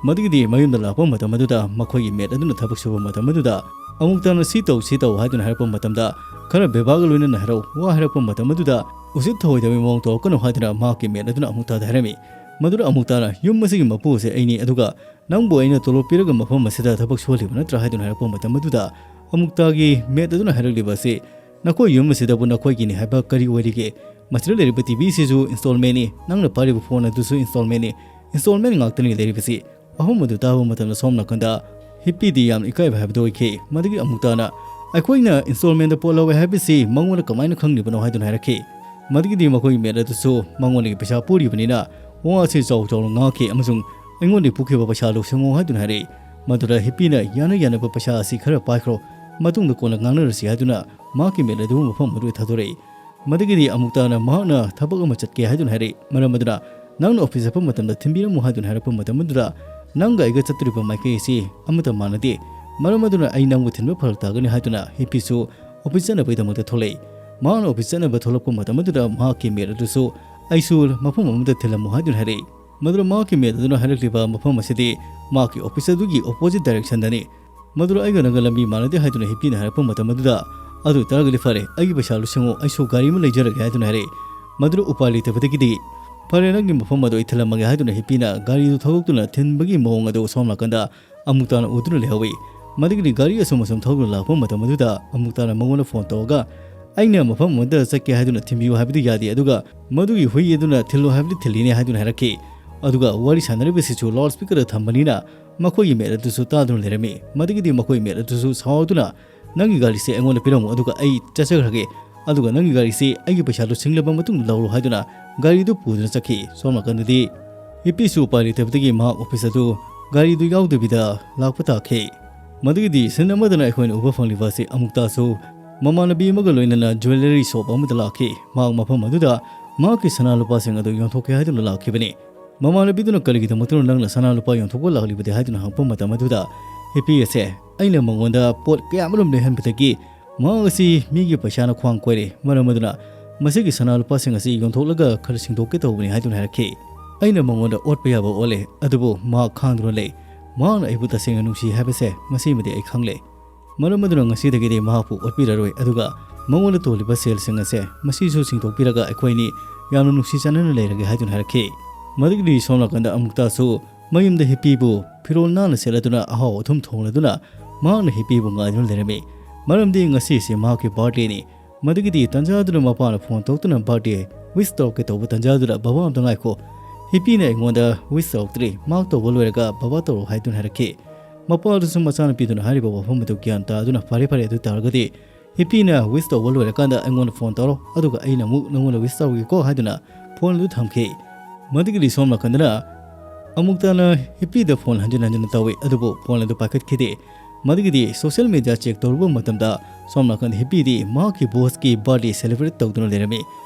ꯃꯗꯨꯒꯤꯗꯤ ꯃꯌꯨꯝꯗ ꯂꯥꯛꯄ ꯃꯇꯝ ꯑꯗꯨꯗ ꯃꯈꯣꯏꯒꯤ ꯃꯦꯠ ꯑꯗꯨꯅ ꯊꯕꯛ ꯁꯨꯕ ꯃꯇꯝ ꯑꯗꯨꯗ ꯑꯃꯨꯛꯇꯅ ꯁꯤ ꯇꯧ, ꯁꯤ ꯇꯧ ꯍꯥꯏꯗꯨꯅ ꯍꯥꯏꯔꯛꯄ ꯃꯇꯝꯗ ꯈꯔ ꯕꯦꯕꯥꯔꯒ ꯂꯣꯏꯅꯅ ꯍꯥꯏꯔꯛꯎ, ꯋꯥ ꯍꯥꯏꯔꯛꯄ ꯃꯇꯝ ꯑꯗꯨꯗ ꯎꯁꯤꯠ ꯊꯑꯣꯏꯗꯕꯒꯤ ꯃꯑꯣꯡ ꯇꯧꯔꯛꯀꯅꯨ ꯍꯥꯏꯗꯨꯅ ꯃꯍꯥꯛꯀꯤ ꯃꯦꯠ ꯑꯗꯨꯅ ꯑꯃꯨꯛꯇꯗ ꯍꯥꯏꯔꯝꯃꯤ꯫ ꯃꯗꯨꯗ ꯑꯃꯨꯛꯇꯅ ꯌꯨꯝ ꯑꯁꯤꯒꯤ ꯃꯄꯨ ꯑꯁꯤ ꯑꯩꯅꯤ, ꯑꯗꯨꯒ ꯅꯪꯕꯨ ꯑꯩꯅ ꯇꯣꯂꯣꯞ ꯄꯤꯔꯒ ꯃꯐꯝ ꯑꯁꯤꯗ ꯊꯕꯛ ꯁꯨꯍꯜꯂꯤꯕ ꯅꯠꯇ꯭ꯔꯥ ꯍꯥꯏꯗꯨꯅ ꯍꯥꯏꯔꯛꯄ ꯃꯇꯝ ꯑꯗꯨꯗ ꯑꯃꯨꯛꯇꯒꯤ ꯃꯦꯠ ꯑꯗꯨꯅ ꯍꯥꯏꯔꯛꯂꯤꯕ ꯑꯁꯤ, ꯅꯈꯣꯏ ꯌꯨꯝ ꯑꯁꯤꯗꯕꯨ ꯅꯈꯣꯏꯒꯤꯅꯤ ꯍꯥꯏꯕ ꯀꯔꯤ ꯑꯣꯏꯔꯤꯒꯦ? ꯃꯁꯤꯗ ꯂꯩꯔꯤꯕ ꯇꯤ ꯚꯤꯁꯤꯁꯨ ꯏꯟꯁꯇꯣꯜꯃꯦꯟꯅꯤ, ꯅꯪꯅ ꯄꯥꯏꯔꯤꯕ ꯐꯣꯟ ꯑꯗꯨꯁꯨ ꯏꯟꯁꯇꯣꯜꯃꯦꯟꯅꯤ, ꯏꯟꯁꯇꯣꯜꯃꯦꯟ ꯉꯥꯛꯇꯅꯤ ꯂꯩꯔꯤꯕꯁꯤ꯫ ꯑꯍꯨꯝ ꯑꯗꯨ ꯇꯥꯕ ꯃꯇꯝꯗ ꯁꯣꯝ ꯅꯥꯀꯟꯗ ꯍꯤꯞꯄꯤꯗꯤ ꯌꯥꯝꯅ ꯏꯀꯥꯏꯕ ꯍꯥꯏꯕꯗꯨ ꯑꯣꯏꯈꯤ꯫ ꯃꯗꯨꯒꯤ ꯑꯃꯨꯛ ꯇꯥꯅ ꯑꯩꯈꯣꯏꯅ ꯏꯟꯁꯇꯣꯜꯃꯦꯟꯗ ꯄꯣꯠ ꯂꯧꯋꯦ ꯍꯥꯏꯕꯁꯤ ꯃꯉꯣꯟꯗ ꯀꯃꯥꯏꯅ ꯈꯪꯂꯤꯕꯅꯣ ꯍꯥꯏꯗꯨꯅ ꯍꯥꯏꯔꯛꯈꯤ꯫ ꯃꯗꯨꯒꯤꯗꯤ ꯃꯈꯣꯏꯒꯤ ꯃꯦꯠ ꯑꯗꯨꯁꯨ ꯃꯉꯣꯟꯗꯒꯤ ꯄꯩꯁꯥ ꯄꯨꯔꯤꯕꯅꯤꯅ ꯋꯥ ꯑꯁꯤ ꯆꯥꯎ ꯆꯥꯎꯅ ꯉꯥꯡꯈꯤ ꯑꯃꯁꯨꯡ ꯑꯩꯉꯣꯟꯗꯒꯤ ꯄꯨꯈꯤꯕ ꯄꯩꯁꯥꯗꯨ ꯁꯦꯡꯉꯣ ꯍꯥꯏꯗꯨꯅ ꯍꯥꯏꯔꯛꯏ꯫ ꯃꯗꯨꯗ ꯍꯤꯞꯄꯤꯅ ꯌꯥꯅ ꯌꯥꯅꯕ ꯄꯩꯁꯥ ꯑꯁꯤ ꯈꯔ ꯄꯥꯏꯈ꯭ꯔꯣ, ꯃꯇꯨꯡꯗ ꯀꯣꯟꯅ ꯉꯥꯡꯅꯔꯁꯤ ꯍꯥꯏꯗꯨꯅ ꯃꯍꯥꯛꯀꯤ ꯃꯦꯠ ꯑꯗꯨ ꯃꯐꯝ ꯑꯗꯨꯗ ꯊꯥꯗꯣꯔꯛꯏ꯫ ꯃꯗꯨꯒꯤꯗꯤ ꯑꯃꯨꯛ ꯇꯥꯅ ꯃꯍꯥꯛꯅ ꯊꯕꯛ ꯑꯃ ꯆꯠꯀꯦ ꯍꯥꯏꯗꯨꯅ ꯍꯥꯏꯔꯛꯏ꯫ ꯃꯔꯝ ꯑꯗꯨꯅ ꯅꯪꯅ ꯑꯣꯐꯤꯁ ꯆꯠꯄ ꯃꯇꯝꯗ ꯊꯤꯟꯕꯤꯔꯝꯃꯨ ꯍꯥꯏꯗꯨꯅ ꯍꯥꯏꯔꯛꯄ ꯃꯇꯝ ꯑꯗꯨꯗ ꯅꯪꯒ ꯑꯩꯒ ꯆꯠꯇꯣꯔꯤꯕ ꯃꯥꯏꯀꯩ ꯑꯁꯤ ꯑꯃꯠꯇ ꯃꯥꯟꯅꯗꯦ꯫ ꯃꯔꯝ ꯑꯗꯨꯅ ꯑꯩ ꯅꯪꯕꯨ ꯊꯤꯟꯕ ꯐꯔꯛ ꯇꯥꯒꯅꯤ ꯍꯥꯏꯗꯨꯅ ꯍꯤꯞꯄꯤꯁꯨ ꯑꯣꯐꯤꯁ ꯆꯠꯅꯕꯒꯤꯗꯃꯛꯇ ꯊꯣꯛꯂꯛꯏ꯫ ꯃꯍꯥꯛꯅ ꯑꯣꯐꯤꯁ ꯆꯠꯅꯕ ꯊꯣꯛꯂꯛꯄ ꯃꯇꯝ ꯑꯗꯨꯗ ꯃꯍꯥꯛꯀꯤ ꯃꯦꯠ ꯑꯗꯨꯁꯨ ꯑꯩꯁꯨ ꯃꯐꯝ ꯑꯃꯗ ꯊꯤꯜꯂꯝꯃꯨ" ꯍꯥꯏꯗꯨꯅ ꯍꯥꯏꯔꯛꯏ꯫ ꯃꯗꯨꯗ ꯃꯍꯥꯛꯀꯤ ꯃꯦꯠ ꯑꯗꯨꯅ ꯍꯥꯏꯔꯛꯂꯤꯕ ꯃꯐꯝ ꯑꯁꯤꯗꯤ ꯃꯍꯥꯛꯀꯤ ꯑꯣꯐꯤꯁ ꯑꯗꯨꯒꯤ ꯑꯣꯄꯣꯖꯤꯠ ꯗꯥꯏꯔꯦꯛꯁꯟꯗꯅꯤ꯫ ꯃꯗꯨꯗ ꯑꯩꯒ ꯅꯪꯒ ꯂꯝꯕꯤ ꯃꯥꯟꯅꯗꯦ ꯍꯥꯏꯗꯨꯅ ꯍꯤꯞꯄꯤꯅ ꯍꯥꯏꯔꯛꯄ ꯃꯇꯝ ꯑꯗꯨꯗ, "ꯑꯗꯨ ꯑꯣꯏꯇꯥꯔꯒꯗꯤ ꯐꯔꯦ, ꯑꯩꯒꯤ ꯄꯩꯁꯥ ꯂꯨꯆꯤꯡꯉꯨ, ꯑꯩꯁꯨ ꯒꯥꯔꯤ ꯑꯃ ꯂꯩꯖꯔꯒꯦ" ꯍꯥꯏꯗꯨꯅ ꯍꯥꯏꯔꯛꯏ꯫ ꯃꯗꯨꯗ ꯎꯄꯥꯏ ꯂꯩꯇꯕꯗꯒꯤꯗꯤ, "ꯐꯔꯦ, ꯅꯪꯒꯤ ꯃꯐꯝ ꯑꯗꯨ ꯑꯩ ꯊꯤꯜꯂꯝꯃꯒꯦ" ꯍꯥꯏꯗꯨꯅ ꯍꯤꯞꯄꯤꯅ ꯒꯥꯔꯤꯗꯨ ꯊꯧꯗꯣꯛꯇꯨꯅ ꯊꯤꯟꯕꯒꯤ ꯃꯑꯣꯡ ꯑꯗꯨ ꯁꯣꯝ ꯅꯥꯀꯟꯗ ꯑꯃꯨꯛ ꯇꯥꯅ ꯎꯗꯨꯅ ꯂꯩꯍꯧꯏ꯫ ꯃꯗꯨꯒꯤꯗꯤ ꯒꯥꯔꯤ ꯑꯁꯨꯝ ꯑꯁꯨꯝ ꯊꯧꯗꯨꯅ ꯂꯥꯛꯄ ꯃꯇꯝ ꯑꯗꯨꯗ ꯑꯃꯨꯛ ꯇꯥꯅ ꯃꯉꯣꯟꯗ ꯐꯣꯟ ꯇꯧꯔꯒ, "ꯑꯩꯅ ꯃꯐꯝ ꯑꯃꯗ ꯆꯠꯀꯦ ꯍꯥꯏꯗꯨꯅ ꯊꯤꯟꯕꯤꯌꯨ ꯍꯥꯏꯕꯗꯤ ꯌꯥꯗꯦ, ꯑꯗꯨꯒ ꯃꯗꯨꯒꯤ ꯍꯨꯏ ꯑꯗꯨꯅ ꯊꯤꯜꯂꯨ ꯍꯥꯏꯕꯗꯤ ꯊꯤꯜꯂꯤꯅꯦ" ꯍꯥꯏꯗꯨꯅ ꯍꯥꯏꯔꯛꯈꯤ꯫ ꯑꯗꯨꯒ ꯋꯥꯔꯤ ꯁꯥꯟꯅꯔꯤꯕꯁꯤꯁꯨ ꯂꯥꯎꯗ ꯁ꯭ꯄꯤꯀꯔꯗ ꯊꯝꯕꯅꯤꯅ ꯃꯈꯣꯏꯒꯤ ꯃꯦꯠ ꯑꯗꯨꯁꯨ ꯇꯥꯗꯨꯅ ꯂꯩꯔꯝꯃꯤ꯫ ꯃꯗꯨꯒꯤꯗꯤ ꯃꯈꯣꯏ ꯃꯦꯠ ꯑꯗꯨꯁꯨ ꯁꯥꯎꯗꯨꯅ, "ꯅꯪꯒꯤ ꯒꯥꯔꯤꯁꯦ ꯑꯩꯉꯣꯟꯗ ꯄꯤꯔꯝꯃꯨ, ꯑꯗꯨꯒ ꯑꯩ ꯆꯠꯆꯈ꯭ꯔꯒꯦ, ꯑꯗꯨꯒ ꯅꯪꯒꯤ ꯒꯥꯔꯤꯁꯤ ꯑꯩꯒꯤ ꯄꯩꯁꯥ ꯂꯨꯆꯤꯡꯂꯕ ꯃꯇꯨꯡꯗ ꯂꯧꯔꯣ" ꯍꯥꯏꯗꯨꯅ ꯒꯥꯔꯤꯗꯨ ꯄꯨꯗꯨꯅ ꯆꯠꯈꯤ꯫ ꯁꯣꯝ ꯅꯥꯀꯟꯗꯗꯤ ꯍꯤꯞꯄꯤꯁꯨ ꯎꯄꯥꯏ ꯂꯩꯇꯕꯗꯒꯤ ꯃꯍꯥꯛ ꯑꯣꯐꯤꯁ ꯑꯗꯨ ꯒꯥꯔꯤꯗꯨ ꯌꯥꯎꯗꯕꯤꯗ ꯂꯥꯛꯄ ꯇꯥꯈꯤ꯫ ꯃꯗꯨꯒꯤꯗꯤ ꯁꯤꯟ ꯑꯃꯗꯅ ꯑꯩꯈꯣꯏꯅ ꯎꯕ ꯐꯪꯂꯤꯕ ꯑꯁꯤ ꯑꯃꯨꯛꯇꯁꯨ ꯃꯃꯥꯟꯅꯕꯤ ꯑꯃꯒ ꯂꯣꯏꯅꯅ ꯖ꯭ꯋꯦꯂꯔꯤ ꯁꯣꯞ ꯑꯃꯗ ꯂꯥꯛꯈꯤ꯫ ꯃꯍꯥꯛ ꯃꯐꯝ ꯑꯗꯨꯗ ꯃꯍꯥꯛꯀꯤ ꯁꯅꯥ ꯂꯨꯄꯥꯁꯤꯡ ꯑꯗꯨ ꯌꯣꯟꯊꯣꯛꯀꯦ ꯍꯥꯏꯗꯨꯅ ꯂꯥꯛꯈꯤꯕꯅꯤ꯫ ꯃꯃꯥꯟꯅꯕꯤꯗꯨꯅ "ꯀꯔꯤꯒꯤꯗꯃꯛꯇꯅꯣ ꯅꯪꯅ ꯁꯅꯥ ꯂꯨꯄꯥ ꯌꯣꯟꯊꯣꯛꯄ ꯂꯥꯛꯂꯤꯕꯗꯤ?" ꯍꯥꯏꯗꯨꯅ ꯍꯪꯉꯛꯄ ꯃꯇꯝ ꯑꯗꯨꯗ, ꯍꯤꯞꯄꯤ ꯑꯁꯦ, "ꯑꯩꯅ ꯃꯉꯣꯟꯗ ꯄꯣꯠ ꯀꯌꯥꯃꯔꯨꯝ ꯂꯩꯍꯟꯕꯗꯒꯤ ꯃꯍꯥꯛ ꯑꯁꯤ ꯃꯤꯒꯤ ꯄꯩꯁꯥꯅ ꯈ꯭ꯋꯥꯡ ꯀꯣꯏꯔꯦ, ꯃꯔꯝ ꯑꯗꯨꯅ ꯃꯁꯤꯒꯤ ꯁꯅꯥ ꯂꯨꯄꯥꯁꯤꯡ ꯑꯁꯤ ꯌꯣꯟꯊꯣꯛꯂꯒ ꯈꯔ ꯁꯤꯡꯗꯣꯛꯀꯦ ꯇꯧꯕꯅꯤ" ꯍꯥꯏꯗꯨꯅ ꯍꯥꯏꯔꯛꯈꯤ꯫ ꯑꯩꯅ ꯃꯉꯣꯟꯗ ꯑꯣꯠꯄ ꯌꯥꯕ ꯑꯣꯠꯂꯦ, ꯑꯗꯨꯕꯨ ꯃꯍꯥꯛ ꯈꯥꯡꯗꯨꯅ ꯂꯩ꯫ ꯃꯍꯥꯛꯅ ꯑꯩꯕꯨ ꯇꯁꯦꯡꯅ ꯅꯨꯡꯁꯤ ꯍꯥꯏꯕꯁꯦ ꯃꯁꯤꯃꯗꯤ ꯑꯩ ꯈꯪꯂꯦ꯫ ꯃꯔꯝ ꯑꯗꯨꯅ ꯉꯁꯤꯗꯒꯤꯗꯤ ꯃꯍꯥꯛꯄꯨ ꯑꯣꯠꯄꯤꯔꯔꯣꯏ, ꯑꯗꯨꯒ ꯃꯉꯣꯟꯗ ꯇꯣꯜꯂꯤꯕ ꯁꯦꯜꯁꯤꯡ ꯑꯁꯦ ꯃꯁꯤꯁꯨ ꯁꯤꯡꯗꯣꯛꯄꯤꯔꯒ ꯑꯩꯈꯣꯏꯅꯤ ꯌꯥꯝꯅ ꯅꯨꯡꯁꯤ ꯆꯥꯟꯅꯅ ꯂꯩꯔꯒꯦ ꯍꯥꯏꯗꯨꯅ ꯍꯥꯏꯔꯛꯈꯤ꯫ ꯃꯗꯨꯒꯤꯗꯤ ꯁꯣꯝ ꯅꯥꯀꯟꯗ ꯑꯃꯨꯛꯇꯁꯨ ꯃꯌꯨꯝꯗ ꯍꯤꯞꯄꯤꯕꯨ ꯐꯤꯔꯣꯜ ꯅꯥꯟꯅ ꯁꯦꯠꯂꯗꯨꯅ ꯑꯍꯥꯎ ꯑꯊꯨꯝ ꯊꯣꯡꯂꯗꯨꯅ ꯃꯍꯥꯛꯅ ꯍꯤꯞꯄꯤꯕꯨ ꯉꯥꯏꯗꯨꯅ ꯂꯩꯔꯝꯃꯤ꯫ ꯃꯔꯝꯗꯤ ꯉꯁꯤꯁꯦ ꯃꯍꯥꯛꯀꯤ ꯕꯥꯔꯗꯦꯅꯤ꯫ ꯃꯗꯨꯒꯤꯗꯤ ꯇꯟꯖꯥꯗꯨꯅ ꯃꯄꯥꯅ ꯐꯣꯟ ꯇꯧꯗꯨꯅ ꯕꯥꯔꯗꯦ ꯋꯤꯁ ꯇꯧꯔꯛꯀꯦ ꯇꯧꯕ ꯇꯟꯖꯥꯗꯨꯗ, "ꯕꯕꯥ, ꯑꯝꯇ ꯉꯥꯏꯈꯣ, ꯍꯤꯞꯄꯤꯅ ꯑꯩꯉꯣꯟꯗ ꯋꯤꯁ ꯇꯧꯔꯛꯇ꯭ꯔꯤ, ꯃꯍꯥꯛ ꯇꯧꯕ ꯂꯣꯏꯔꯒ ꯕꯕꯥ ꯇꯧꯔꯛꯑꯣ" ꯍꯥꯏꯗꯨꯅ ꯍꯥꯏꯔꯛꯈꯤ꯫ ꯃꯄꯥ ꯑꯗꯨꯁꯨ ꯃꯆꯥꯅꯨꯄꯤꯗꯨꯅ ꯍꯥꯏꯔꯤꯕ ꯋꯥꯐꯝ ꯑꯗꯨ ꯒ꯭ꯌꯥꯟ ꯇꯥꯗꯨꯅ, "ꯐꯔꯦ, ꯐꯔꯦ, ꯑꯗꯨ ꯇꯥꯔꯒꯗꯤ ꯍꯤꯞꯄꯤꯅ ꯋꯤꯁ ꯇꯧꯕ ꯂꯣꯏꯔꯀꯥꯟꯗ ꯑꯩꯉꯣꯟꯗ ꯐꯣꯟ ꯇꯧꯔꯣ, ꯑꯗꯨꯒ ꯑꯩꯅ ꯑꯃꯨꯛ ꯅꯪꯉꯣꯟꯗ ꯋꯤꯁ ꯇꯧꯔꯒꯦꯀꯣ" ꯍꯥꯏꯗꯨꯅ ꯐꯣꯟ ꯑꯗꯨ ꯊꯝꯈꯤ꯫ ꯃꯗꯨꯒꯤꯗꯤ ꯁꯣꯝ ꯅꯥꯀꯟꯗꯅ ꯑꯃꯨꯛꯇꯅ ꯍꯤꯞꯄꯤꯗ ꯐꯣꯟ ꯍꯟꯖꯤꯟ ꯍꯟꯖꯤꯟꯅ ꯇꯧꯏ, ꯑꯗꯨꯕꯨ ꯐꯣꯟ ꯑꯗꯨ ꯄꯥꯏꯈꯠꯈꯤꯗꯦ꯫ ꯃꯗꯨꯒꯤꯗꯤ ꯁꯣꯁꯤꯌꯦꯜ ꯃꯤꯗꯤꯌꯥ ꯆꯦꯛ ꯇꯧꯔꯨꯕ ꯃꯇꯝꯗ ꯁꯣꯝ ꯅꯥꯀꯟꯗ ꯍꯤꯞꯄꯤꯗꯤ ꯃꯍꯥꯛꯀꯤ ꯕꯣꯁꯀꯤ ꯕꯥꯔꯗꯦ ꯁꯦꯂꯦꯕ꯭ꯔꯦꯠ ꯇꯧꯗꯨꯅ ꯂꯩꯔꯝꯃꯤ꯫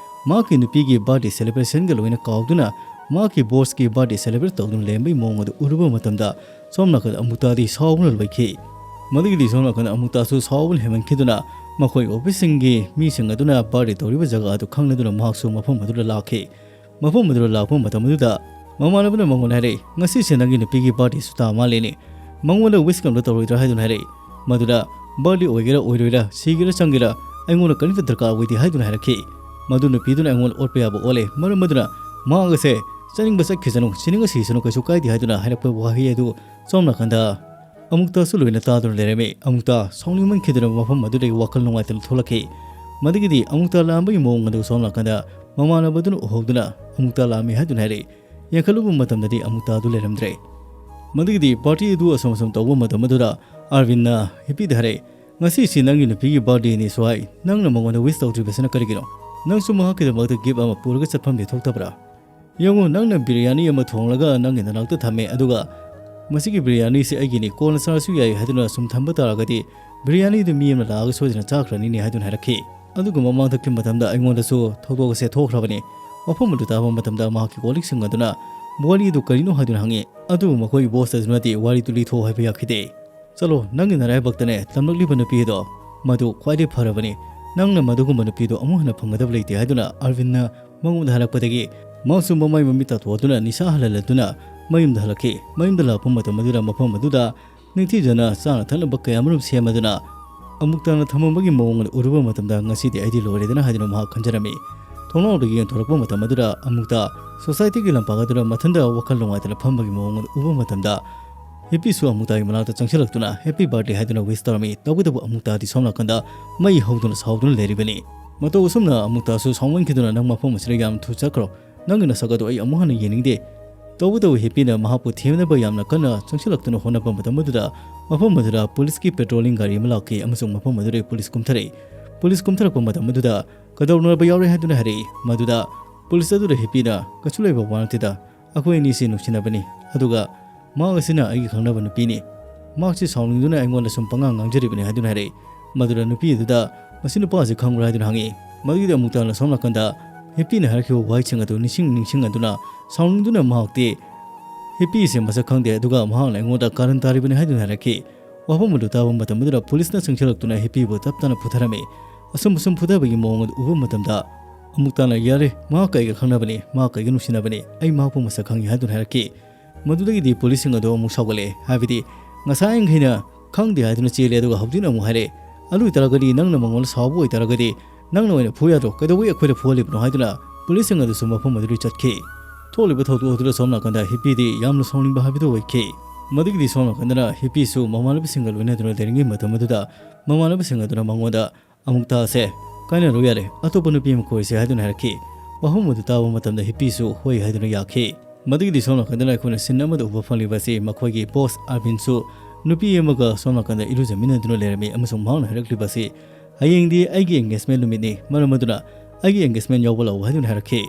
ꯃꯍꯥꯛꯀꯤ ꯅꯨꯄꯤꯒꯤ ꯕꯥꯔꯗꯦ ꯁꯦꯂꯦꯕ꯭ꯔꯦꯁꯟꯒ ꯂꯣꯏꯅ ꯀꯥꯎꯗꯨꯅ ꯃꯍꯥꯛꯀꯤ ꯕꯣꯁꯀꯤ ꯕꯥꯔꯗꯦ ꯁꯦꯂꯦꯕ꯭ꯔꯦꯠ ꯇꯧꯗꯨꯅ ꯂꯩꯔꯝꯕꯒꯤ ꯃꯑꯣꯡ ꯑꯗꯨ ꯎꯔꯨꯕ ꯃꯇꯝꯗ ꯁꯣꯝ ꯅꯥꯀꯟꯗ ꯑꯃꯨꯛꯇꯗꯤ ꯁꯥꯎꯕꯅ ꯂꯣꯏꯈꯤ꯫ ꯃꯗꯨꯒꯤꯗꯤ ꯁꯣꯝ ꯅꯥꯀꯟꯗ ꯑꯃꯨꯛꯇꯁꯨ ꯁꯥꯎꯕꯅ ꯍꯦꯟꯃꯟꯈꯤꯗꯨꯅ ꯃꯈꯣꯏ ꯑꯣꯐꯤꯁꯁꯤꯡꯒꯤ ꯃꯤꯁꯤꯡ ꯑꯗꯨꯅ ꯕꯥꯔꯗꯦ ꯇꯧꯔꯤꯕ ꯖꯒꯥ ꯑꯗꯨ ꯈꯪꯂꯗꯨꯅ ꯃꯍꯥꯛꯁꯨ ꯃꯐꯝ ꯑꯗꯨꯗ ꯂꯥꯛꯈꯤ꯫ ꯃꯐꯝ ꯑꯗꯨꯗ ꯂꯥꯛꯄ ꯃꯇꯝ ꯑꯗꯨꯗ ꯃꯃꯥꯟꯅꯕꯅ ꯃꯉꯣꯟꯗ ꯍꯥꯏꯔꯛꯏ, "ꯉꯁꯤꯁꯦ ꯅꯪꯒꯤ ꯅꯨꯄꯤꯒꯤ ꯕꯥꯔꯗꯦꯁꯨ ꯇꯥ ꯃꯥꯜꯂꯦꯅꯦ, ꯃꯉꯣꯟꯗ ꯋꯤꯁ ꯀꯝꯇ ꯇꯧꯔꯣꯏꯗ꯭ꯔꯥ?" ꯍꯥꯏꯗꯨꯅ ꯍꯥꯏꯔꯛꯏ꯫ ꯃꯗꯨꯗ ꯕꯥꯔꯗꯦ ꯑꯣꯏꯒꯦꯔꯥ ꯑꯣꯏꯔꯣꯏꯔꯥ, ꯁꯤꯒꯦꯔꯥ ꯆꯪꯒꯦꯔꯥ, ꯑꯩꯉꯣꯟꯗ ꯀꯔꯤꯝꯇ ꯗꯔꯀꯥꯔ ꯑꯣꯏꯗꯦ ꯍꯥꯏꯗꯨꯅ ꯍꯥꯏꯔꯛꯈꯤ꯫ ꯃꯗꯨ ꯅꯨꯄꯤꯗꯨꯅ ꯑꯩꯉꯣꯟꯗ ꯑꯣꯠꯄ ꯌꯥꯕ ꯑꯣꯠꯂꯦ, ꯃꯔꯝ ꯑꯗꯨꯅ ꯃꯍꯥꯛ ꯑꯁꯦ ꯆꯠꯅꯤꯡꯕ ꯆꯠꯈꯤꯁꯅꯨ, ꯁꯤꯅꯤꯡꯕ ꯁꯤꯁꯅꯨ, ꯀꯩꯁꯨ ꯀꯥꯏꯗꯦ ꯍꯥꯏꯗꯨꯅ ꯍꯥꯏꯔꯛꯄ ꯋꯥꯍꯩ ꯑꯗꯨ ꯁꯣꯝ ꯅꯥꯀꯟꯗ ꯑꯃꯨꯛꯇꯁꯨ ꯂꯣꯏꯅ ꯇꯥꯗꯨꯅ ꯂꯩꯔꯝꯃꯤ꯫ ꯑꯃꯨꯛꯇ ꯁꯥꯎꯅꯤꯡꯃꯟꯈꯤꯗꯨꯅ ꯃꯐꯝ ꯑꯗꯨꯗꯒꯤ ꯋꯥꯈꯜ ꯅꯨꯡꯉꯥꯏꯇꯅ ꯊꯣꯛꯂꯛꯈꯤ꯫ ꯃꯗꯨꯒꯤꯗꯤ ꯑꯃꯨꯛꯇ ꯂꯥꯛꯑꯝꯕꯒꯤ ꯃꯑꯣꯡ ꯑꯗꯨ ꯁꯣꯝ ꯅꯥꯀꯟꯗ ꯃꯃꯥꯟꯅꯕꯗꯨꯅ ꯎꯍꯧꯗꯨꯅ ꯑꯃꯨꯛꯇ ꯂꯥꯛꯑꯝꯃꯤ ꯍꯥꯏꯗꯨꯅ ꯍꯥꯏꯔꯛꯏ꯫ ꯌꯦꯡꯈꯠꯂꯨꯕ ꯃꯇꯝꯗꯗꯤ ꯑꯃꯨꯛꯇ ꯑꯗꯨ ꯂꯩꯔꯝꯗ꯭ꯔꯦ꯫ ꯃꯗꯨꯒꯤꯗꯤ ꯄꯥꯔꯇꯤ ꯑꯗꯨ ꯑꯁꯨꯝ ꯑꯁꯨꯝ ꯇꯧꯕ ꯃꯇꯝ ꯑꯗꯨꯗ ꯑꯥꯔꯕꯤꯟꯅ ꯍꯤꯞꯄꯤꯗ ꯍꯥꯏꯔꯛꯏ, "ꯉꯁꯤꯁꯤ ꯅꯪꯒꯤ ꯅꯨꯄꯤꯒꯤ ꯕꯥꯔꯗꯦꯅꯤ ꯁ꯭ꯋꯥꯏ, ꯅꯪꯅ ꯃꯉꯣꯟꯗ ꯋꯤꯁ ꯇꯧꯗ꯭ꯔꯤꯕꯁꯤꯅ ꯀꯔꯤꯒꯤꯅꯣ? ꯅꯪꯁꯨ ꯃꯍꯥꯛꯀꯤꯗꯃꯛꯇ ꯒꯤꯐ ꯑꯃ ꯄꯨꯔꯒ ꯆꯠꯐꯝꯗꯤ ꯊꯣꯛꯇꯕ꯭ꯔꯥ? ꯌꯦꯡꯉꯨ, ꯅꯪꯅ ꯕꯤꯔꯌꯥꯅꯤ ꯑꯃ ꯊꯣꯡꯂꯒ ꯅꯪꯒꯤ ꯅꯅꯥꯛꯇ ꯊꯝꯃꯦ, ꯑꯗꯨꯒ ꯃꯁꯤꯒꯤ ꯕꯤꯔꯌꯥꯅꯤꯁꯤ ꯑꯩꯒꯤꯅꯤ, ꯀꯣꯟꯅ ꯆꯥꯔꯁꯨ ꯌꯥꯏ ꯍꯥꯏꯗꯨꯅ ꯁꯨꯝ ꯊꯝꯕ ꯇꯥꯔꯒꯗꯤ ꯕꯤꯔꯌꯥꯅꯤꯗꯨ ꯃꯤ ꯑꯃꯅ ꯂꯥꯛꯑꯒ ꯁꯣꯏꯗꯅ ꯆꯥꯈ꯭ꯔꯅꯤꯅꯦ" ꯍꯥꯏꯗꯨꯅ ꯍꯥꯏꯔꯛꯈꯤ꯫ ꯑꯗꯨꯒ ꯃꯃꯥꯡ ꯊꯛꯈꯤꯕ ꯃꯇꯝꯗ ꯑꯩꯉꯣꯟꯗꯁꯨ ꯊꯧꯗꯣꯛ ꯑꯁꯦ ꯊꯣꯛꯈ꯭ꯔꯕꯅꯤ꯫ ꯋꯥꯐꯝ ꯑꯗꯨ ꯇꯥꯕ ꯃꯇꯝꯗ ꯃꯍꯥꯛꯀꯤ ꯀꯣꯂꯤꯛꯁꯤꯡ ꯑꯗꯨꯅ ꯋꯥꯔꯤ ꯑꯗꯨ ꯀꯔꯤꯅꯣ ꯍꯥꯏꯗꯨꯅ ꯍꯪꯉꯤ꯫ ꯑꯗꯨꯕꯨ ꯃꯈꯣꯏꯒꯤ ꯕꯣꯁ ꯑꯗꯨꯅꯗꯤ ꯋꯥꯔꯤꯗꯨ ꯂꯤꯊꯣꯛꯑꯣ ꯍꯥꯏꯕ ꯌꯥꯈꯤꯗꯦ꯫ "ꯆꯠꯂꯣ, ꯅꯪꯒꯤ ꯅꯔꯥꯏꯕꯛꯇꯅꯦ ꯇꯝꯂꯛꯂꯤꯕ ꯅꯨꯄꯤ ꯑꯗꯣ, ꯃꯗꯨ ꯈ꯭ꯋꯥꯏꯗꯒꯤ ꯐꯔꯕꯅꯤ꯫ ꯅꯪꯅ ꯃꯗꯨꯒꯨꯝꯕ ꯅꯨꯄꯤꯗꯣ ꯑꯃꯨꯛ ꯍꯟꯅ ꯐꯪꯒꯗꯕ ꯂꯩꯇꯦ" ꯍꯥꯏꯗꯨꯅ ꯑꯥꯔꯕꯤꯟꯅ ꯃꯉꯣꯟꯗ ꯍꯥꯏꯔꯛꯄꯗꯒꯤ ꯃꯍꯥꯛꯁꯨ ꯃꯃꯥꯏ ꯃꯃꯤꯠ ꯇꯥꯊꯣꯛꯇꯨꯅ ꯅꯤꯁꯥ ꯍꯜꯍꯜꯂꯗꯨꯅ ꯃꯌꯨꯝꯗ ꯍꯜꯂꯛꯈꯤ꯫ ꯃꯌꯨꯝꯗ ꯂꯥꯛꯄ ꯃꯇꯝ ꯑꯗꯨꯗ ꯃꯐꯝ ꯑꯗꯨꯗ ꯅꯤꯡꯊꯤꯖꯅ ꯆꯥꯅ ꯊꯛꯅꯕ ꯀꯌꯥꯃꯔꯨꯝ ꯁꯦꯝꯃꯗꯨꯅ ꯑꯃꯨꯛꯇꯅ ꯊꯝꯃꯝꯕꯒꯤ ꯃꯑꯣꯡ ꯑꯗꯨ ꯎꯔꯨꯕ ꯃꯇꯝꯗ ꯉꯁꯤꯗꯤ ꯑꯩꯗꯤ ꯂꯣꯏꯔꯦꯗꯅ ꯍꯥꯏꯗꯨꯅ ꯃꯍꯥꯛ ꯈꯟꯖꯔꯝꯃꯤ꯫ ꯊꯣꯡꯅꯥꯎꯗꯒꯤ ꯌꯦꯡꯊꯣꯔꯛꯄ ꯃꯇꯝ ꯑꯗꯨꯗ ꯑꯃꯨꯛꯇ ꯁꯣꯁꯥꯏꯇꯤꯒꯤ ꯂꯝꯄꯥꯛ ꯑꯗꯨꯗ ꯃꯊꯟꯇ ꯋꯥꯈꯜ ꯅꯨꯡꯉꯥꯏꯇꯅ ꯐꯝꯕꯒꯤ ꯃꯑꯣꯡ ꯑꯗꯨ ꯎꯕ ꯃꯇꯝꯗ ꯍꯦꯄꯤꯁꯨ ꯑꯃꯨꯛꯇꯒꯤ ꯃꯅꯥꯛꯇ ꯆꯪꯁꯤꯜꯂꯛꯇꯨꯅ ꯍꯦꯄꯤ ꯕꯥꯔꯗꯦ ꯍꯥꯏꯗꯨꯅ ꯋꯤꯁ ꯇꯧꯔꯝꯃꯤ꯫ ꯇꯧꯕꯇꯕꯨ ꯑꯃꯨꯛꯇꯗꯤ ꯁꯣꯝ ꯅꯥꯀꯟꯗ ꯃꯩ ꯍꯧꯗꯨꯅ ꯁꯥꯎꯗꯨꯅ ꯂꯩꯔꯤꯕꯅꯤ꯫ ꯃꯇꯧ ꯑꯁꯨꯝꯅ ꯑꯃꯨꯛꯇꯁꯨ ꯁꯥꯎꯃꯟꯈꯤꯗꯨꯅ "ꯅꯪ ꯃꯐꯝ ꯑꯁꯤꯗ ꯌꯥꯝ ꯊꯨ ꯆꯠꯈ꯭ꯔꯣ, ꯅꯪꯒꯤ ꯅꯁꯛ ꯑꯗꯨ ꯑꯩ ꯑꯃꯨꯛ ꯍꯟꯅ ꯌꯦꯡꯅꯤꯡꯗꯦ"꯫ ꯇꯧꯕꯇꯕꯨ ꯍꯦꯄꯤꯅ ꯃꯍꯥꯛꯄꯨ ꯊꯦꯝꯅꯕ ꯌꯥꯝꯅ ꯀꯟꯅ ꯆꯪꯁꯤꯜꯂꯛꯇꯨꯅ ꯍꯣꯠꯅꯕ ꯃꯇꯝ ꯑꯗꯨꯗ ꯃꯐꯝ ꯑꯗꯨꯗ ꯄꯨꯂꯤꯁꯀꯤ ꯄꯦꯇ꯭ꯔꯣꯂꯤꯡ ꯒꯥꯔꯤ ꯑꯃ ꯂꯥꯛꯈꯤ ꯑꯃꯁꯨꯡ ꯃꯐꯝ ꯑꯗꯨꯗ ꯄꯨꯂꯤꯁ ꯀꯨꯝꯊꯔꯛꯏ꯫ ꯄꯨꯂꯤꯁ ꯀꯨꯝꯊꯔꯛꯄ ꯃꯇꯝ ꯑꯗꯨꯗ ꯀꯗꯧꯅꯕ ꯌꯥꯎꯔꯦ ꯍꯥꯏꯗꯨꯅ ꯍꯥꯏꯔꯛꯏ꯫ ꯃꯗꯨꯗ ꯄꯨꯂꯤꯁ ꯑꯗꯨꯗ ꯍꯦꯄꯤꯅ "ꯀꯩꯁꯨ ꯂꯩꯕ ꯋꯥ ꯅꯠꯇꯦꯗ, ꯑꯩꯈꯣꯏ ꯑꯅꯤꯁꯤ ꯅꯨꯡꯁꯤꯅꯕꯅꯤ, ꯑꯗꯨꯒ ꯃꯍꯥꯛ ꯑꯁꯤꯅ ꯑꯩꯒꯤ ꯈꯪꯅꯕ ꯅꯨꯄꯤꯅꯤ꯫ ꯃꯍꯥꯛꯁꯤ ꯁꯥꯎꯅꯤꯡꯗꯨꯅ ꯑꯩꯉꯣꯟꯗ ꯁꯨꯝ ꯄꯉꯥꯡ ꯉꯥꯡꯖꯔꯤꯕꯅꯤ" ꯍꯥꯏꯗꯨꯅ ꯍꯥꯏꯔꯛꯏ꯫ ꯃꯗꯨꯗ ꯅꯨꯄꯤ ꯑꯗꯨꯗ "ꯃꯁꯤ ꯅꯨꯄꯥꯁꯤ ꯈꯪꯕ꯭ꯔꯥ?" ꯍꯥꯏꯗꯨꯅ ꯍꯪꯉꯤ꯫ ꯃꯗꯨꯒꯤꯗꯤ ꯑꯃꯨꯛꯇ ꯍꯟꯅ ꯁꯣꯝ ꯅꯥꯀꯟꯗ ꯍꯦꯄꯤꯅ ꯍꯥꯏꯔꯛꯈꯤꯕ ꯋꯥꯍꯩꯁꯤꯡ ꯑꯗꯨ ꯅꯤꯡꯁꯤꯡ ꯅꯤꯡꯁꯤꯡ ꯑꯗꯨꯅ ꯁꯥꯎꯅꯤꯡꯗꯨꯅ ꯃꯍꯥꯛꯇꯤ ꯍꯦꯄꯤꯁꯦ ꯃꯁꯛ ꯈꯪꯗꯦ, ꯑꯗꯨꯒ ꯃꯍꯥꯛꯅ ꯑꯩꯉꯣꯟꯗ ꯀꯥꯔꯟ ꯇꯥꯔꯤꯕꯅꯤ ꯍꯥꯏꯗꯨꯅ ꯍꯥꯏꯔꯛꯈꯤ꯫ ꯋꯥꯐꯝ ꯑꯗꯨ ꯇꯥꯕ ꯃꯇꯝ ꯑꯗꯨꯗ ꯄꯨꯂꯤꯁꯅ ꯆꯪꯁꯤꯜꯂꯛꯇꯨꯅ ꯍꯦꯄꯤꯕꯨ ꯇꯞ ꯇꯞꯅ ꯐꯨꯊꯔꯝꯃꯤ꯫ ꯑꯁꯨꯝ ꯑꯁꯨꯝ ꯐꯨꯊꯕꯒꯤ ꯃꯑꯣꯡ ꯑꯗꯨ ꯎꯕ ꯃꯇꯝꯗ ꯑꯃꯨꯛꯇꯥꯅ, "ꯌꯥꯔꯦ, ꯃꯍꯥꯛ ꯀꯩꯒ ꯈꯪꯅꯕꯅꯤ, ꯃꯍꯥꯛ ꯀꯩꯒ ꯅꯨꯡꯁꯤꯅꯕꯅꯤ, ꯑꯩ ꯃꯍꯥꯛꯄꯨ ꯃꯁꯛ ꯈꯪꯉꯤ" ꯍꯥꯏꯗꯨꯅ ꯍꯥꯏꯔꯛꯈꯤ꯫ ꯃꯗꯨꯗꯒꯤꯗꯤ ꯄꯨꯂꯤꯁꯁꯤꯡ ꯑꯗꯨ ꯑꯃꯨꯛ ꯁꯥꯎꯒꯠꯂꯛꯑꯦ꯫ ꯍꯥꯏꯕꯗꯤ ꯉꯁꯥꯏ ꯌꯥꯡꯈꯩꯅ ꯈꯪꯗꯦ ꯍꯥꯏꯗꯨꯅ ꯆꯦꯜꯂꯦ, ꯑꯗꯨꯒ ꯍꯧꯖꯤꯛꯅ ꯑꯃꯨꯛ ꯍꯥꯏꯔꯛꯑꯦ, "ꯑꯗꯨ ꯑꯣꯏꯇꯥꯔꯒꯗꯤ ꯅꯪꯅ ꯃꯉꯣꯟꯗ ꯁꯥꯎꯕ ꯑꯣꯏꯇꯥꯔꯒꯗꯤ ꯅꯪꯅ ꯑꯣꯏꯅ ꯐꯨ ꯌꯥꯗ꯭ꯔꯣ? ꯀꯩꯗꯧꯕꯒꯤ ꯑꯩꯈꯣꯏꯗ ꯐꯨꯍꯜꯂꯤꯕꯅꯣ?" ꯍꯥꯏꯗꯨꯅ ꯄꯨꯂꯤꯁꯁꯤꯡ ꯑꯗꯨꯁꯨ ꯃꯐꯝ ꯑꯗꯨꯗꯒꯤ ꯆꯠꯈꯤ꯫ ꯊꯣꯛꯂꯤꯕ ꯊꯧꯗꯣꯛ ꯑꯗꯨꯗ ꯁꯣꯝ ꯅꯥꯀꯟꯗ ꯍꯤꯞꯄꯤꯗꯤ ꯌꯥꯝꯅ ꯁꯥꯎꯅꯤꯡꯕ ꯍꯥꯏꯕꯗꯨ ꯑꯣꯏꯈꯤ꯫ ꯃꯗꯨꯒꯤꯗꯤ ꯁꯣꯝ ꯅꯥꯀꯟꯗꯅ ꯍꯤꯞꯄꯤꯁꯨ ꯃꯃꯥꯟꯅꯕꯁꯤꯡꯒ ꯂꯣꯏꯅꯗꯨꯅ ꯂꯩꯔꯤꯉꯩ ꯃꯇꯝ ꯑꯗꯨꯗ ꯃꯃꯥꯟꯅꯕꯁꯤꯡ ꯑꯗꯨꯅ ꯃꯉꯣꯟꯗ, "ꯑꯃꯨꯛꯇꯥꯁꯦ, ꯀꯥꯏꯅꯔꯣ ꯌꯥꯔꯦ, ꯑꯇꯣꯞꯄ ꯅꯨꯄꯤ ꯑꯃ ꯀꯣꯏꯔꯁꯦ" ꯍꯥꯏꯗꯨꯅ ꯍꯥꯏꯔꯛꯈꯤ꯫ ꯋꯥꯐꯝ ꯑꯗꯨ ꯇꯥꯕ ꯃꯇꯝꯗ ꯍꯤꯞꯄꯤꯁꯨ ꯍꯣꯏ ꯍꯥꯏꯗꯨꯅ ꯌꯥꯈꯤ꯫ ꯃꯗꯨꯒꯤꯗꯤ ꯁꯣꯝ ꯅꯥꯀꯟꯗꯅ ꯑꯩꯈꯣꯏꯅ ꯁꯤꯟ ꯑꯃꯗ ꯎꯕ ꯐꯪꯂꯤꯕ ꯑꯁꯤ ꯃꯈꯣꯏꯒꯤ ꯕꯣꯁ ꯑꯥꯔꯕꯤꯟꯁꯨ ꯅꯨꯄꯤ ꯑꯃꯒ ꯁꯣꯝ ꯅꯥꯀꯟꯗ ꯏꯔꯨꯖꯃꯤꯟꯅꯗꯨꯅ ꯂꯩꯔꯝꯃꯤ, ꯑꯃꯁꯨꯡ ꯃꯍꯥꯛꯅ ꯍꯥꯏꯔꯛꯂꯤꯕ ꯑꯁꯤ, "ꯍꯌꯦꯡꯗꯤ ꯑꯩꯒꯤ ꯑꯦꯡꯒꯦꯖꯃꯦꯟ ꯅꯨꯃꯤꯠꯅꯤ, ꯃꯔꯝ ꯑꯗꯨꯅ ꯑꯩꯒꯤ ꯑꯦꯡꯒꯦꯖꯃꯦꯟ ꯌꯥꯎꯕ ꯂꯥꯛꯎ" ꯍꯥꯏꯗꯨꯅ ꯍꯥꯏꯔꯛꯈꯤ꯫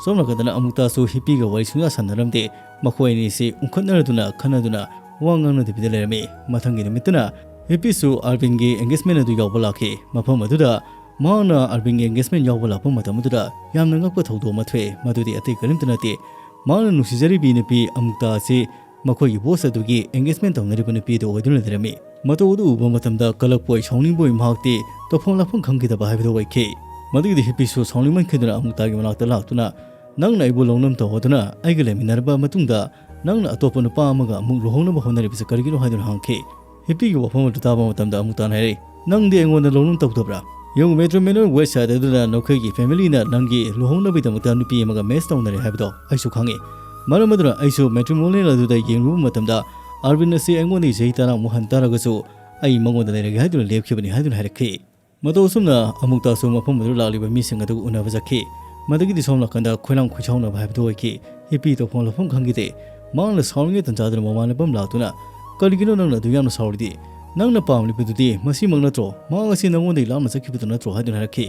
ꯁꯣꯝ ꯅꯥꯀꯟꯗꯅ ꯑꯃꯨꯛꯇꯥꯁꯨ ꯍꯤꯞꯄꯤꯒ ꯋꯥꯔꯤ ꯁꯨꯡꯁꯥ ꯁꯥꯟꯅꯔꯝꯗꯦ꯫ ꯃꯈꯣꯏ ꯑꯅꯤꯁꯤ ꯎꯪꯈꯠꯅꯔꯗꯨꯅ ꯈꯟꯅꯗꯨꯅ ꯋꯥ ꯉꯥꯡꯅꯗꯕꯤꯗ ꯂꯩꯔꯝꯃꯤ꯫ ꯃꯊꯪꯒꯤ ꯅꯨꯃꯤꯠꯇꯅ ꯍꯤꯞꯄꯤꯁꯨ ꯑꯥꯔꯕꯤꯟꯒꯤ ꯑꯦꯡꯒꯦꯖꯃꯦꯟ ꯑꯗꯨ ꯌꯥꯎꯕ ꯂꯥꯛꯈꯤ꯫ ꯃꯐꯝ ꯑꯗꯨꯗ ꯃꯍꯥꯛꯅ ꯑꯥꯔꯕꯤꯟꯒꯤ ꯑꯦꯡꯒꯦꯖꯃꯦꯟ ꯌꯥꯎꯕ ꯂꯥꯛꯄ ꯃꯇꯝ ꯑꯗꯨꯗ ꯌꯥꯝꯅ ꯉꯛꯄ ꯊꯧꯗꯣꯛ ꯑꯃ ꯊꯣꯛꯑꯦ꯫ ꯃꯗꯨꯗꯤ ꯑꯇꯩ ꯀꯔꯤꯝꯇ ꯅꯠꯇꯦ, ꯃꯍꯥꯛꯅ ꯅꯨꯡꯁꯤꯖꯔꯤꯕꯤ ꯅꯨꯄꯤ ꯑꯃꯨꯛꯇꯥ ꯑꯁꯤ ꯃꯈꯣꯏꯒꯤ ꯕꯣꯁ ꯑꯗꯨꯒꯤ ꯑꯦꯡꯒꯦꯖꯃꯦꯟ ꯇꯧꯅꯔꯤꯕ ꯅꯨꯄꯤ ꯑꯗꯨ ꯑꯣꯏꯗꯨꯅ ꯂꯩꯔꯝꯃꯤ꯫ ꯃꯇꯧ ꯑꯗꯨ ꯎꯕ ꯃꯇꯝꯗ ꯀꯂꯛꯄꯣꯏ ꯁꯥꯎꯅꯤꯡꯕꯣꯏ ꯃꯍꯥꯛꯇꯤ ꯇꯧꯐꯝ ꯂꯥꯛꯐꯝ ꯈꯪꯈꯤꯗꯕ ꯍꯥꯏꯕꯗꯨ ꯑꯣꯏꯈꯤ꯫ ꯃꯗꯨꯒꯤꯗꯤ ꯍꯤꯞꯄꯤꯁꯨ ꯁꯥꯎꯅꯤꯡꯃꯟꯈꯤꯗꯨꯅ ꯑꯃꯨꯛꯇꯥꯒꯤ ꯃꯅꯥꯛꯇ ꯂꯥꯛꯇꯨꯅ, "ꯅꯪꯅ ꯑꯩꯕꯨ ꯂꯧꯅꯝ ꯇꯧꯍꯧꯗꯨꯅ ꯑꯩꯒ ꯂꯩꯃꯤꯟꯅꯔꯕ ꯃꯇꯨꯡꯗ ꯅꯪꯅ ꯑꯇꯣꯞꯄ ꯅꯨꯄꯥ ꯑꯃꯒ ꯑꯃꯨꯛ ꯂꯨꯍꯣꯡꯅꯕ ꯍꯣꯠꯅꯔꯤꯕꯁꯤ ꯀꯔꯤꯒꯤꯅꯣ?" ꯍꯥꯏꯗꯨꯅ ꯍꯪꯈꯤ꯫ ꯍꯤꯞꯄꯤꯒꯤ ꯋꯥꯐꯝ ꯑꯗꯨ ꯇꯥꯕ ꯃꯇꯝꯗ ꯑꯃꯨꯛꯇꯥꯅ ꯍꯥꯏꯔꯛꯏ, "ꯅꯪꯗꯤ ꯑꯩꯉꯣꯟꯗ ꯂꯧꯅꯝ ꯇꯧꯗꯕ꯭ꯔꯥ? ꯌꯦꯡꯉꯨ, ꯃꯦꯇ꯭ꯔꯤꯃꯣꯅꯤꯌꯦꯜ ꯋꯦꯕꯁꯥꯏꯠ ꯑꯗꯨꯗ ꯅꯈꯣꯏꯒꯤ ꯐꯦꯃꯤꯂꯤꯅ ꯅꯪꯒꯤ ꯂꯨꯍꯣꯡꯅꯕꯒꯤꯗꯃꯛꯇ ꯅꯨꯄꯤ ꯑꯃꯒ ꯃꯦꯠꯆ ꯇꯧꯅꯔꯦ ꯍꯥꯏꯕꯗꯣ ꯑꯩꯁꯨ ꯈꯪꯉꯤ꯫ ꯃꯔꯝ ꯑꯗꯨꯅ ꯑꯩꯁꯨ ꯃꯦꯇ꯭ꯔꯤꯃꯣꯅꯤꯌꯦꯜ ꯑꯗꯨꯗ ꯌꯦꯡꯂꯨꯕ ꯃꯇꯝꯗ ꯑꯥꯔꯕꯤꯟ ꯑꯁꯤ ꯑꯩꯉꯣꯟꯗꯒꯤ ꯆꯍꯤ ꯇꯔꯥꯃꯨꯛ ꯍꯟ ꯇꯥꯔꯒꯁꯨ ꯑꯩ ꯃꯉꯣꯟꯗ ꯂꯩꯔꯒꯦ ꯍꯥꯏꯗꯨꯅ ꯂꯦꯞꯈꯤꯕꯅꯤ" ꯍꯥꯏꯗꯨꯅ ꯍꯥꯏꯔꯛꯈꯤ꯫ ꯃꯇꯧ ꯑꯁꯨꯝꯅ ꯑꯃꯨꯛꯇꯥꯁꯨ ꯃꯐꯝ ꯑꯗꯨꯗ ꯂꯥꯛꯂꯤꯕ ꯃꯤꯁꯤꯡ ꯑꯗꯨꯒ ꯎꯅꯕ ꯆꯠꯈꯤ꯫ ꯃꯗꯨꯒꯤꯗꯤ ꯁꯣꯝ ꯅꯥꯀꯟꯗ ꯈꯣꯏꯔꯥꯡ ꯈꯣꯏꯁꯥꯎꯅꯕ ꯍꯥꯏꯕꯗꯨ ꯑꯣꯏꯈꯤ꯫ ꯍꯤꯞꯄꯤ ꯇꯧꯐꯝ ꯂꯥꯛꯐꯝ ꯈꯪꯈꯤꯗꯦ꯫ ꯃꯍꯥꯛꯅ ꯁꯥꯎꯔꯤꯉꯩ ꯇꯟꯖꯥꯗꯨꯅ ꯃꯃꯥꯟꯅꯕ ꯑꯃ ꯂꯥꯛꯇꯨꯅ, "ꯀꯔꯤꯒꯤꯅꯣ ꯅꯪꯅ ꯑꯗꯨ ꯌꯥꯝꯅ ꯁꯥꯎꯔꯤꯗꯤ? ꯅꯪꯅ ꯄꯥꯝꯂꯤꯕꯗꯨꯗꯤ ꯃꯁꯤꯃꯛ ꯅꯠꯇ꯭ꯔꯣ? ꯃꯍꯥꯛ ꯑꯁꯤ ꯅꯪꯉꯣꯟꯗꯒꯤ ꯂꯥꯞꯅ ꯆꯠꯈꯤꯕꯗꯨ ꯅꯠꯇ꯭ꯔꯣ?" ꯍꯥꯏꯗꯨꯅ ꯍꯥꯏꯔꯛꯈꯤ꯫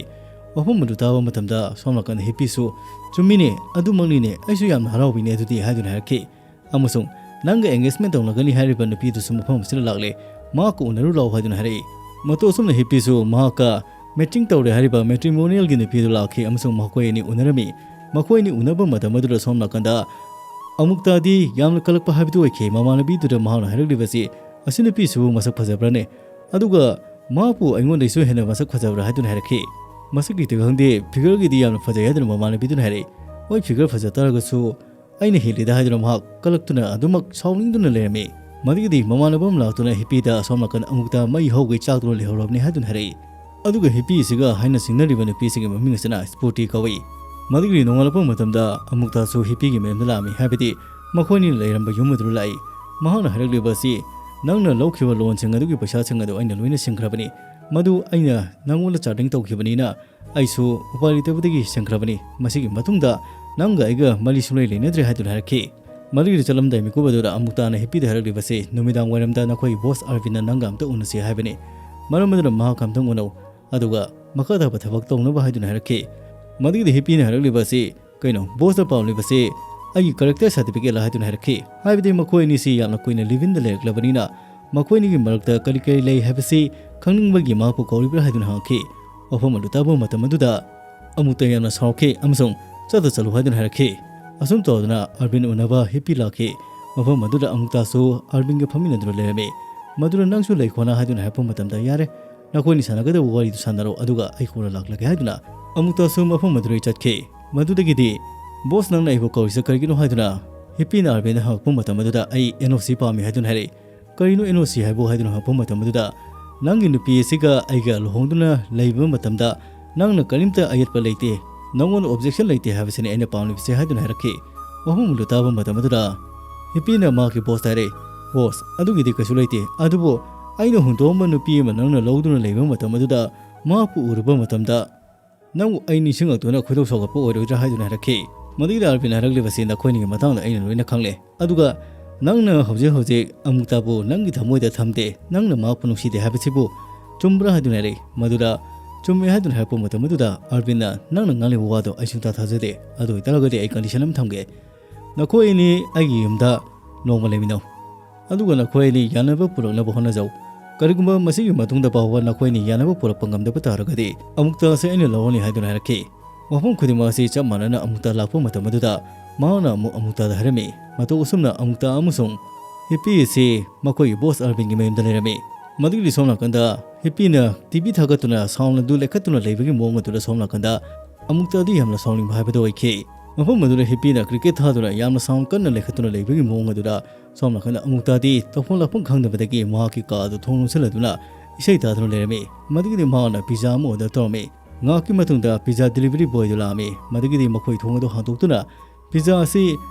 ꯋꯥꯐꯝ ꯑꯗꯨ ꯇꯥꯕ ꯃꯇꯝꯗ ꯁꯣꯝ ꯅꯥꯀꯟꯗ ꯍꯤꯞꯄꯤꯁꯨ, "ꯆꯨꯝꯃꯤꯅꯦ, ꯑꯗꯨꯃꯛꯅꯤꯅꯦ, ꯑꯩꯁꯨ ꯌꯥꯝꯅ ꯍꯔꯥꯎꯕꯤꯅꯦ ꯑꯗꯨꯗꯤ" ꯍꯥꯏꯗꯨꯅ ꯍꯥꯏꯔꯛꯈꯤ꯫ ꯑꯃꯁꯨꯡ ꯅꯪꯒ ꯑꯦꯡꯒꯦꯖꯃꯦꯟ ꯇꯧꯅꯒꯅꯤ ꯍꯥꯏꯔꯤꯕ ꯅꯨꯄꯤꯗꯨꯁꯨ ꯃꯐꯝ ꯑꯁꯤꯗ ꯂꯥꯛꯂꯦ, ꯃꯍꯥꯛꯀ ꯎꯅꯔꯨ ꯂꯥꯛꯎ ꯍꯥꯏꯗꯨꯅ ꯍꯥꯏꯔꯛꯏ꯫ ꯃꯇꯧ ꯑꯁꯨꯝꯅ ꯍꯤꯞꯄꯤꯁꯨ ꯃꯍꯥꯛꯀ ꯃꯦꯆꯤꯡ ꯇꯧꯔꯦ ꯍꯥꯏꯔꯤꯕ ꯃꯦꯇ꯭ꯔꯤꯃꯣꯅꯤꯌꯦꯜꯒꯤ ꯅꯨꯄꯤꯗꯨ ꯂꯥꯛꯈꯤ ꯑꯃꯁꯨꯡ ꯃꯈꯣꯏ ꯑꯅꯤ ꯎꯅꯔꯝꯃꯤ꯫ ꯃꯈꯣꯏ ꯑꯅꯤ ꯎꯅꯕ ꯃꯇꯝ ꯑꯗꯨꯗ ꯁꯣꯝ ꯅꯥꯀꯟꯗ ꯑꯃꯨꯛꯇꯥꯗꯤ ꯌꯥꯝꯅ ꯀꯜꯂꯛꯄ ꯍꯥꯏꯕꯗꯨ ꯑꯣꯏꯈꯤ꯫ ꯃꯃꯥꯟꯅꯕꯤꯗꯨꯗ ꯃꯍꯥꯛꯅ ꯍꯥꯏꯔꯛꯂꯤꯕꯁꯤ, "ꯑꯁꯤ ꯅꯨꯄꯤꯁꯤꯕꯨ ꯃꯁꯛ ꯐꯖꯕ꯭ꯔꯥꯅꯦ? ꯑꯗꯨꯒ ꯃꯍꯥꯛꯄꯨ ꯑꯩꯉꯣꯟꯗꯒꯤꯁꯨ ꯍꯦꯟꯅ ꯃꯁꯛ ꯐꯖꯕ꯭ꯔꯥ?" ꯍꯥꯏꯗꯨꯅ ꯍꯥꯏꯔꯛꯈꯤ꯫ ꯃꯁꯛꯀꯤꯗꯤ ꯈꯪꯗꯦ, figure ꯒꯤꯗꯤ ꯌꯥꯝꯅ ꯐꯖꯩ ꯍꯥꯏꯗꯨꯅ ꯃꯃꯥꯟꯅꯕꯤꯗꯨꯅ ꯍꯥꯏꯔꯛꯏ꯫ ꯍꯣꯏ, figure ꯐꯖ ꯇꯥꯔꯒꯁꯨ ꯑꯩꯅ ꯍꯦꯜꯂꯤꯗ ꯍꯥꯏꯗꯨꯅ ꯃꯍꯥꯛ ꯀꯂꯛꯇꯨꯅ ꯑꯗꯨꯃꯛ ꯁꯥꯎꯅꯤꯡꯗꯨꯅ ꯂꯩꯔꯝꯃꯤ꯫ ꯃꯗꯨꯒꯤꯗꯤ ꯃꯃꯥꯟꯅꯕ ꯑꯃ ꯂꯥꯛꯇꯨꯅ ꯍꯤꯞꯄꯤꯗ ꯑꯁꯣꯝ ꯅꯥꯀꯟ ꯑꯃꯨꯛꯇ ꯃꯩ ꯍꯧꯒꯩ ꯆꯥꯛꯇꯨꯅ ꯂꯩꯍꯧꯔꯕꯅꯤ ꯍꯥꯏꯗꯨꯅ ꯍꯥꯏꯔꯛꯏ꯫ ꯑꯗꯨꯒ ꯍꯤꯞꯄꯤꯁꯤꯒ ꯍꯥꯏꯅ ꯁꯤꯡꯅꯔꯤꯕ ꯅꯨꯄꯤꯁꯤꯒꯤ ꯃꯃꯤꯡ ꯑꯁꯤꯅ ꯁ꯭ꯄꯣꯔꯇꯤ ꯀꯧꯏ꯫ ꯃꯗꯨꯒꯤ ꯅꯣꯡꯉꯥꯜꯂꯛꯄ ꯃꯇꯝꯗ ꯑꯃꯨꯛꯇꯁꯨ ꯍꯤꯞꯄꯤꯒꯤ ꯃꯌꯨꯝꯗ ꯂꯥꯛꯑꯝꯃꯤ, ꯍꯥꯏꯕꯗꯤ ꯃꯈꯣꯏꯅꯤ ꯂꯩꯔꯝꯕ ꯌꯨꯝ ꯑꯗꯨꯗ ꯂꯥꯛꯏ꯫ ꯃꯍꯥꯛꯅ ꯍꯥꯏꯔꯛꯂꯤꯕ ꯑꯁꯤ, "ꯅꯪꯅ ꯂꯧꯈꯤꯕ ꯂꯣꯟꯁꯤꯡ ꯑꯗꯨꯒꯤ ꯄꯩꯁꯥꯁꯤꯡ ꯑꯗꯨ ꯑꯩꯅ ꯂꯣꯏꯅ ꯁꯤꯡꯈ꯭ꯔꯕꯅꯤ꯫ ꯃꯗꯨ ꯑꯩꯅ ꯅꯪꯉꯣꯟꯗ ꯆꯥꯔꯖꯤꯡ ꯇꯧꯈꯤꯕꯅꯤꯅ ꯑꯩꯁꯨ ꯎꯄꯥꯏ ꯂꯩꯇꯕꯗꯒꯤ ꯁꯤꯡꯈ꯭ꯔꯕꯅꯤ꯫ ꯃꯁꯤꯒꯤ ꯃꯇꯨꯡꯗ ꯅꯪꯒ ꯑꯩꯒ ꯃꯔꯤ ꯁꯨꯡꯂꯩ ꯂꯩꯅꯗ꯭ꯔꯦ" ꯍꯥꯏꯗꯨꯅ ꯍꯥꯏꯔꯛꯈꯤ꯫ ꯃꯗꯨꯒꯤꯗ ꯆꯠꯂꯝꯗꯥꯏ ꯃꯤꯀꯨꯞ ꯑꯗꯨꯗ ꯑꯃꯨꯛꯇꯥꯅ ꯍꯤꯞꯄꯤꯗ ꯍꯥꯏꯔꯛꯂꯤꯕꯁꯤ, "ꯅꯨꯃꯤꯗꯥꯡ ꯋꯥꯏꯔꯝꯗ ꯅꯈꯣꯏ ꯕꯣꯁ ꯑꯔꯕꯤꯟꯅ ꯅꯪꯒ ꯑꯝꯇ ꯎꯅꯁꯤ ꯍꯥꯏꯕꯅꯤ꯫ ꯃꯔꯝ ꯑꯗꯨꯅ ꯃꯍꯥꯛ ꯑꯝꯇꯪ ꯎꯅꯧ, ꯑꯗꯨꯒ ꯃꯈꯥ ꯇꯥꯕ ꯊꯕꯛ ꯇꯧꯅꯕ" ꯍꯥꯏꯗꯨꯅ ꯍꯥꯏꯔꯛꯈꯤ꯫ ꯃꯗꯨꯒꯤꯗ ꯍꯤꯞꯄꯤꯅ ꯍꯥꯏꯔꯛꯂꯤꯕ ꯑꯁꯤ, "ꯀꯩꯅꯣ, ꯕꯣꯁꯇ ꯄꯥꯝꯂꯤꯕꯁꯤ ꯑꯩꯒꯤ ꯀꯦꯔꯦꯛꯇꯔ ꯁꯥꯔꯇꯤꯐꯤꯀꯦꯠꯂ?" ꯍꯥꯏꯗꯨꯅ ꯍꯥꯏꯔꯛꯈꯤ꯫ ꯍꯥꯏꯕꯗꯤ ꯃꯈꯣꯏ ꯑꯅꯤꯁꯤ ꯌꯥꯝꯅ ꯀꯨꯏꯅ ꯂꯤꯚꯤꯟꯗ ꯂꯩꯔꯛꯂꯕꯅꯤꯅ ꯃꯈꯣꯏ ꯑꯅꯤꯒꯤ ꯃꯔꯛꯇ ꯀꯔꯤ ꯀꯔꯤ ꯂꯩ ꯍꯥꯏꯕꯁꯤ ꯈꯪꯅꯤꯡꯕꯒꯤ ꯃꯍꯥꯛꯄꯨ ꯀꯧꯔꯤꯕ꯭ꯔꯥ ꯍꯥꯏꯗꯨꯅ ꯍꯪꯉꯛꯈꯤ꯫ ꯋꯥꯐꯝ ꯑꯗꯨ ꯇꯥꯕ ꯃꯇꯝ ꯑꯗꯨꯗ ꯑꯃꯨꯛꯇ ꯌꯥꯝꯅ ꯁꯥꯎꯈꯤ ꯑꯃꯁꯨꯡ "ꯆꯠꯇ ꯆꯠꯂꯨ" ꯍꯥꯏꯗꯨꯅ ꯍꯥꯏꯔꯛꯈꯤ꯫ ꯑꯁꯨꯝ ꯇꯧꯗꯨꯅ ꯑꯥꯔꯕꯤꯟ ꯎꯅꯕ ꯍꯤꯞꯄꯤ ꯂꯥꯛꯈꯤ꯫ ꯃꯐꯝ ꯑꯗꯨꯗ ꯑꯃꯨꯛꯇꯁꯨ ꯑꯥꯔꯕꯤꯟꯒ ꯐꯝꯃꯤꯟꯅꯗꯨꯅ ꯂꯩꯔꯝꯃꯤ꯫ ꯃꯗꯨꯗ "ꯅꯪꯁꯨ ꯂꯩꯈꯣꯅ" ꯍꯥꯏꯗꯨꯅ ꯍꯥꯏꯔꯛꯄ ꯃꯇꯝꯗ, "ꯌꯥꯔꯦ, ꯅꯈꯣꯏꯅꯤ ꯁꯥꯟꯅꯒꯗꯕ ꯋꯥꯔꯤꯗꯨ ꯁꯥꯟꯅꯔꯣ, ꯑꯗꯨꯒ ꯑꯩ ꯀꯣꯟꯅ ꯂꯥꯛꯂꯒꯦ" ꯍꯥꯏꯗꯨꯅ ꯑꯃꯨꯛꯇꯁꯨ ꯃꯐꯝ ꯑꯗꯨꯗꯒꯤ ꯆꯠꯈꯤ꯫ ꯃꯗꯨꯗꯒꯤꯗꯤ, "ꯕꯣꯁ, ꯅꯪꯅ ꯑꯩꯕꯨ ꯀꯧꯔꯤꯁꯦ ꯀꯔꯤꯒꯤꯅꯣ?" ꯍꯥꯏꯗꯨꯅ ꯍꯤꯞꯄꯤꯅ ꯑꯥꯔꯕꯤꯟꯗ ꯍꯪꯉꯛꯄ ꯃꯇꯝ ꯑꯗꯨꯗ, "ꯑꯩ ꯑꯦꯟ ꯑꯣ ꯁꯤ ꯄꯥꯝꯃꯤ" ꯍꯥꯏꯗꯨꯅ ꯍꯥꯏꯔꯛꯏ꯫ "ꯀꯔꯤꯅꯣ ꯑꯦꯟ ꯑꯣ ꯁꯤ ꯍꯥꯏꯕꯨ?" ꯍꯥꯏꯗꯨꯅ ꯍꯪꯉꯛꯄ ꯃꯇꯝ ꯑꯗꯨꯗ, "ꯅꯪꯒꯤ ꯅꯨꯄꯤ ꯑꯁꯤꯒ ꯑꯩꯒ ꯂꯨꯍꯣꯡꯗꯨꯅ ꯂꯩꯕ ꯃꯇꯝꯗ ꯅꯪꯅ ꯀꯔꯤꯝꯇ ꯑꯌꯦꯠꯄ ꯂꯩꯇꯦ, ꯅꯪꯉꯣꯟꯗ ꯑꯣꯕꯖꯦꯛꯁꯟ ꯂꯩꯇꯦ ꯍꯥꯏꯕꯁꯤꯅꯤ ꯑꯩꯅ ꯄꯥꯝꯂꯤꯕꯁꯦ" ꯍꯥꯏꯗꯨꯅ ꯍꯥꯏꯔꯛꯈꯤ꯫ ꯋꯥꯐꯝ ꯑꯗꯨ ꯇꯥꯕ ꯃꯇꯝ ꯑꯗꯨꯗ ꯍꯤꯞꯄꯤꯅ ꯃꯍꯥꯛꯀꯤ ꯕꯣꯁꯇ ꯍꯥꯏꯔꯛꯏ, "ꯕꯣꯁ, ꯑꯗꯨꯒꯤꯗꯤ ꯀꯩꯁꯨ ꯂꯩꯇꯦ, ꯑꯗꯨꯕꯨ ꯑꯩꯅ ꯍꯨꯟꯗꯣꯛꯑꯝꯕ ꯅꯨꯄꯤ ꯑꯃ ꯅꯪꯅ ꯂꯧꯗꯨꯅ ꯂꯩꯕ ꯃꯇꯝ ꯑꯗꯨꯗ ꯃꯍꯥꯛꯄꯨ ꯎꯔꯨꯕ ꯃꯇꯝꯗ ꯅꯪꯕꯨ ꯑꯩ ꯅꯤꯡꯁꯤꯡꯂꯛꯇꯨꯅ ꯈꯣꯏꯗꯧ ꯁꯥꯎꯒꯠꯄ ꯑꯣꯏꯔꯣꯏꯗ꯭ꯔꯥ?" ꯍꯥꯏꯗꯨꯅ ꯍꯥꯏꯔꯛꯈꯤ꯫ ꯃꯗꯨꯒꯤꯗ ꯑꯥꯔꯕꯤꯟ ꯍꯥꯏꯔꯛꯂꯤꯕꯁꯤ, "ꯅꯈꯣꯏꯅꯤꯒꯤ ꯃꯇꯥꯡꯗ ꯑꯩꯅ ꯂꯣꯏꯅ ꯈꯪꯂꯦ꯫ ꯑꯗꯨꯒ ꯅꯪꯅ ꯍꯧꯖꯤꯛ ꯍꯧꯖꯤꯛ ꯑꯃꯨꯛꯇꯕꯨ ꯅꯪꯒꯤ ꯊꯃꯣꯏꯗ ꯊꯝꯗꯦ, ꯅꯪꯅ ꯃꯍꯥꯛꯄꯨ ꯅꯨꯡꯁꯤꯗꯦ ꯍꯥꯏꯕꯁꯤꯕꯨ ꯆꯨꯝꯕ꯭ꯔꯥ?" ꯍꯥꯏꯗꯨꯅ ꯍꯥꯏꯔꯛꯏ꯫ ꯃꯗꯨꯗ "ꯆꯨꯝꯃꯦ" ꯍꯥꯏꯗꯨꯅ ꯍꯥꯏꯔꯛꯄ ꯃꯇꯝ ꯑꯗꯨꯗ ꯑꯥꯔꯕꯤꯟꯅ, "ꯅꯪꯅ ꯉꯥꯡꯂꯤꯕ ꯋꯥꯗꯣ ꯑꯩ ꯁꯨꯡꯊꯥ ꯊꯥꯖꯗꯦ꯫ ꯑꯗꯨ ꯑꯣꯏꯇꯥꯔꯒꯗꯤ ꯑꯩ ꯀꯟꯗꯤꯁꯟ ꯑꯃ ꯊꯝꯒꯦ꯫ ꯅꯈꯣꯏ ꯑꯅꯤ ꯑꯩꯒꯤ ꯌꯨꯝꯗ ꯅꯣꯡꯃ ꯂꯩꯃꯤꯟꯅꯧ꯫ ꯑꯗꯨꯒ ꯅꯈꯣꯏ ꯑꯅꯤ ꯌꯥꯅꯕ ꯄꯨꯔꯛꯅꯕ ꯍꯣꯠꯅꯖꯧ꯫ ꯀꯔꯤꯒꯨꯝꯕ ꯃꯁꯤꯒꯤ ꯃꯇꯨꯡꯗ ꯐꯥꯎꯕ ꯅꯈꯣꯏ ꯑꯅꯤ ꯌꯥꯅꯕ ꯄꯨꯔꯛꯄ ꯉꯝꯗꯕ ꯇꯥꯔꯒꯗꯤ ꯑꯃꯨꯛꯇ ꯑꯁꯤ ꯑꯩꯅ ꯂꯧꯔꯅꯤ" ꯍꯥꯏꯗꯨꯅ ꯍꯥꯏꯔꯛꯈꯤ꯫ ꯋꯥꯐꯝ ꯈꯨꯗꯤꯡꯃꯛ ꯑꯁꯤ ꯆꯞ ꯃꯥꯟꯅꯅ ꯑꯃꯨꯛꯇ ꯂꯥꯛꯄ ꯃꯇꯝ ꯑꯗꯨꯗ ꯃꯍꯥꯛꯅ ꯑꯃꯨꯛ ꯑꯃꯨꯛꯇꯗ ꯍꯥꯏꯔꯝꯃꯤ꯫ ꯃꯇꯧ ꯑꯁꯨꯝꯅ ꯑꯃꯨꯛꯇ ꯑꯃꯁꯨꯡ ꯍꯤꯞꯄꯤ ꯑꯁꯤ ꯃꯈꯣꯏꯒꯤ ꯕꯣꯁ ꯑꯥꯔꯕꯤꯟꯒꯤ ꯃꯌꯨꯝꯗ ꯂꯩꯔꯝꯃꯤ꯫ ꯃꯗꯨꯒꯤꯗꯤ ꯁꯣꯝ ꯅꯥꯀꯟꯗ ꯍꯤꯞꯄꯤꯅ ꯇꯤ ꯚꯤ ꯊꯥꯒꯠꯇꯨꯅ ꯁꯥꯎꯟ ꯑꯗꯨ ꯂꯩꯈꯠꯇꯨꯅ ꯂꯩꯕꯒꯤ ꯃꯑꯣꯡ ꯑꯗꯨꯗ ꯁꯣꯝ ꯅꯥꯀꯟꯗ ꯑꯃꯨꯛꯇꯗꯤ ꯌꯥꯝꯅ ꯁꯥꯎꯅꯤꯡꯕ ꯍꯥꯏꯕꯗꯨ ꯑꯣꯏꯈꯤ꯫ ꯃꯐꯝ ꯑꯗꯨꯗ ꯍꯤꯞꯄꯤꯅ ꯀ꯭ꯔꯤꯀꯦꯠ ꯊꯥꯗꯨꯅ ꯌꯥꯝꯅ ꯁꯥꯎꯟ ꯀꯟꯅ ꯂꯩꯈꯠꯇꯨꯅ ꯂꯩꯕꯒꯤ ꯃꯑꯣꯡ ꯑꯗꯨꯗ ꯁꯣꯝ ꯅꯥꯀꯟꯗ ꯑꯃꯨꯛꯇꯗꯤ ꯇꯧꯐꯝ ꯂꯥꯛꯐꯝ ꯈꯪꯗꯕꯗꯒꯤ ꯃꯍꯥꯛꯀꯤ ꯀꯥ ꯑꯗꯨ ꯊꯣꯡ ꯂꯣꯟꯁꯤꯜꯂꯗꯨꯅ ꯏꯁꯩ ꯇꯥꯗꯨꯅ ꯂꯩꯔꯝꯃꯤ꯫ ꯃꯗꯨꯒꯤꯗꯤ ꯃꯍꯥꯛꯅ ꯄꯤꯖꯥ ꯑꯃ ꯑꯣꯔꯗꯔ ꯇꯧꯔꯝꯃꯤ꯫ ꯉꯥꯏꯍꯥꯛꯀꯤ ꯃꯇꯨꯡꯗ ꯄꯤꯖꯥ ꯗꯦꯂꯤꯚꯔꯤ ꯕꯣꯏꯗꯨ ꯂꯥꯛꯑꯝꯃꯤ꯫ ꯃꯗꯨꯒꯤꯗꯤ ꯃꯈꯣꯏ ꯊꯣꯡ ꯑꯗꯨ ꯍꯥꯡꯗꯣꯛꯇꯨꯅ ꯄꯤꯖꯥ ꯑꯁꯤ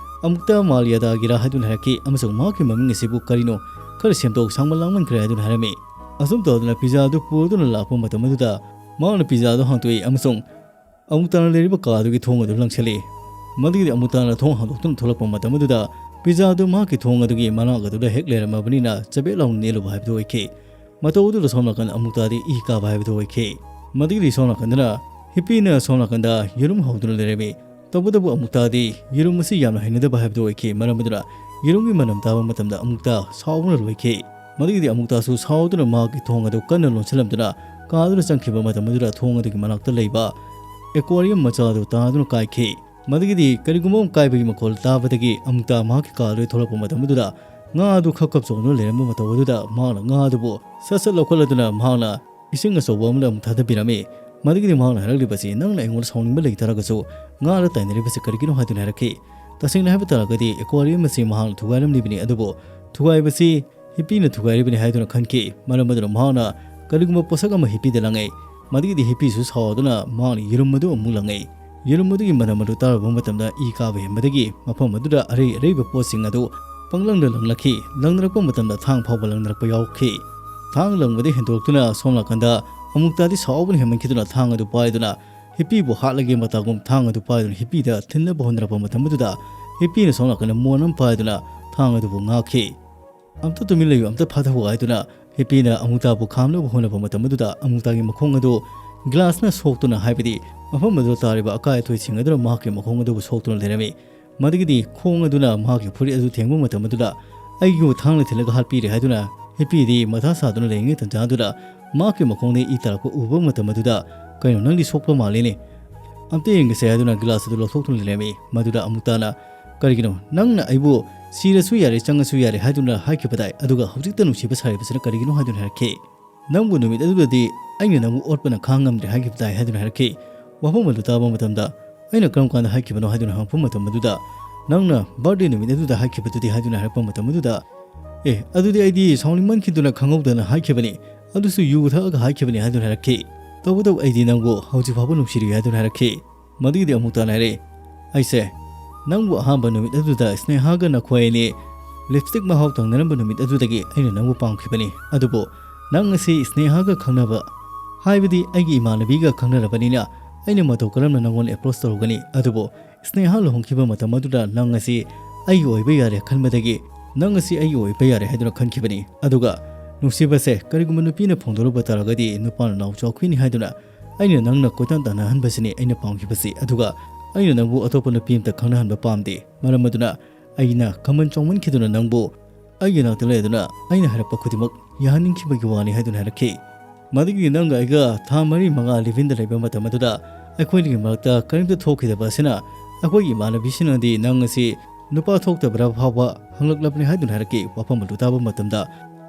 ꯑꯃꯨꯛꯇ ꯃꯥꯂꯤꯌꯥꯗꯥꯒꯤꯔꯥ ꯍꯥꯏꯗꯨꯅ ꯍꯥꯏꯔꯛꯈꯤ ꯑꯃꯁꯨꯡ ꯃꯍꯥꯛꯀꯤ ꯃꯃꯤꯡ ꯑꯁꯤꯕꯨ ꯀꯔꯤꯅꯣ, ꯈꯔ ꯁꯦꯝꯗꯣꯛ ꯁꯥꯡꯃꯟ ꯂꯥꯡꯃꯟꯈ꯭ꯔꯦ ꯍꯥꯏꯗꯨꯅ ꯍꯥꯏꯔꯝꯃꯤ꯫ ꯑꯁꯨꯝ ꯇꯧꯗꯨꯅ ꯄꯤꯖꯥ ꯑꯗꯨ ꯄꯨꯗꯨꯅ ꯂꯥꯛꯄ ꯃꯇꯝ ꯑꯗꯨꯗ ꯃꯍꯥꯛꯅ ꯄꯤꯖꯥ ꯑꯗꯨ ꯍꯥꯡꯗꯣꯛꯏ ꯑꯃꯁꯨꯡ ꯑꯃꯨꯛꯇꯅ ꯂꯩꯔꯤꯕ ꯀꯥ ꯑꯗꯨꯒꯤ ꯊꯣꯡ ꯑꯗꯨ ꯂꯪꯁꯤꯜꯂꯤ꯫ ꯃꯗꯨꯒꯤꯗꯤ ꯑꯃꯨꯛꯇꯅ ꯊꯣꯡ ꯍꯥꯡꯗꯣꯛꯇꯨꯅ ꯊꯣꯛꯂꯛꯄ ꯃꯇꯝ ꯑꯗꯨꯗ ꯄꯤꯖꯥ ꯑꯗꯨ ꯃꯍꯥꯛꯀꯤ ꯊꯣꯡ ꯑꯗꯨꯒꯤ ꯃꯅꯥꯛ ꯑꯗꯨꯗ ꯍꯦꯛ ꯂꯩꯔꯝꯃꯕꯅꯤꯅ ꯆꯕꯦꯠ ꯂꯥꯎꯅ ꯅꯦꯜꯂꯨꯕ ꯍꯥꯏꯕꯗꯨ ꯑꯣꯏꯈꯤ꯫ ꯃꯇꯧ ꯑꯗꯨꯗ ꯁꯣꯝ ꯅꯥꯀꯟ ꯑꯃꯨꯛꯇꯗꯤ ꯏ ꯀꯥꯕ ꯍꯥꯏꯕꯗꯨ ꯑꯣꯏꯈꯤ꯫ ꯃꯗꯨꯒꯤꯗꯤ ꯁꯣꯝ ꯅꯥꯀꯟꯗꯅ ꯍꯤꯞꯄꯤꯅ ꯁꯣꯝ ꯅꯥꯀꯟꯗ ꯌꯦꯔꯨꯝ ꯍꯧꯗꯨꯅ ꯂꯩꯔꯝꯃꯤ꯫ ꯇꯧꯕꯇꯕꯨ ꯑꯃꯨꯛꯇꯗꯤ ꯌꯦꯔꯨꯝ ꯑꯁꯤ ꯌꯥꯝꯅ ꯍꯩꯅꯗꯕ ꯍꯥꯏꯕꯗꯨ ꯑꯣꯏꯈꯤ꯫ ꯃꯔꯝ ꯑꯗꯨꯅ ꯌꯦꯔꯨꯝꯒꯤ ꯃꯅꯝ ꯇꯥꯕ ꯃꯇꯝꯗ ꯑꯃꯨꯛꯇ ꯁꯥꯎꯕꯅ ꯂꯣꯏꯈꯤ꯫ ꯃꯗꯨꯒꯤꯗꯤ ꯑꯃꯨꯛꯇꯁꯨ ꯁꯥꯎꯗꯨꯅ ꯃꯍꯥꯛꯀꯤ ꯊꯣꯡ ꯑꯗꯨ ꯀꯟꯅ ꯂꯣꯟꯁꯤꯜꯂꯝꯗꯨꯅ ꯀꯥ ꯑꯗꯨꯗ ꯆꯪꯈꯤꯕ ꯃꯇꯝ ꯑꯗꯨꯗ ꯊꯣꯡ ꯑꯗꯨꯒꯤ ꯃꯅꯥꯛꯇ ꯂꯩꯕ ꯑꯦꯀ꯭ꯋꯥꯔꯤꯌꯝ ꯃꯆꯥ ꯑꯗꯨ ꯇꯥꯗꯨꯅ ꯀꯥꯏꯈꯤ꯫ ꯃꯗꯨꯒꯤꯗꯤ ꯀꯔꯤꯒꯨꯝꯕ ꯑꯃ ꯀꯥꯏꯕꯒꯤ ꯃꯈꯣꯜ ꯇꯥꯕꯗꯒꯤ ꯑꯃꯨꯛꯇ ꯃꯍꯥꯛꯀꯤ ꯀꯥ ꯑꯗꯨꯗ ꯊꯣꯛꯂꯛꯄ ꯃꯇꯝ ꯑꯗꯨꯗ ꯉꯥ ꯑꯗꯨ ꯈꯞ ꯈꯞ ꯆꯣꯡꯗꯨꯅ ꯂꯩꯔꯝꯕ ꯃꯇꯧ ꯑꯗꯨꯗ ꯃꯍꯥꯛꯅ ꯉꯥ ꯑꯗꯨꯕꯨ ꯁꯠ ꯁꯠ ꯂꯧꯈꯠꯂꯗꯨꯅ ꯃꯍꯥꯛꯅ ꯏꯁꯤꯡ ꯑꯆꯧꯕ ꯑꯃꯗ ꯑꯃꯨꯛ ꯊꯥꯗꯕꯤꯔꯝꯃꯤ꯫ ꯃꯗꯨꯒꯤꯗꯤ ꯃꯍꯥꯛꯅ ꯍꯥꯏꯔꯛꯂꯤꯕꯁꯤ, "ꯅꯪꯅ ꯑꯩꯉꯣꯟꯗ ꯁꯥꯎꯅꯤꯡꯕ ꯂꯩ ꯇꯥꯔꯒꯁꯨ ꯉꯥꯗ ꯇꯥꯏꯅꯔꯤꯕꯁꯤ ꯀꯔꯤꯒꯤꯅꯣ?" ꯍꯥꯏꯗꯨꯅ ꯍꯥꯏꯔꯛꯈꯤ꯫ ꯇꯁꯦꯡꯅ ꯍꯥꯏꯕ ꯇꯥꯔꯒꯗꯤ ꯑꯦꯀ꯭ꯋꯥꯔꯤꯌꯝ ꯑꯁꯤ ꯃꯍꯥꯛꯅ ꯊꯨꯒꯥꯏꯔꯝꯂꯤꯕꯅꯤ, ꯑꯗꯨꯕꯨ ꯊꯨꯒꯥꯏꯕꯁꯤ ꯍꯤꯞꯄꯤꯅ ꯊꯨꯒꯥꯏꯔꯤꯕꯅꯤ ꯍꯥꯏꯗꯨꯅ ꯈꯟꯈꯤ꯫ ꯃꯔꯝ ꯑꯗꯨꯅ ꯃꯍꯥꯛꯅ ꯀꯔꯤꯒꯨꯝꯕ ꯄꯣꯠꯁꯛ ꯑꯃ ꯍꯤꯞꯄꯤꯗ ꯂꯪꯉꯛꯏ꯫ ꯃꯗꯨꯒꯤꯗꯤ ꯍꯤꯞꯄꯤꯁꯨ ꯁꯥꯎꯗꯨꯅ ꯃꯍꯥꯛꯅ ꯌꯦꯔꯨꯝ ꯑꯗꯨ ꯑꯃꯨꯛ ꯂꯪꯉꯛꯏ꯫ ꯌꯦꯔꯨꯝ ꯑꯗꯨꯒꯤ ꯃꯅꯝ ꯑꯗꯨ ꯇꯥꯔꯨꯕ ꯃꯇꯝꯗ ꯏ ꯀꯥꯕ ꯍꯦꯟꯕꯗꯒꯤ ꯃꯐꯝ ꯑꯗꯨꯗ ꯑꯔꯩ ꯑꯔꯩꯕ ꯄꯣꯠꯁꯤꯡ ꯑꯗꯨ ꯄꯪꯂꯪꯗ ꯂꯪꯂꯛꯈꯤ꯫ ꯂꯪꯅꯔꯛꯄ ꯃꯇꯝꯗ ꯊꯥꯡ ꯐꯥꯎꯕ ꯂꯪꯅꯔꯛꯄ ꯌꯥꯎꯈꯤ꯫ ꯊꯥꯡ ꯂꯪꯕꯗ ꯍꯦꯟꯗꯣꯔꯛꯇꯨꯅ ꯁꯣꯝ ꯅꯥꯀꯟꯗ ꯑꯃꯨꯛꯇꯗꯤ ꯁꯥꯎꯕꯅ ꯍꯦꯟꯃꯟꯈꯤꯗꯨꯅ ꯊꯥꯡ ꯑꯗꯨ ꯄꯥꯏꯗꯨꯅ ꯍꯤꯞꯄꯤꯕꯨ ꯍꯥꯠꯂꯒꯦ ꯃꯇꯥꯒꯨꯝ ꯊꯥꯡ ꯑꯗꯨ ꯄꯥꯏꯗꯨꯅ ꯍꯤꯞꯄꯤꯗ ꯊꯤꯟꯅꯕ ꯍꯣꯠꯅꯔꯛꯄ ꯃꯇꯝ ꯑꯗꯨꯗ ꯍꯤꯞꯄꯤꯅ ꯁꯣꯝ ꯅꯥꯀꯟꯗ ꯃꯣꯟ ꯑꯃ ꯄꯥꯏꯗꯨꯅ ꯊꯥꯡ ꯑꯗꯨꯕꯨ ꯉꯥꯛꯈꯤ꯫ "ꯑꯝꯇ ꯇꯨꯃꯤꯟ ꯂꯩꯌꯨ, ꯑꯝꯇ ꯐꯥꯊꯧ" ꯍꯥꯏꯗꯨꯅ ꯍꯤꯞꯄꯤꯅ ꯑꯃꯨꯛꯇꯕꯨ ꯈꯥꯝꯅꯕ ꯍꯣꯠꯅꯕ ꯃꯇꯝ ꯑꯗꯨꯗ ꯑꯃꯨꯛꯇꯒꯤ ꯃꯈꯣꯡ ꯑꯗꯨ ꯒ꯭ꯂꯥꯁꯅ ꯁꯣꯛꯇꯨꯅ, ꯍꯥꯏꯕꯗꯤ ꯃꯐꯝ ꯑꯗꯨꯗ ꯇꯥꯔꯤꯕ ꯑꯀꯥꯏ ꯑꯊꯣꯏꯁꯤꯡ ꯑꯗꯨꯅ ꯃꯍꯥꯛꯀꯤ ꯃꯈꯣꯡ ꯑꯗꯨꯕꯨ ꯁꯣꯛꯇꯨꯅ ꯂꯩꯔꯝꯃꯤ꯫ ꯃꯗꯨꯒꯤꯗꯤ ꯈꯣꯡ ꯑꯗꯨꯅ ꯃꯍꯥꯛꯀꯤ ꯐꯨꯔꯤꯠ ꯑꯗꯨ ꯊꯦꯡꯕ ꯃꯇꯝ ꯑꯗꯨꯗ ꯑꯩꯒꯤꯕꯨ ꯊꯥꯡꯅ ꯊꯤꯜꯂꯒ ꯍꯥꯠꯄꯤꯔꯦ ꯍꯥꯏꯗꯨꯅ ꯍꯤꯞꯄꯤꯗꯤ ꯃꯊꯥ ꯁꯥꯗꯨꯅ ꯂꯩꯔꯤꯉꯩ ꯇꯟꯖꯥ ꯑꯗꯨꯗ ꯃꯍꯥꯛꯀꯤ ꯃꯈꯣꯡꯗ ꯏ ꯇꯥꯔꯛꯄ ꯎꯕ ꯃꯇꯝ ꯑꯗꯨꯗ, "ꯀꯩꯅꯣ, ꯅꯪꯗꯤ ꯁꯣꯛꯄ ꯃꯥꯜꯂꯤꯅꯦ, ꯑꯝꯇ ꯌꯦꯡꯒꯦꯁꯦ" ꯍꯥꯏꯗꯨꯅ ꯒꯤꯂꯥꯁ ꯑꯗꯨ ꯂꯧꯊꯣꯛꯇꯨꯅ ꯂꯩꯔꯝꯃꯤ꯫ ꯃꯗꯨꯗ ꯑꯃꯨꯛꯇꯅ, "ꯀꯔꯤꯒꯤꯅꯣ ꯅꯪꯅ ꯑꯩꯕꯨ "ꯁꯤꯔꯁꯨ ꯌꯥꯔꯦ, ꯆꯪꯉꯁꯨ ꯌꯥꯔꯦ" ꯍꯥꯏꯗꯨꯅ ꯍꯥꯏꯈꯤꯕꯗꯥꯏ, ꯑꯗꯨꯒ ꯍꯧꯖꯤꯛꯇ ꯅꯨꯡꯁꯤꯕ ꯁꯥꯔꯤꯕꯁꯤꯅ ꯀꯔꯤꯒꯤꯅꯣ ꯍꯥꯏꯗꯨꯅ ꯍꯥꯏꯔꯛꯈꯤ꯫ "ꯅꯪꯕꯨ ꯅꯨꯃꯤꯠ ꯑꯗꯨꯗꯗꯤ ꯑꯩꯅ ꯅꯪꯕꯨ ꯑꯣꯠꯄꯅ ꯈꯥꯡ ꯉꯝꯗ꯭ꯔꯦ" ꯍꯥꯏꯈꯤꯕꯗꯥꯏ ꯍꯥꯏꯗꯨꯅ ꯍꯥꯏꯔꯛꯈꯤ꯫ ꯋꯥꯐꯝ ꯑꯗꯨ ꯇꯥꯕ ꯃꯇꯝꯗ, "ꯑꯩꯅ ꯀꯔꯝ ꯀꯥꯟꯗ ꯍꯥꯏꯈꯤꯕꯅꯣ?" ꯍꯥꯏꯗꯨꯅ ꯍꯪꯉꯛꯄ ꯃꯇꯝ ꯑꯗꯨꯗ, "ꯅꯪꯅ birthday ꯅꯨꯃꯤꯠ ꯑꯗꯨꯗ ꯍꯥꯏꯈꯤꯕꯗꯨꯗꯤ" ꯍꯥꯏꯗꯨꯅ ꯍꯥꯏꯔꯛꯄ ꯃꯇꯝ ꯑꯗꯨꯗ, "ꯑꯦ, ꯑꯗꯨꯗꯤ ꯑꯩꯗꯤ ꯁꯥꯎꯅꯤꯡꯃꯟꯈꯤꯗꯨꯅ ꯈꯪꯍꯧꯗꯅ ꯍꯥꯏꯈꯤꯕꯅꯤ, ꯑꯗꯨꯁꯨ ꯌꯨ ꯊꯛꯑꯒ ꯍꯥꯏꯈꯤꯕꯅꯤ" ꯍꯥꯏꯗꯨꯅ ꯍꯥꯏꯔꯛꯈꯤ꯫ "ꯇꯧꯕꯇꯕꯨ ꯑꯩꯗꯤ ꯅꯪꯕꯨ ꯍꯧꯖꯤꯛ ꯐꯥꯎꯕ ꯅꯨꯡꯁꯤꯔꯤ" ꯍꯥꯏꯗꯨꯅ ꯍꯥꯏꯔꯛꯈꯤ꯫ ꯃꯗꯨꯒꯤꯗꯤ ꯑꯃꯨꯛ ꯇꯥꯟꯅꯔꯦ꯫ "ꯑꯩꯁꯦ ꯅꯪꯕꯨ ꯑꯍꯥꯟꯕ ꯅꯨꯃꯤꯠ ꯑꯗꯨꯗ ꯁ꯭ꯅꯦꯍꯥꯒ ꯅꯈꯣꯏ ꯑꯅꯤ ꯂꯤꯞꯁꯇꯤꯛ ꯃꯍꯥꯎ ꯇꯪꯅꯔꯝꯕ ꯅꯨꯃꯤꯠ ꯑꯗꯨꯗꯒꯤ ꯑꯩꯅ ꯅꯪꯕꯨ ꯄꯥꯝꯈꯤꯕꯅꯤ꯫ ꯑꯗꯨꯕꯨ ꯅꯪ ꯑꯁꯤ ꯁ꯭ꯅꯦꯍꯥꯒ ꯈꯪꯅꯕ, ꯍꯥꯏꯕꯗꯤ ꯑꯩꯒꯤ ꯏꯃꯥꯟꯅꯕꯤꯒ ꯈꯪꯅꯔꯕꯅꯤꯅ, ꯑꯩꯅ ꯃꯇꯧ ꯀꯔꯝꯅ ꯅꯪꯉꯣꯟꯗ approach ꯇꯧꯔꯨꯒꯅꯤ? ꯑꯗꯨꯕꯨ ꯁ꯭ꯅꯦꯍꯥ ꯂꯨꯍꯣꯡꯈꯤꯕ ꯃꯇꯝ ꯑꯗꯨꯗ ꯅꯪ ꯑꯁꯤ ꯑꯩꯒꯤ ꯑꯣꯏꯕ ꯌꯥꯔꯦ ꯈꯟꯕꯗꯒꯤ ꯅꯪ ꯑꯁꯤ ꯑꯩꯒꯤ ꯑꯣꯏꯕ ꯌꯥꯔꯦ ꯍꯥꯏꯗꯨꯅ ꯈꯟꯈꯤꯕꯅꯤ꯫ ꯑꯗꯨꯒ ꯅꯨꯡꯁꯤꯕꯁꯦ ꯀꯔꯤꯒꯨꯝꯕ ꯅꯨꯄꯤꯅ ꯐꯣꯡꯗꯣꯔꯛꯄ ꯇꯥꯔꯒꯗꯤ ꯅꯨꯄꯥꯅ ꯅꯥꯎ ꯆꯥꯎꯈꯤꯅꯤ ꯍꯥꯏꯗꯨꯅ ꯑꯩꯅ ꯅꯪꯅ ꯀꯣꯏꯇꯥꯟ ꯇꯥꯟꯅꯍꯟꯕꯁꯤꯅꯤ ꯑꯩꯅ ꯄꯥꯝꯈꯤꯕꯁꯤ꯫ ꯑꯗꯨꯒ ꯑꯩꯅ ꯅꯪꯕꯨ ꯑꯇꯣꯞꯄ ꯅꯨꯄꯤ ꯑꯃꯇ ꯈꯪꯅꯍꯟꯕ ꯄꯥꯝꯗꯦ꯫ ꯃꯔꯝ ꯑꯗꯨꯅ ꯑꯩꯅ ꯈꯝꯕꯟ ꯆꯥꯎꯃꯟꯈꯤꯗꯨꯅ ꯅꯪꯕꯨ ꯑꯩꯒꯤ ꯅꯥꯛꯇ ꯂꯩꯗꯨꯅ ꯑꯩꯅ ꯍꯥꯏꯔꯛꯄ ꯈꯨꯗꯤꯡꯃꯛ ꯌꯥꯍꯟꯅꯤꯡꯈꯤꯕꯒꯤ ꯋꯥꯅꯤ" ꯍꯥꯏꯗꯨꯅ ꯍꯥꯏꯔꯛꯈꯤ꯫ ꯃꯗꯨꯒꯤ ꯅꯪꯒ ꯑꯩꯒ ꯊꯥ ꯃꯔꯤ ꯃꯉꯥ live-in-ꯗ ꯂꯩꯕ ꯃꯇꯝ ꯑꯗꯨꯗ ꯑꯩꯈꯣꯏꯒꯤ ꯃꯔꯛꯇ ꯀꯔꯤꯝꯇ ꯊꯣꯛꯈꯤꯗꯕ ꯑꯁꯤꯅ ꯑꯩꯈꯣꯏꯒꯤ ꯏꯃꯥꯟꯅꯕꯤꯁꯤꯡꯅꯗꯤ ꯅꯪ ꯑꯁꯤ ꯅꯨꯄꯥ ꯊꯣꯛꯇꯕ꯭ꯔꯥ ꯐꯥꯎꯕ ꯍꯪꯂꯛꯂꯕꯅꯤ ꯍꯥꯏꯗꯨꯅ ꯍꯥꯏꯔꯛꯈꯤ꯫ ꯋꯥꯐꯝ ꯑꯗꯨ ꯇꯥꯕ ꯃꯇꯝꯗ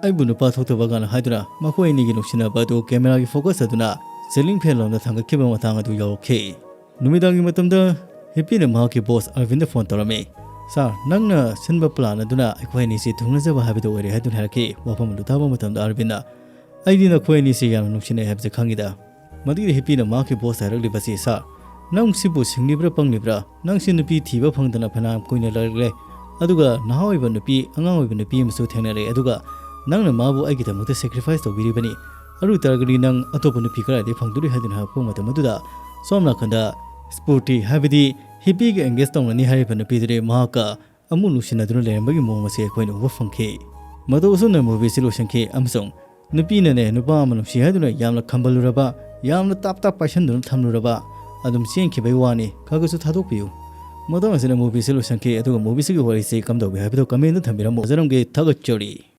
ꯑꯩꯕꯨ ꯅꯨꯄꯥ ꯊꯣꯛꯇꯕ ꯀꯥꯏꯅ ꯍꯥꯏꯗꯨꯅ ꯃꯈꯣꯏ ꯑꯅꯤꯒꯤ ꯅꯨꯡꯁꯤꯅꯕ ꯑꯗꯨ camera-ꯒꯤ focus ꯑꯗꯨꯅ ceiling fan ꯂꯣꯝꯗ ꯊꯥꯡꯒꯠꯈꯤꯕ ꯃꯇꯥꯡ ꯑꯗꯨ ꯌꯥꯎꯔꯛꯈꯤ꯫ ꯅꯨꯃꯤꯗꯥꯡꯒꯤ ꯃꯇꯝꯗ ꯍꯤꯞꯄꯤꯅ ꯃꯍꯥꯛꯀꯤ boss ꯑꯔꯕꯤꯟꯗ phone ꯇꯧꯔꯝꯃꯤ꯫ "Sir, ꯅꯪꯅ ꯁꯤꯟꯕ plan ꯑꯗꯨꯅ ꯑꯩꯈꯣꯏ ꯑꯅꯤꯁꯤ ꯊꯨꯡꯅꯖꯕ ꯍꯥꯏꯕꯗꯨ ꯑꯣꯏꯔꯦ" ꯍꯥꯏꯗꯨꯅ ꯍꯥꯏꯔꯛꯈꯤ꯫ ꯋꯥꯐꯝ ꯑꯗꯨ ꯇꯥꯕ ꯃꯇꯝꯗ ꯑꯔꯕꯤꯟꯅ, "ꯑꯩꯗꯤ ꯅꯈꯣꯏ ꯑꯅꯤꯁꯤ ꯌꯥꯝꯅ ꯅꯨꯡꯁꯤꯅꯩ ꯍꯥꯏꯕꯁꯤ ꯈꯪꯉꯤꯗ"꯫ ꯃꯗꯨꯒꯤ ꯍꯤꯞꯄꯤꯅ ꯃꯍꯥꯛꯀꯤ boss ꯍꯥꯏꯔꯛꯂꯤꯕꯁꯤ, "Sir, ꯅꯪꯁꯤꯕꯨ ꯁꯤꯡꯂꯤꯕ꯭ꯔꯥ ꯄꯪꯂꯤꯕ꯭ꯔꯥ? ꯅꯪꯁꯤ ꯅꯨꯄꯤ ꯊꯤꯕ ꯐꯪꯗꯅ ꯐꯅꯌꯥꯝ ꯀꯨꯏꯅ ꯂꯩꯔꯛꯂꯦ꯫ ꯑꯗꯨꯒ ꯅꯍꯥ ꯑꯣꯏꯕ ꯅꯨꯄꯤ, ꯑꯉꯥꯡ ꯑꯣꯏꯕ ꯅꯨꯄꯤ ꯑꯃꯁꯨ ꯊꯦꯡꯅꯔꯦ꯫ ꯑꯗꯨꯒ ꯅꯪꯅ ꯃꯥꯕꯨ ꯑꯩꯒꯤꯗꯃꯛꯇ sacrifice ꯇꯧꯕꯤꯔꯤꯕꯅꯤ꯫ ꯑꯗꯨ ꯑꯣꯏꯇꯥꯔꯒꯗꯤ ꯅꯪ ꯑꯇꯣꯞꯄ ꯅꯨꯄꯤ ꯀꯗꯥꯏꯗꯒꯤ ꯐꯪꯗꯣꯔꯤ?" ꯍꯥꯏꯗꯨꯅ ꯍꯥꯏꯔꯛꯄ ꯃꯇꯝ ꯑꯗꯨꯗ ꯁꯣꯝ ꯅꯥꯀꯟꯗ ꯁ꯭ꯐꯨꯔꯇꯤ, ꯍꯥꯏꯕꯗꯤ ꯍꯤꯞꯄꯤꯒ engage ꯇꯧꯅꯅꯤ ꯍꯥꯏꯔꯤꯕ ꯅꯨꯄꯤꯗꯨꯗꯤ ꯃꯍꯥꯛꯀ ꯑꯃꯨꯛ ꯅꯨꯡꯁꯤꯅꯗꯨꯅ ꯂꯩꯔꯝꯕꯒꯤ ꯃꯑꯣꯡ ꯑꯁꯤ ꯑꯩꯈꯣꯏꯅ ꯎꯕ ꯐꯪꯈꯤ꯫ ꯃꯇꯧ ꯑꯁꯨꯝꯅ movie-ꯁꯤ ꯂꯣꯏꯁꯤꯟꯈꯤ ꯑꯃꯁꯨꯡ ꯅꯨꯄꯤꯅꯅꯦ ꯅꯨꯄꯥ ꯑꯃ ꯅꯨꯡꯁꯤ ꯍꯥꯏꯗꯨꯅ ꯌꯥꯝꯅ ꯈꯝꯕꯜꯂꯨꯔꯕ, ꯌꯥꯝꯅ ꯇꯥꯞ ꯇꯥꯞ ꯄꯥꯏꯁꯟꯗꯨꯅ ꯊꯝꯂꯨꯔꯕ, ꯑꯗꯨꯝ ꯆꯦꯟꯈꯤꯕꯒꯤ ꯋꯥꯅꯤ꯫ ꯈꯔ ꯈꯔꯁꯨ ꯊꯥꯗꯣꯛꯄꯤꯌꯨ꯫ ꯃꯇꯥꯡ ꯑꯁꯤꯅ movie-ꯁꯤ ꯂꯣꯏꯁꯤꯟꯈꯤ, ꯑꯗꯨꯒ movie-ꯁꯤꯒꯤ ꯋꯥꯔꯤꯁꯤ ꯀꯝꯗꯧꯒꯦ ꯍꯥꯏꯕꯗꯨ comment-ꯗ ꯊꯝꯕꯤꯔꯝꯃꯨ꯫ ꯐꯖꯔꯝꯒꯦ, ꯊꯥꯒꯠꯆꯔꯤ꯫